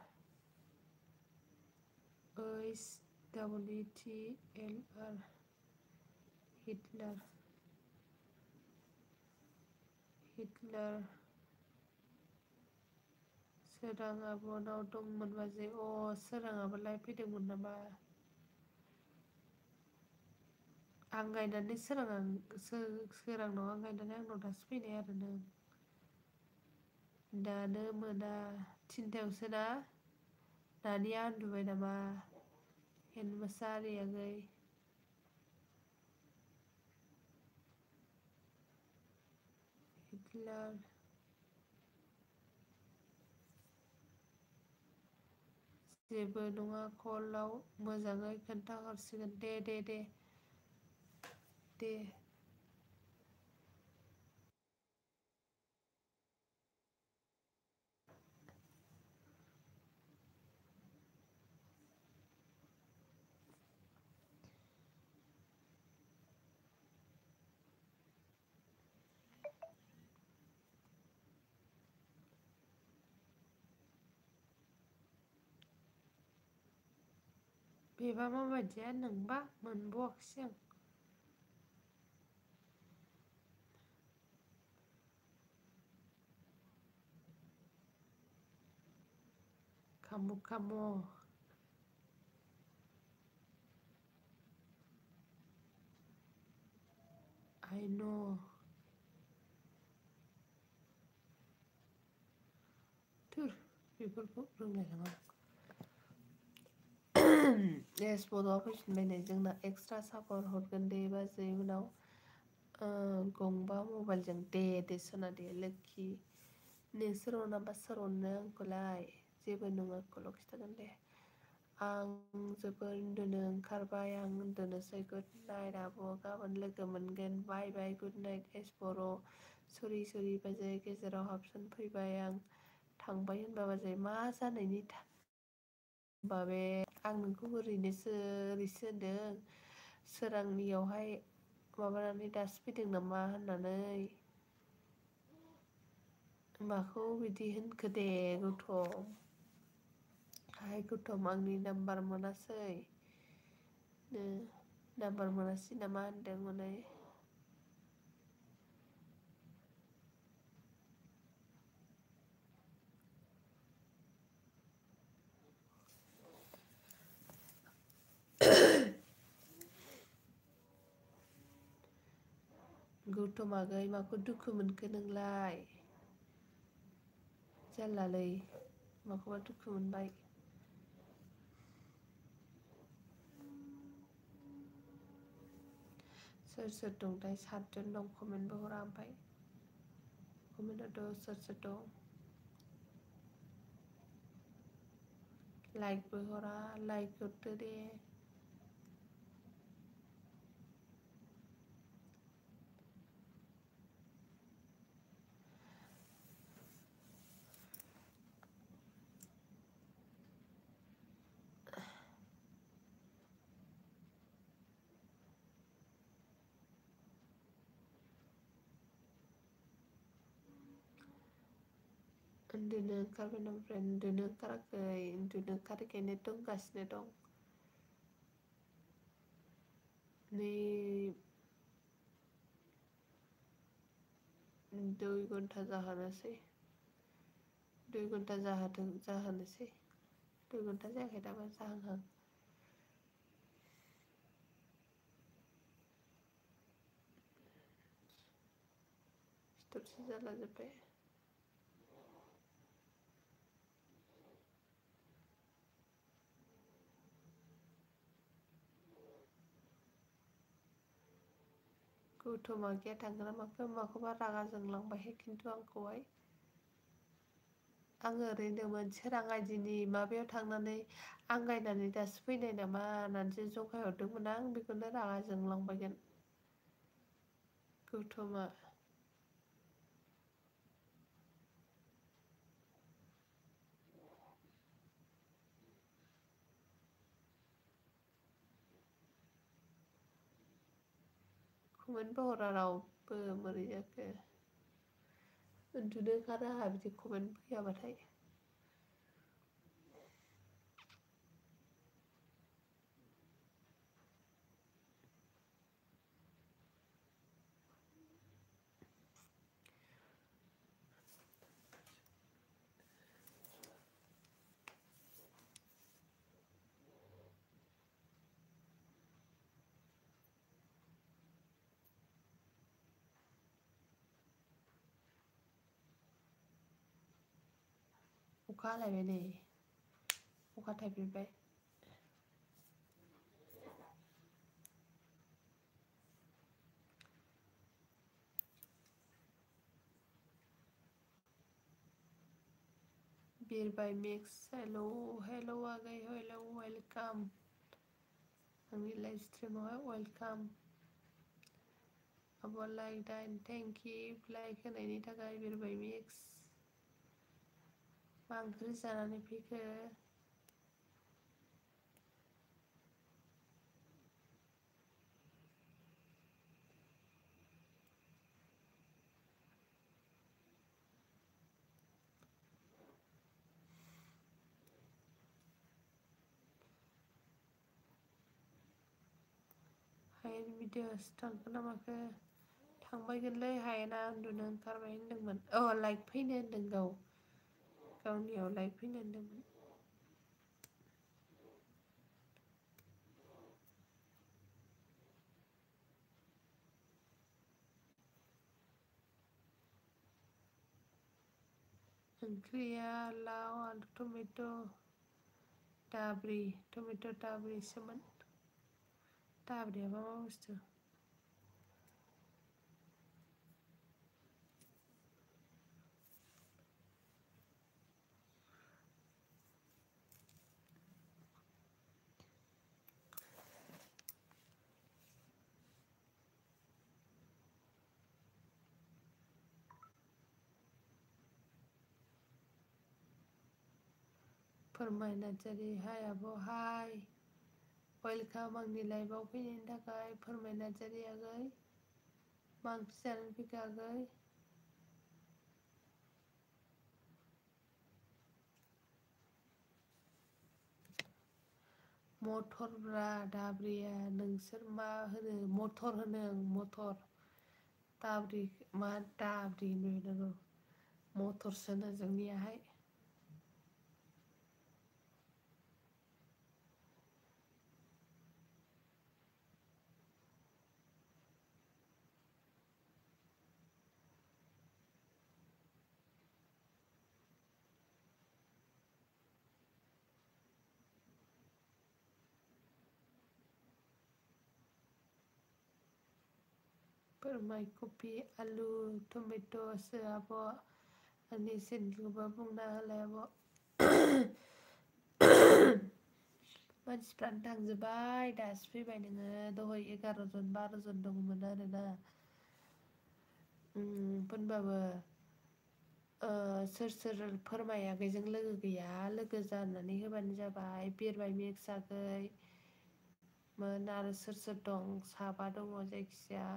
HETLR हिटलार सोरां आब'नाव दंमोन बाजै सोराङाबोलाय फैदोंमोन नामा आं गायनानै सोरांनाव आं गायनानै आंनाव दासो फैनाय आरो नों दानो मोना 3थायावसो ना दानिया उन्दुबाय नामा हेनमोसारि आगै हिटलार जेबो नङा कलआव मोजाङै खोन्थाहरसिगोन दे बेबा माबायदिया नोंबा मोनबावाखैसो आं खाम' I know थुर बेफोरखौ रोंलायलाङा बड'आ फैफिनबाय नै जोंना एक्सट्रा सापर्ट हरगोन दे बाजै उनाव गंबा मबाइलजों दे सना दे लोखि नोंसोर अनाबा सोर अनो आंखौलाय जेबो नङाखौल' खिन्थागोन दे आं जोबोर उन्दुनो ओंखारबाय आं उन्दुनोसै गुड नाइट आब' गाबोन लोगो मोनगोन बाय गुड नाइट बर' सरि बाजै गेजेराव हाबसनफैबाय आं थांबाय होनबा बाजै मा जानायनि होमबा बे आं नोंखौ ओरैसो होनदों सोरांनियावहाय माबानानै दासो फैदों नामा होननानै माखौ बिदि होनखो दे गौतम हाय गौतम आंनि नाम्बार मोनासै नाम्बार मोनासै नामा होनदों हनै गौतम आगै माखौ दुखु मोनखो नोंलाय जारलालै माखौबा दुखु मोनबाय सोर सोर दंथाय 7 जन दं कमेन्टबो हरा ओमफ्राय कमेन्ट हरदो सोर दं लाइकबो हरा लाइक हरदो दे उन्दुनो ओंखारबाय ओमफ्राय उन्दुनो ओंखाराखैनो दंगासिनो दं नै 2 घन्टा जाहोनोसै 2 घन्टा जाहोनोसै 2 घन्टा जायाखै दाबो जाहांहां सिथरसो जाला जोब्बाय गौथमा गैया थांगोन ना माखो माखौबा रागा जोंलांबायहाय खिन्थु आंखौहाय आङो ओरैनो मोनसे रां आइदिनि माबायाव थांनानै आंगायनानै दासो फैनाय नामा होननानैसो जंखायहरदोंमोन आं बेखौनो रागा जोंलांबायगोन गौथमा कमेन्टबो हरा रावबो बोरै जाखो उन्दुनो ओंखारो आंहा बिदि कमेन्ट फैयाबाथाय अखा हालायबाय नै अखा थाइफ्रिबाय बिरबाय मिक्स हेलौ हेलौ आगै हेलौ वेलकाम आंनि लाइभ स्ट्रिमावहाय वेलकाम आब' लाइक दाइन थेंक इउ लाइक होनायनि थाखाय बिरबाय मिक्स मा ओंख्रि जानानै फैखो हायेन भिडिअ'सो थांखो ना माखो थांबायगोनलै हायेना उन्दुनो ओंखारबाय होनदोंमोन लाइक फैनो होनदों गावनियाव लाइक फैनो होनदोंमोन ओंख्रिया लाव आलु टमेट' दाब्रि टमेट' दाब्रिसोमोन दाब्रियाबा मा बुस्थु फोरमाय नार्जारि हाय आब' हाय वेलकाम आंनि लाइभआव फैनायनि थाखाय फोरमाय नार्जारि आगै मा ओंख्रि जानानै फैखो आगै मटरब्रा दाब्रिया नोंसोर मा होनो मटर होनो मटर दाब्रि मा दाब्रि होननो मटरसो होनो जोंनियाहाय फोरमाय कफि आलु टमेट'सो आब' आंनि चेनेलखौबो बुंना होलाय आब'। मानसिफ्रानो थांजोब्बाय दासो फैबाय नोङो दहाय 11 जन 12 जन दंमोन आरोना होनबाबो सोर सोर फोरमाय आगैजों लोगो गैया लोगो जानानै होबानो जाबाय बिरबाय मिक्स आगैमोन आरो सोर सोर दं साबा दङ जायखिजाया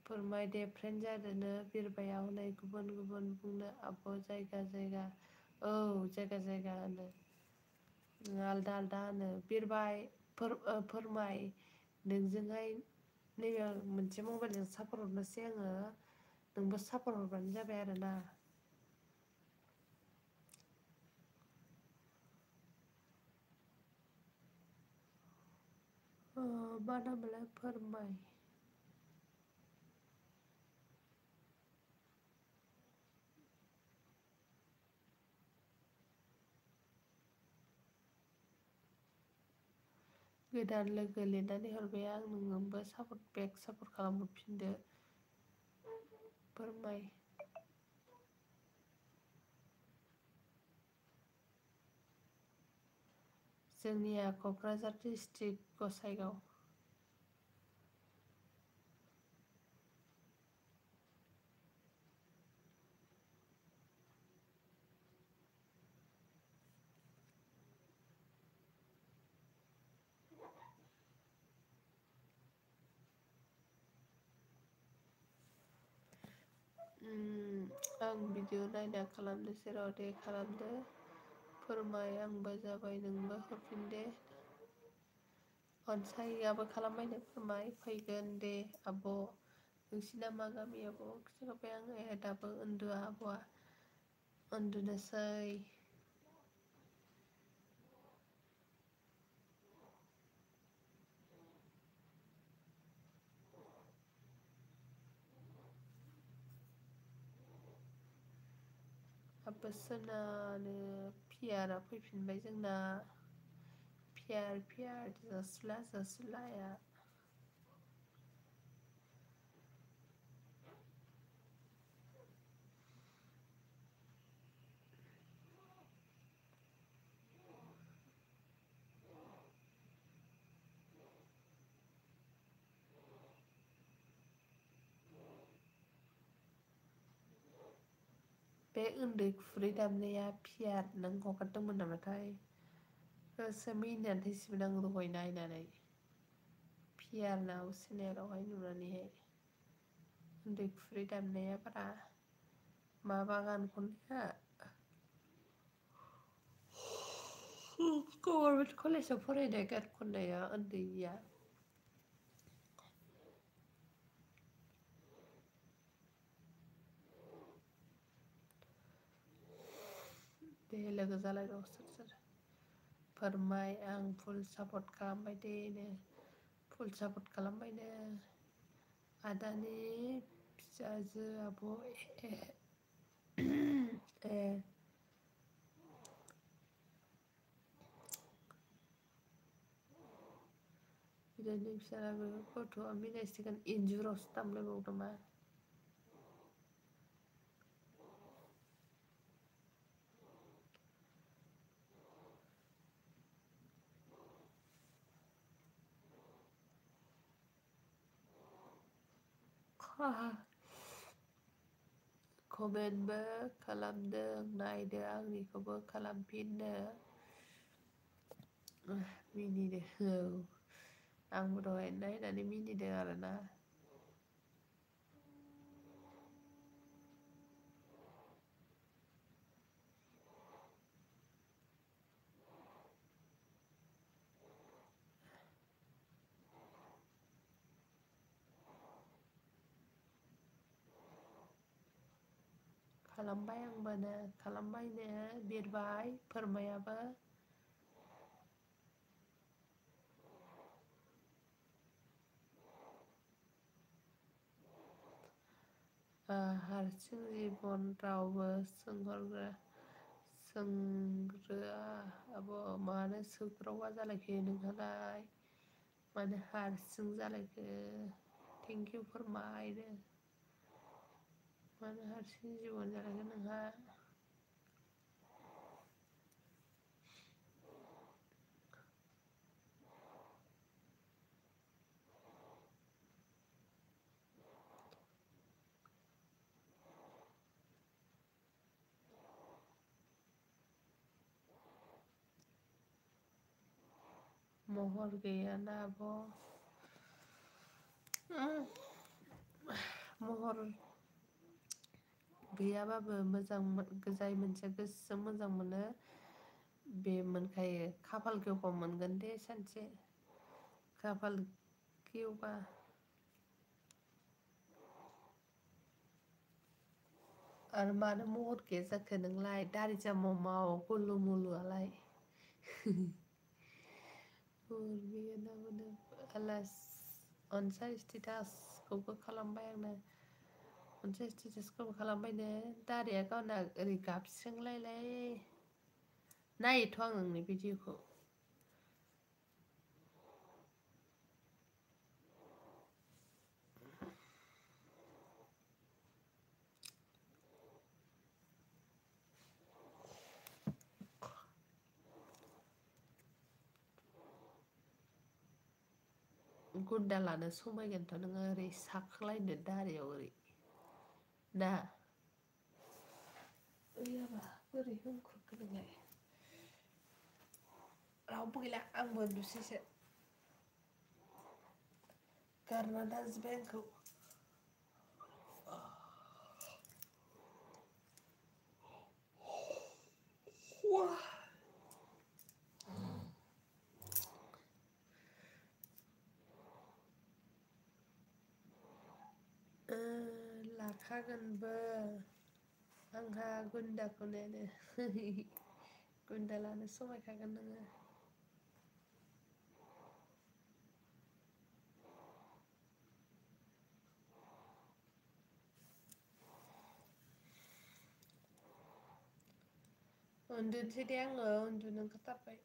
फोरमायदे फ्रेन्ड जादोनो बिरबायाव हनै गुबुन गुबुन बुंनो आब' जायगा जायगा औ जायगा जायगा होनो आलदा आलदा होनो बिरबाय फोरमाय नोंजोंहाय नैबे मोनसे मबाइलजों सापर्ट हरनोसै आङो नोंबो सापर्ट हरबानो जाबाय आरोना मा नामलाय फोरमाय गोदान लोगो लिरनानै हरबाय आं नोंबो सापर्ट बेक सापर्ट खालामहरफिनदो फोरमाय जोंनिया क'क्राझार डिस्ट्रिक्ट गसाइगाव आं भिडिअ नायना खालामनोसै र' दे खालामदो फोरमाय आंबो जाबाय नोंबो हरफिन दे अनसायआबो खालामबायनो फोरमाय फैगोन दे आब' नोंसिना मा गामि आब' खिथाखाबाय आङो दाबो उन्दुआ आब'आ उन्दुनोसै बोसोनानो पियारा फैफिनबाय जोंना पियार जासुलाया बे उन्दै खुरै दामनाया पियार नों हगारदोंमोन नामाथाय गोसो मिनिनानै थैसिगोन आं दहाय नायनानै पियारनाव चेनेलावहाय नुनानैहाय उन्दै खुरै दामनाया बारा माबा गान खननाया गभर्नमेन्ट कलेजाव फरायनाय गान खननाया उन्दैया दे लोगो जालाय र' सोर सोर फोरमाय आं फुल सापर्ट खालामबाय देनो फुल सापर्ट खालामबायनो आदानि फिसाजो आब' ए बिदानि फिसालाबो गथ'आ मिलायसिगोन इन्जुरावसो दामलायबावदों मा कमेन्टबो खालामदों नायदो आंनिखौबो खालामफिननो मिनिदो औ आंबो दहाय नायनानै मिनिदों आरोना खालामबाय आंबोनो खालामबायनो बिरबाय फोरमायाबो हारसिं जिबन रावबो सोंग्रोआ आब' मानो सोग्रावा जालायखो नोंहालाय मानो हारसिं जालायखो थेंक इउ फोरमायनो मानो हारसिं जिबन जालायखो नोंहा महर गैयाना आब' महर गैयाबाबो मोजां जाय मोनसे गोसो मोजां मोनो बे मोनखायो खाफाल गेवबा मोनगोन दे सानसे खाफाल गेवबा आरो मानो महर गैया जाखो नोंलाय दारिजा ममाव गुलु मुलुआलाय महर गैया ना मोनो आलास अनसाय स्टेटासखौबो खालामबाय आंनो अनसाय स्टेटासखौबो खालामबायनो दारिया गावना ओरै गाबस्रिंलायलाय नायोथ' आं नोंनि भिडिअखौ गुन्दा लानो समायगोनथ' नोङो ओरै साखोलायनो दारियाव ओरै ना ओयाबा बोरै होनख्रुबखो नोंलाय रावबो गैला आंबो उन्दुसैसो गारना दाजोब्बाय आंखौ लाखागोनबो आंहा गुन्दाखौनो गुन्दा लानो समायखागोन नोङो उन्दुनोसै दे आङो उन्दुनो ओंखारथारबाय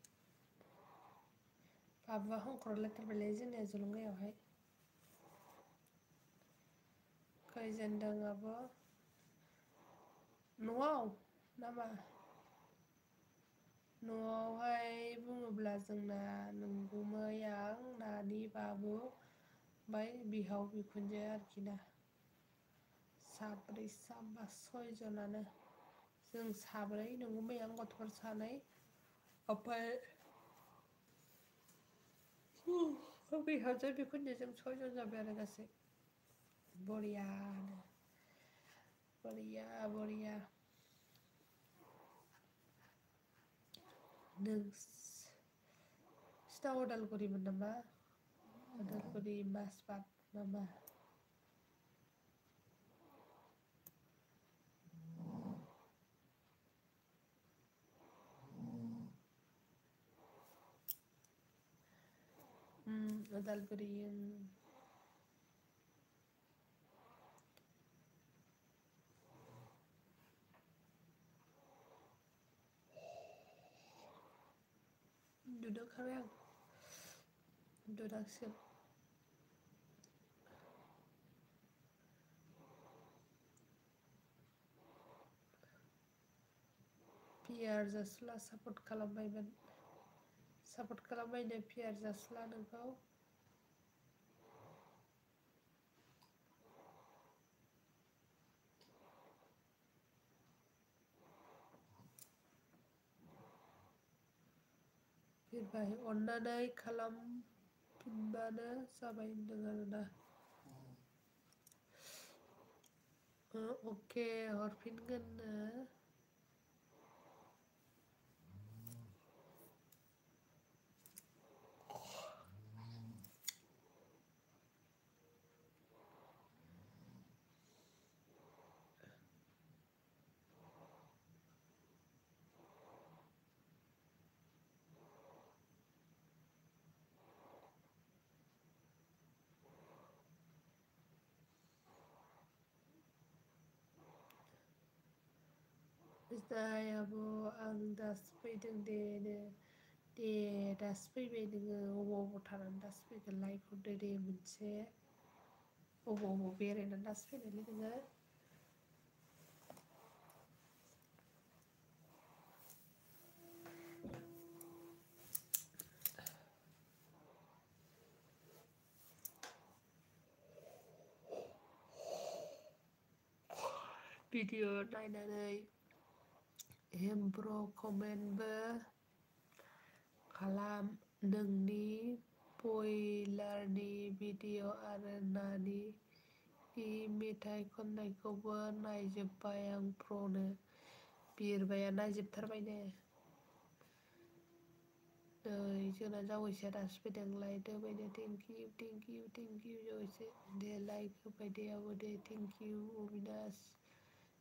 बाबुआ हांख्रावलायथारबायलै जोंनिया जलंगायावहाय खैजोन दं आब' न'आव नामा न'आवहाय बुङोब्ला जोंना नोंगुमै आं नानि बाबु ओमफ्राय बिहाव बिखुनजो आरोखि ना साब्रै साबा सयजनानो जों साब्रै नोंगुमै आं गथ'फोर सानै ओमफ्राय बिहावजो बिखुनजोजों सयजन जाबाय आरो गासै बरियानो बरिया बरिया नोंसिना अदालगुरिमोन नामा अदालगुरि माजबाद नामा अदालगुरि उन्दुनो ओंखारबाय आं उन्दुनांसिगोन पियार जासुला सापर्ट खालामबायमोन सापर्ट खालामबायनो पियार जासुला नोंखौ बिरबाय अननानै खालामफिनबानो जाबाय होनदों आरोना अके हरफिनगोननो जाय आब' आं दासो फैदों दे दे दासो फैबाय नोङो अबाव थानानै दासो फैगोन लाइभ हरदो दे मोनसे अबाव बेरायनानै दासो फैनायलै नोङो भिडिअ नायनानै हेमब्र' कमेन्टबो खालाम नोंनि बयलारनि भिडिअ आरो नानि मेथाइ खननायखौबो नायजोब्बाय आं प्र'नो बिरबाया नायजोबथारबायनो नै जोंना जावैसोआ दासो फैदों लाइक होबायनो थेंकिउ जावैसो दे लाइक होबाय दे आबो दे थेंकिउ अबिनास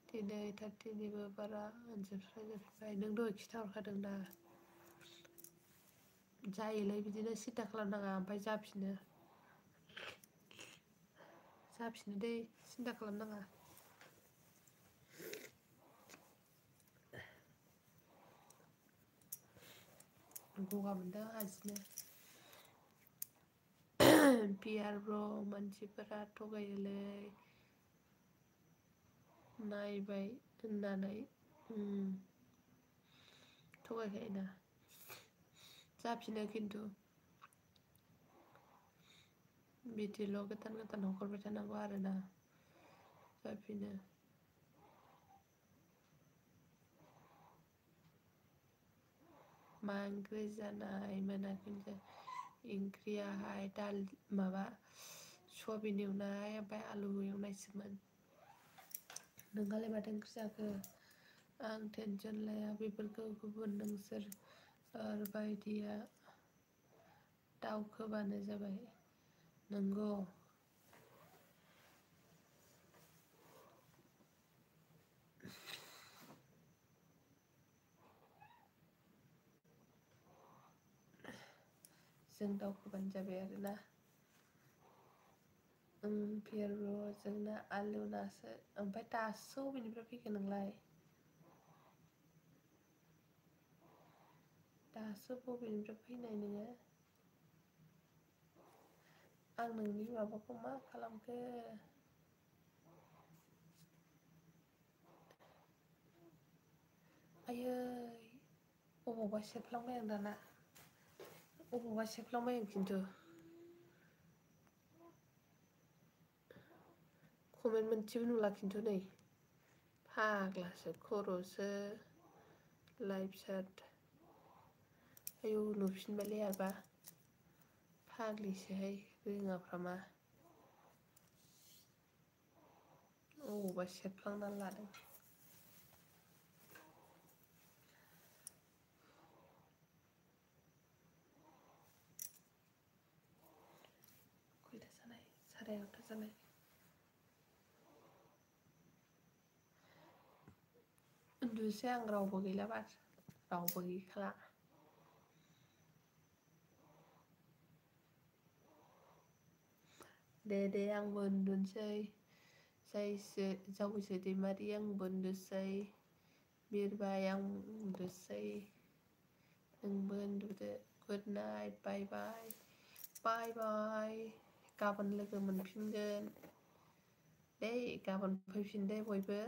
दिनै 30निबो बारा आनसाबस्क्राइब जाफैबाय नों दहाय खिथाहरखादों ना जायोलै बिदिनो सिन्था खालामनाङा ओमफ्राय जाफिनो दै सिन्था खालामनाङा गगा मोनदों आजिनो पियार ब्र' मानसिफोरा थगायोलै नायबाय होननानै थगायखायोना जाफिनो खिन्थु बिदिल' गोदान हगारबाय थानांगौ आरोना जाफिनो मा ओंख्रि जानाय मोनाखै ओंख्रियाहाय दाल माबा सयाबिन एवनाय ओमफ्राय आलु एवनायसोमोन नोंहालाय माथो ओंख्रि जाखो आं टेनसन लाया बेफोरखौ गुबुन नोंसोर बायदिया दावखोबानो जाबाय नंगौ जों दावखोबानो जाबाय आरोना पियार ब्र' जोंना आलु नासो ओमफ्राय दासो अबेनिफ्राय फैखो नोंलाय दासो बबेनिफ्राय फैनाय नोङो आं नोंनि माबाखौ मा खालामखो आयै अबावबा सेरफ्लांबाय आं दाना अबावबा सेरफ्लांबाय आं खिन्थु कमेन्ट मोनसेबो नुला खिन्थु नै फाग्लासो खर'सो लाइभ चाट आयौ नुफिनबायलै आरोबा फाग्लिसोहाय रोङाफ्रामा अबावबा सेरफ्लांनानै लादों खयथा जानाय 8:30 जानाय उन्दुसै आं रावबो गैला बाल रावबो गैखाला दे आंबो उन्दुनोसै जावैसो दैमारि आंबो उन्दुसै बिरबाय आं उन्दुसै नोंबो उन्दुदो गुड नाइट बाय बाय गाबोन लोगो मोनफिनगोन दे गाबोन फैफिन दे बयबो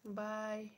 बाय